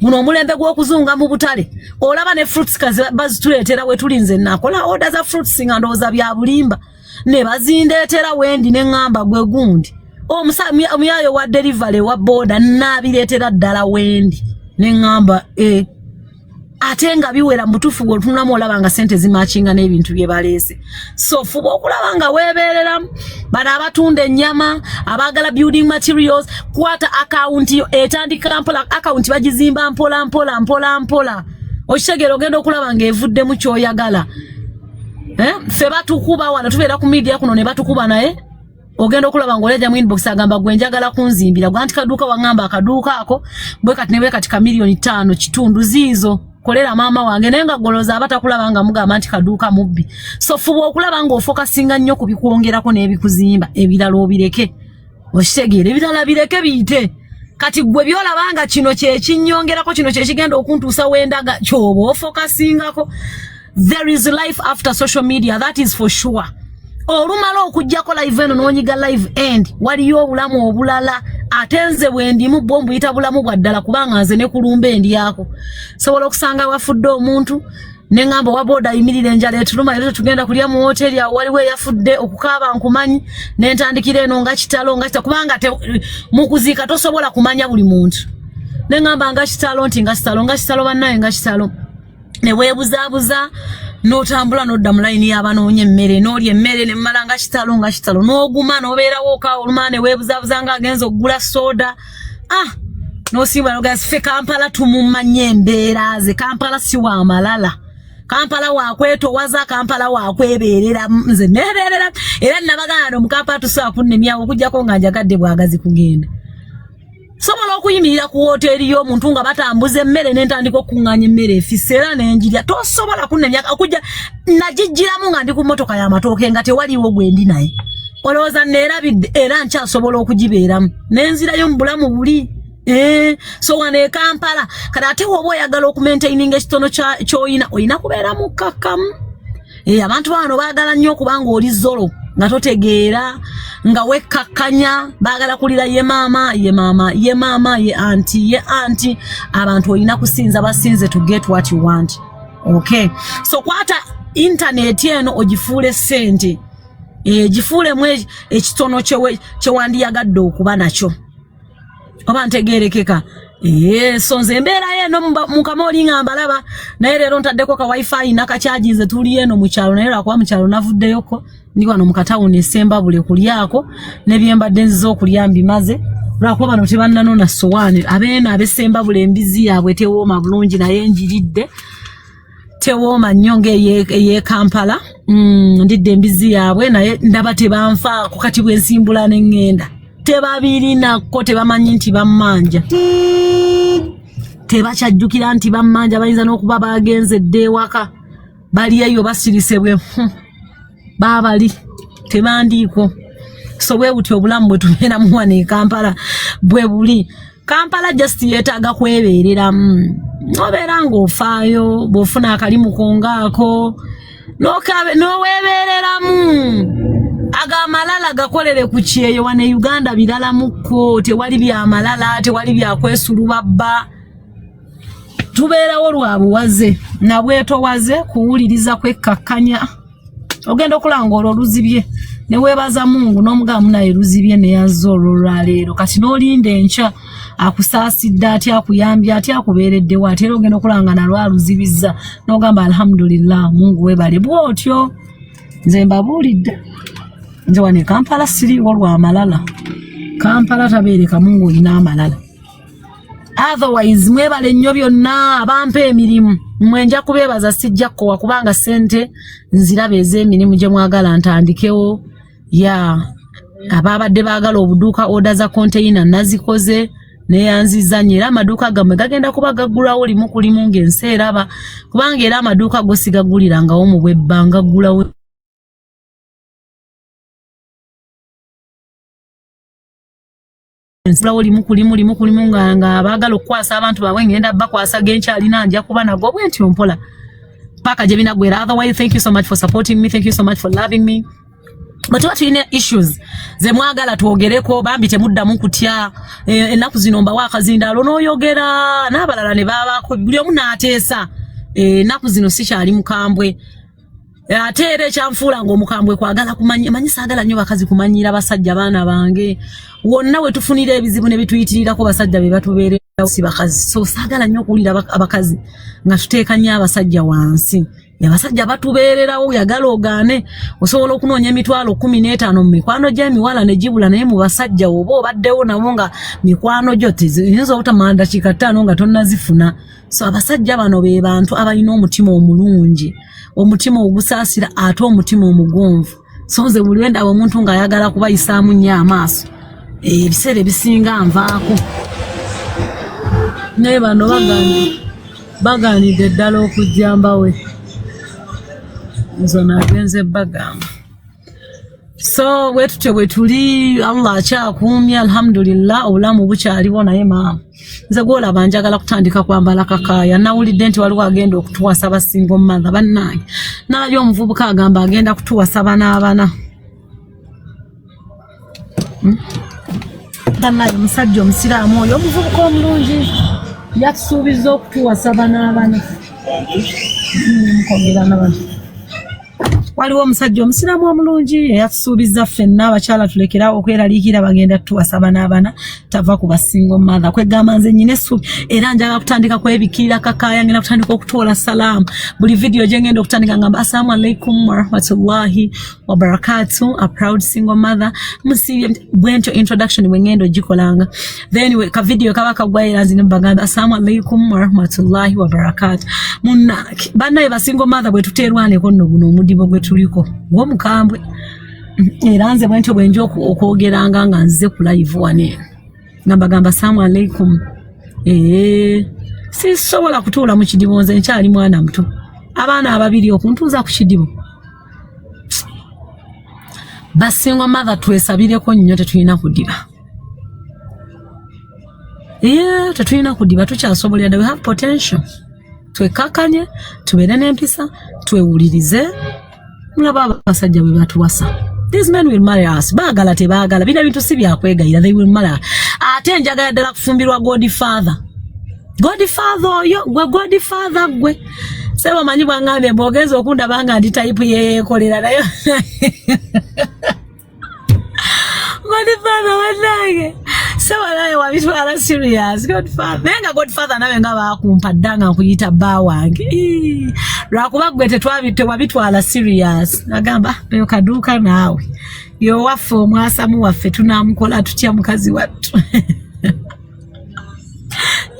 guno omulembe gw'okuzunga mu butale. Olaba ne fruits kazi bazituleetera we tulinze. Nakola order za fruits nga ndowooza bya bulimba, ne bazindeetera wendi, ne ŋŋamba gwe gundi omuyayo wa delivery wa boda n'abireetera ddala wendi, ne ŋŋamba e ate nga biwera. Mu butuufu bw'otunulamu olaba nga sente zimakinga n'ebintu bye baleese. So fuba okulaba nga weebeereramu. Bano abatunda ennyama, abaagala building materials, kwata akawunti yo, etandika mpola. Akawunti bagizimba mpola mpola mpola mpola, okitegeera? Ogenda okulaba ng'evuddemu ky'oyagala. Eh? Ffe batukuba wano, tubeera ku media kuno ne batukuba, naye ogenda okulaba ng'olejja mu inbox agamba gwe njagala kunzimbira gwe anti kaduuka, waŋŋamba akaduuka ako bwe kati ne bwe kati ka 5.5 miliyoni ziizo. Kolera maama wange, naye nga goloza aba takulaba nga mugamba nti kaduuka mubbi. So fuba okulaba ng'ofokasinga nnyo ku bikwongerako n'ebikuzimba, ebirala obireke. Okitegeera? Ebirala bireke biyite. Kati gwe byolaba nga kino kyekinyongerako, kino kyekigenda okuntuusa wendaga, kyoba ofokasingako. There is life after social media, that is for sure. Olumala okugjako live eno n'onyiga live end, waliyo obulamu obulala. Ate nze bwe ndimu bwo mbuyita bulamu bwa ddala, kubanga nze ne kulumba endyako. Sobola okusanga wafudde omuntu ne ŋŋamba owa booda ayimirira, enjala etuluma, era tetugenda kulya mu wooteri awo, waliwo eyafudde, okukaaba nkumanyi, ne ntandikira eno nga kitalo, nga kitalo, kubanga mu kuziika tosobola kumanya buli muntu. Ne ŋŋamba nga kitalo, nti nga kitalo, nga kitalo, bannaye, nga kitalo. Ne weebuzaabuza n'otambula n'odda mu layini y'abanoonya emmere, n'olya emmere, ne mmala nga kitalo, nga kitalo, n'oguma n'obeerawo okaawo. Olumala ne weebuzaabuza nga agenza okugula soda, ah, n'osiibula n'ogamba ffe Kampala tumumanye embeera ze. Kampala si wa malala, Kampala wakwetowaza, Kampala wakwebeerera. Nze nebeerera, era nabagamba mu Kampala tusobola kunnemyawo okuggyako nga njagadde bwagazi kugenda. Sobola okuyimirira ku woteeri y'omuntu nga batambuza emmere, nentandika okuŋŋaanya emmere efisse era nenjirya. Tosobola kunnemya okujja nagijjiramu nga ndi ku mmotoka y'amatooke nga tewaliiwo gwe ndi naye. Olowooza neerabidde? Era nkyasobola okugibeeramu nenzirayo mu bulamu buli. So wano e Kampala kati ate woba oyagala okumaintaininga ekitono ky'oyina, olina kubeera mukkakkamu. Abantu bano baagala nnyo okuba nga oli zolo, nga totegeera, nga wekkakkanya. Baagala kulira ye maama, ye maama, ye maama, ye anti, ye anti. Abantu olina kusinza basinze to get what you want. Okay, so kwata intaneti eno ogifuule ssente, gifuulemu ekitono kyewandiyagadde okuba nakyo, oba ntegerekeka? So nze embeera eno mukama oli nga mbalaba, naye leero ntaddeko ka wifi nakakyaginze. Tuli eno mu kyalo, naye lwakuba mu kyalo navuddeyoko, ndi wano mu katawuni esembabule kulyako ne byembadde nziza okulya mbimaze, lwakuba bano tebannanona sowaani. Abeeno ab'essembabule embizi yaabwe tewooma bulungi, naye njiridde, tewooma nnyo ng'ey'e Kampala. Ndidde embizi yaabwe, naye ndaba tebanfaako. Kati bwe nsimbula ne ŋŋenda, tebabirinako, tebamanyi nti bammanja, tebakyajjukira nti bammanja. Bayinza n'okuba bagenze dda ewaka, bali eyo basirise bwe baabali tebandiiko. So bwe butyo obulamu bwe tubeeramu wano e Kampala bwe buli. Kampala just yeetaaga kwebeereramu, obeera ng'ofaayo bw'ofuna akalimu kongaako n'oweebeereramu. Ago amalala gakolere ku kyeyo. Wano e Uganda biralamukko, tewali byamalala, tewali byakwesulubabba. Tubeerawo lwa buwaze nabwetowaze, kuwuliriza, kwekkakkanya. Ogenda okulanga olwo luzibye, ne weebaza Mungu n'omugamba naye luzibye neyazza olwo olwaleero. Kati n'olinda enkya, akusaasidde atya, akuyambye atya, akubeereddewo ate era ogenda okulanga nalwo aluzibizza, n'ogamba alhamdulillah, Mungu webale. Bw'otyo nze mbabuulidde, nze wano e Kampala siriiwo lwa malala. Kampala tabeerekamu ng'olina amalala. Otherwise mwebale nnyo byonna abampa emirimu. Mwe nja kubeebaza, sijja kkowa, kubanga ssente nziraba ez'emirimu gye mwagala ntandikewo. Ya ababadde baagala obuduuka, order za container nazikoze, neyanziza nnyo. Era amaduuka gammwe gagenda kuba gaggulawo limu ku limu ng'ensi eraba, kubanga era amaduuka go sigagulirangawo mu bwebbanga, ggulawo nsulawo limu ku limu, limu ku limu, nga abaagala okukwasa abantu baabwe ngenda bakwasa genkyalina, nja kuba nago bwe ntyo mpola paka gye binaggwera. Otherwise, thank you so much for supporting me, thank you so much for loving me. Bwe tuba tulina issues ze mwagala twogereko, bambi temuddamu kutya. Ennaku zino mbawa akazindaalo n'oyogera n'abalala ne babaako, buli omu n'ateesa. Ennaku zino sikyali mukambwe. Ate era ekyanfuula ng'omukambwe kwagala kumanya manyi, saagala nnyo bakazi kumanyiira basajja. Baana bange, wonna we tufunira ebizibu ne bituyitirirako, basajja be batubeererawo, si bakazi. So saagala nnyo okuwulira abakazi nga tuteeka nnyo abasajja wansi. Abasajja batubeererawo, yagala ogaane. Osobola okunoonya 150,000 mu mikwano gy'emiwala ne gibula, naye mu basajja oba obaddewo nabo nga mikwano gyo tiyinza obutamala dakiika 5 nga tonnazifuna. So abasajja bano be bantu abalina omutima omulungi, omutima ogusaasira, ate omutima omugonvu. So nze buli lwendaba omuntu ng'ayagala kubayisaamu nnyo amaaso, ebiseera ebisinga nvaako. Naye bano bagambye Bagaanidde ddala okujja mbawe. Nze nagenze bagamba. So bwe tutyo bwe tuli, Allah akyakuumye, alhamdulillah, obulamu bukyaliwo. Naye maama, nze gwolaba njagala kutandika kwambala kakaaya. Nawulidde nti waliwo agenda okutuwasa ba single mother. Bannange, nalabye omuvubuka agamba agenda kutuwasa banaabana. Bannange, omusajja omusiraamu oyo, omuvubuka omulungi, yatusuubiza okutuwasa banaabana. Mukwogera nabano, waliwo omusajja omusiraamu omulungi eyatusuubiza ffenna abakyala tulekerawo okweraliikira, bagenda tutuwasa banaabana, tava ku ba single mother. Kwegamba nze nyina essuubi era njagala kutandika kwebikirira kakaaya. Ngenda kutandika okutoola salaamu. Buli vidiyo gye ngenda okutandika ngamba, "Assalamu alaikum warahmatullahi wabarakatu, a proud single mother." Musiibye bwentyo introduction bwe ngenda ogikolanga. Then ka video kaba kagwayo, era nzine mbagamba, "Assalamu alaikum warahmatullahi wabarakatu." Munnange, bannaye ba single mother, bwe tuteerwaneko nno, guno omudibo gwe tuliko gw'omukambwe. Era nze bwentyo bwenja okwogeranga nga nzize ku live wano eno, nga mbagamba, "Assalamu alaikum." Ee, sisobola kutuula mu kidibo, nze nkyali mwana muto. Abaana ababiri okuntuuza ku kidibo? Ba single mother, twesabireko nnyo, tetulina kudiba. Ee, tetulina kudiba, tukyasobolera ddala. We have potential. Twekkakkanye, tubeere n'empisa, twewulirize. Mulaba abasajja bwe batuwasa. These men will marry us, baagala tebaagala. Bino ebintu si byakwegayira, they will marry us. Ate njagala ddala kufumbirwa godfather. Godfather oyo gwe, godfather gwe sebo, manyi bwangambye bw'ogenza okundaba nga ndi type yeyeekolera, naye godfather wannange, sebo naye wabitwala serious. Godfather, naye nga godfather nawe nga bakumpa dda nga nkuyita bba wange. Ii, lwakuba gwe tewabitwala serious. Nagamba oyo kaduuka naawe yowaffe, omwasamu waffe, tunamukola tutya mukazi wattu?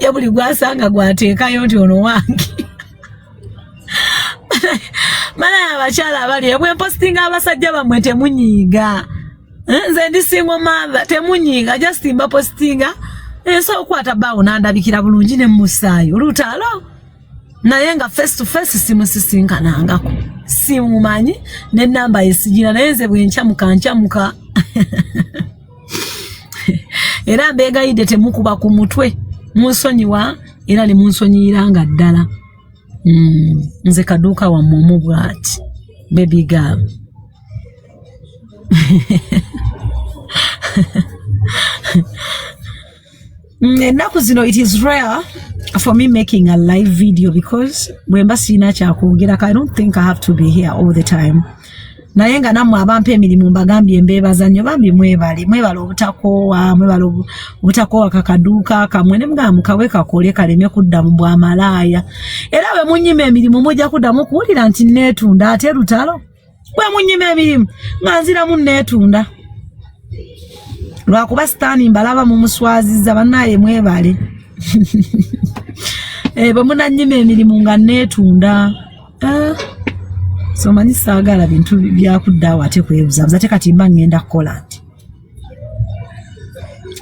Ye buli gwasanga gwateekayo nti ono wange. Mana abakyala abali bwempositinga abasajja bammwe temunyiiga. Eh, nze ndi single mother, temunyiiga, just mbapositinga. Nsobola okukwata bbaawo nandabikira bulungi ne musaayo olutaalo, naye nga face to face simusisinkanangako, simumanyi, nenamba yesigira. Naye nze bwenkyamuka nkyamuka, era mbeegayidde temukuba ku mutwe, munsonyiwa era ne munsonyiyiranga ddala. Nze kaduuka wammwe omu bw'ati, baby girl. Ennaku zino it is rare for me making a live video because bwe mba sirina kyakwogerako, I don't think I have to be here all the time. Naye nga nammwe abampa emirimu mbagambye mbeebaza nnyo bambi, mwebale, mwebale obutakoowa, mwebale obutakoowa kakaduuka kamwe ne mugamba mukawe kakole kaleme kudda mu bwamalaaya. Era bwe munyima emirimu mujja kuddamu okuwulira nti neetunda. Ate lutalo bwe munyima emirimu nga nziramu neetunda, lwakuba sitaani mbalaba mumuswaziza. Bannaye mwebale. Eh, bwe munanyima emirimu nga neetunda. Eh, so manyi saagala bintu byakudda awo ate kwebuzabuza. Ate kati mba ngenda kukola nti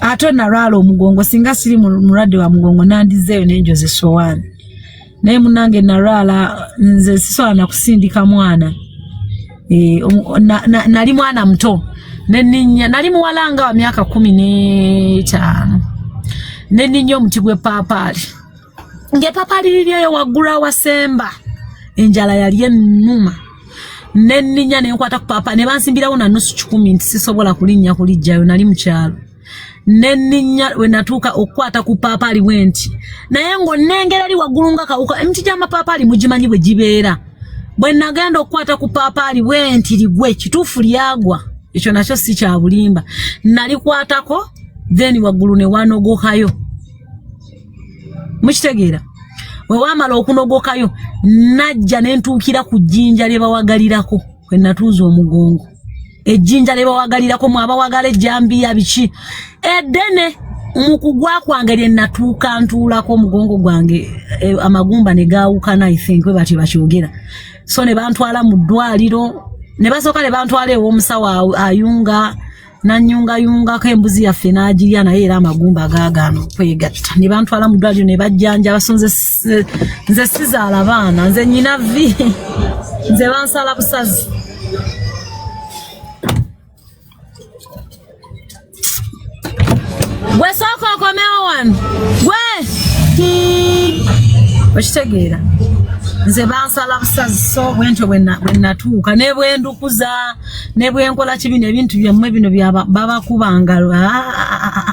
ate nalwala omugongo. Singa siri mulwadde wa mugongo, nandizeeyo nenjoza essowaani. Naye munange nalwala, nze sisobola nakusindika mwana. Eh, nali mwana muto neninnya, nali muwala nga wa myaka 15, neninnya omuti gw'epaapaali, ng'epaapaali liri eyo waggulu awasemba. Enjala yali ennuma, nenninya nenkwata ku paapa ne bansimbirawo na nusu 100 nti sisobola kulinnya kulijjayo. Nali mu kyalo, nenninya, we natuuka okukwata ku paapaali bwe nti, naye ng'onnengera eri waggulu nga kawuka. Emiti gy'amapaapaali mugimanyi bwe gibeera. Bwe nagenda okukwata ku paapaali bwe nti ligwe, kituufu lyagwa, ekyo nakyo si kya bulimba. Nalikwatako, then waggulu ne wanogokayo. Mukitegeera? We waamala okunogokayo, najja ne ntuukira ku jjinja lye bawagalirako, kwe natuuza omugongo. Ejjinja lye bawagalirako, mwe abawagala ejjambiya biki eddene, mu kugwa kwange lye natuuka ntuulako omugongo gwange, amagumba ne gaawukana. I think bwe batyo bakyogera. So ne bantwala mu ddwaliro, ne basooka ne bantwala ew'omusawo ayunga. Nanyungayungako embuzi yaffe n'agirya, naye era amagumba gaagaana okwegatta. Ne bantwala mu ddwaliro ne bajjanjaba. So nze nze sizaala baana, nze nyina vi, nze bansala busazi. Gwe sooka okomewo wano gwe okitegeera, nze bansala busazi. So bwentyo bwe natuuka ne bwendukuza ne bwenkola kibi n'ebintu byammwe bino babakuba ngalo. Ah, ah, ah,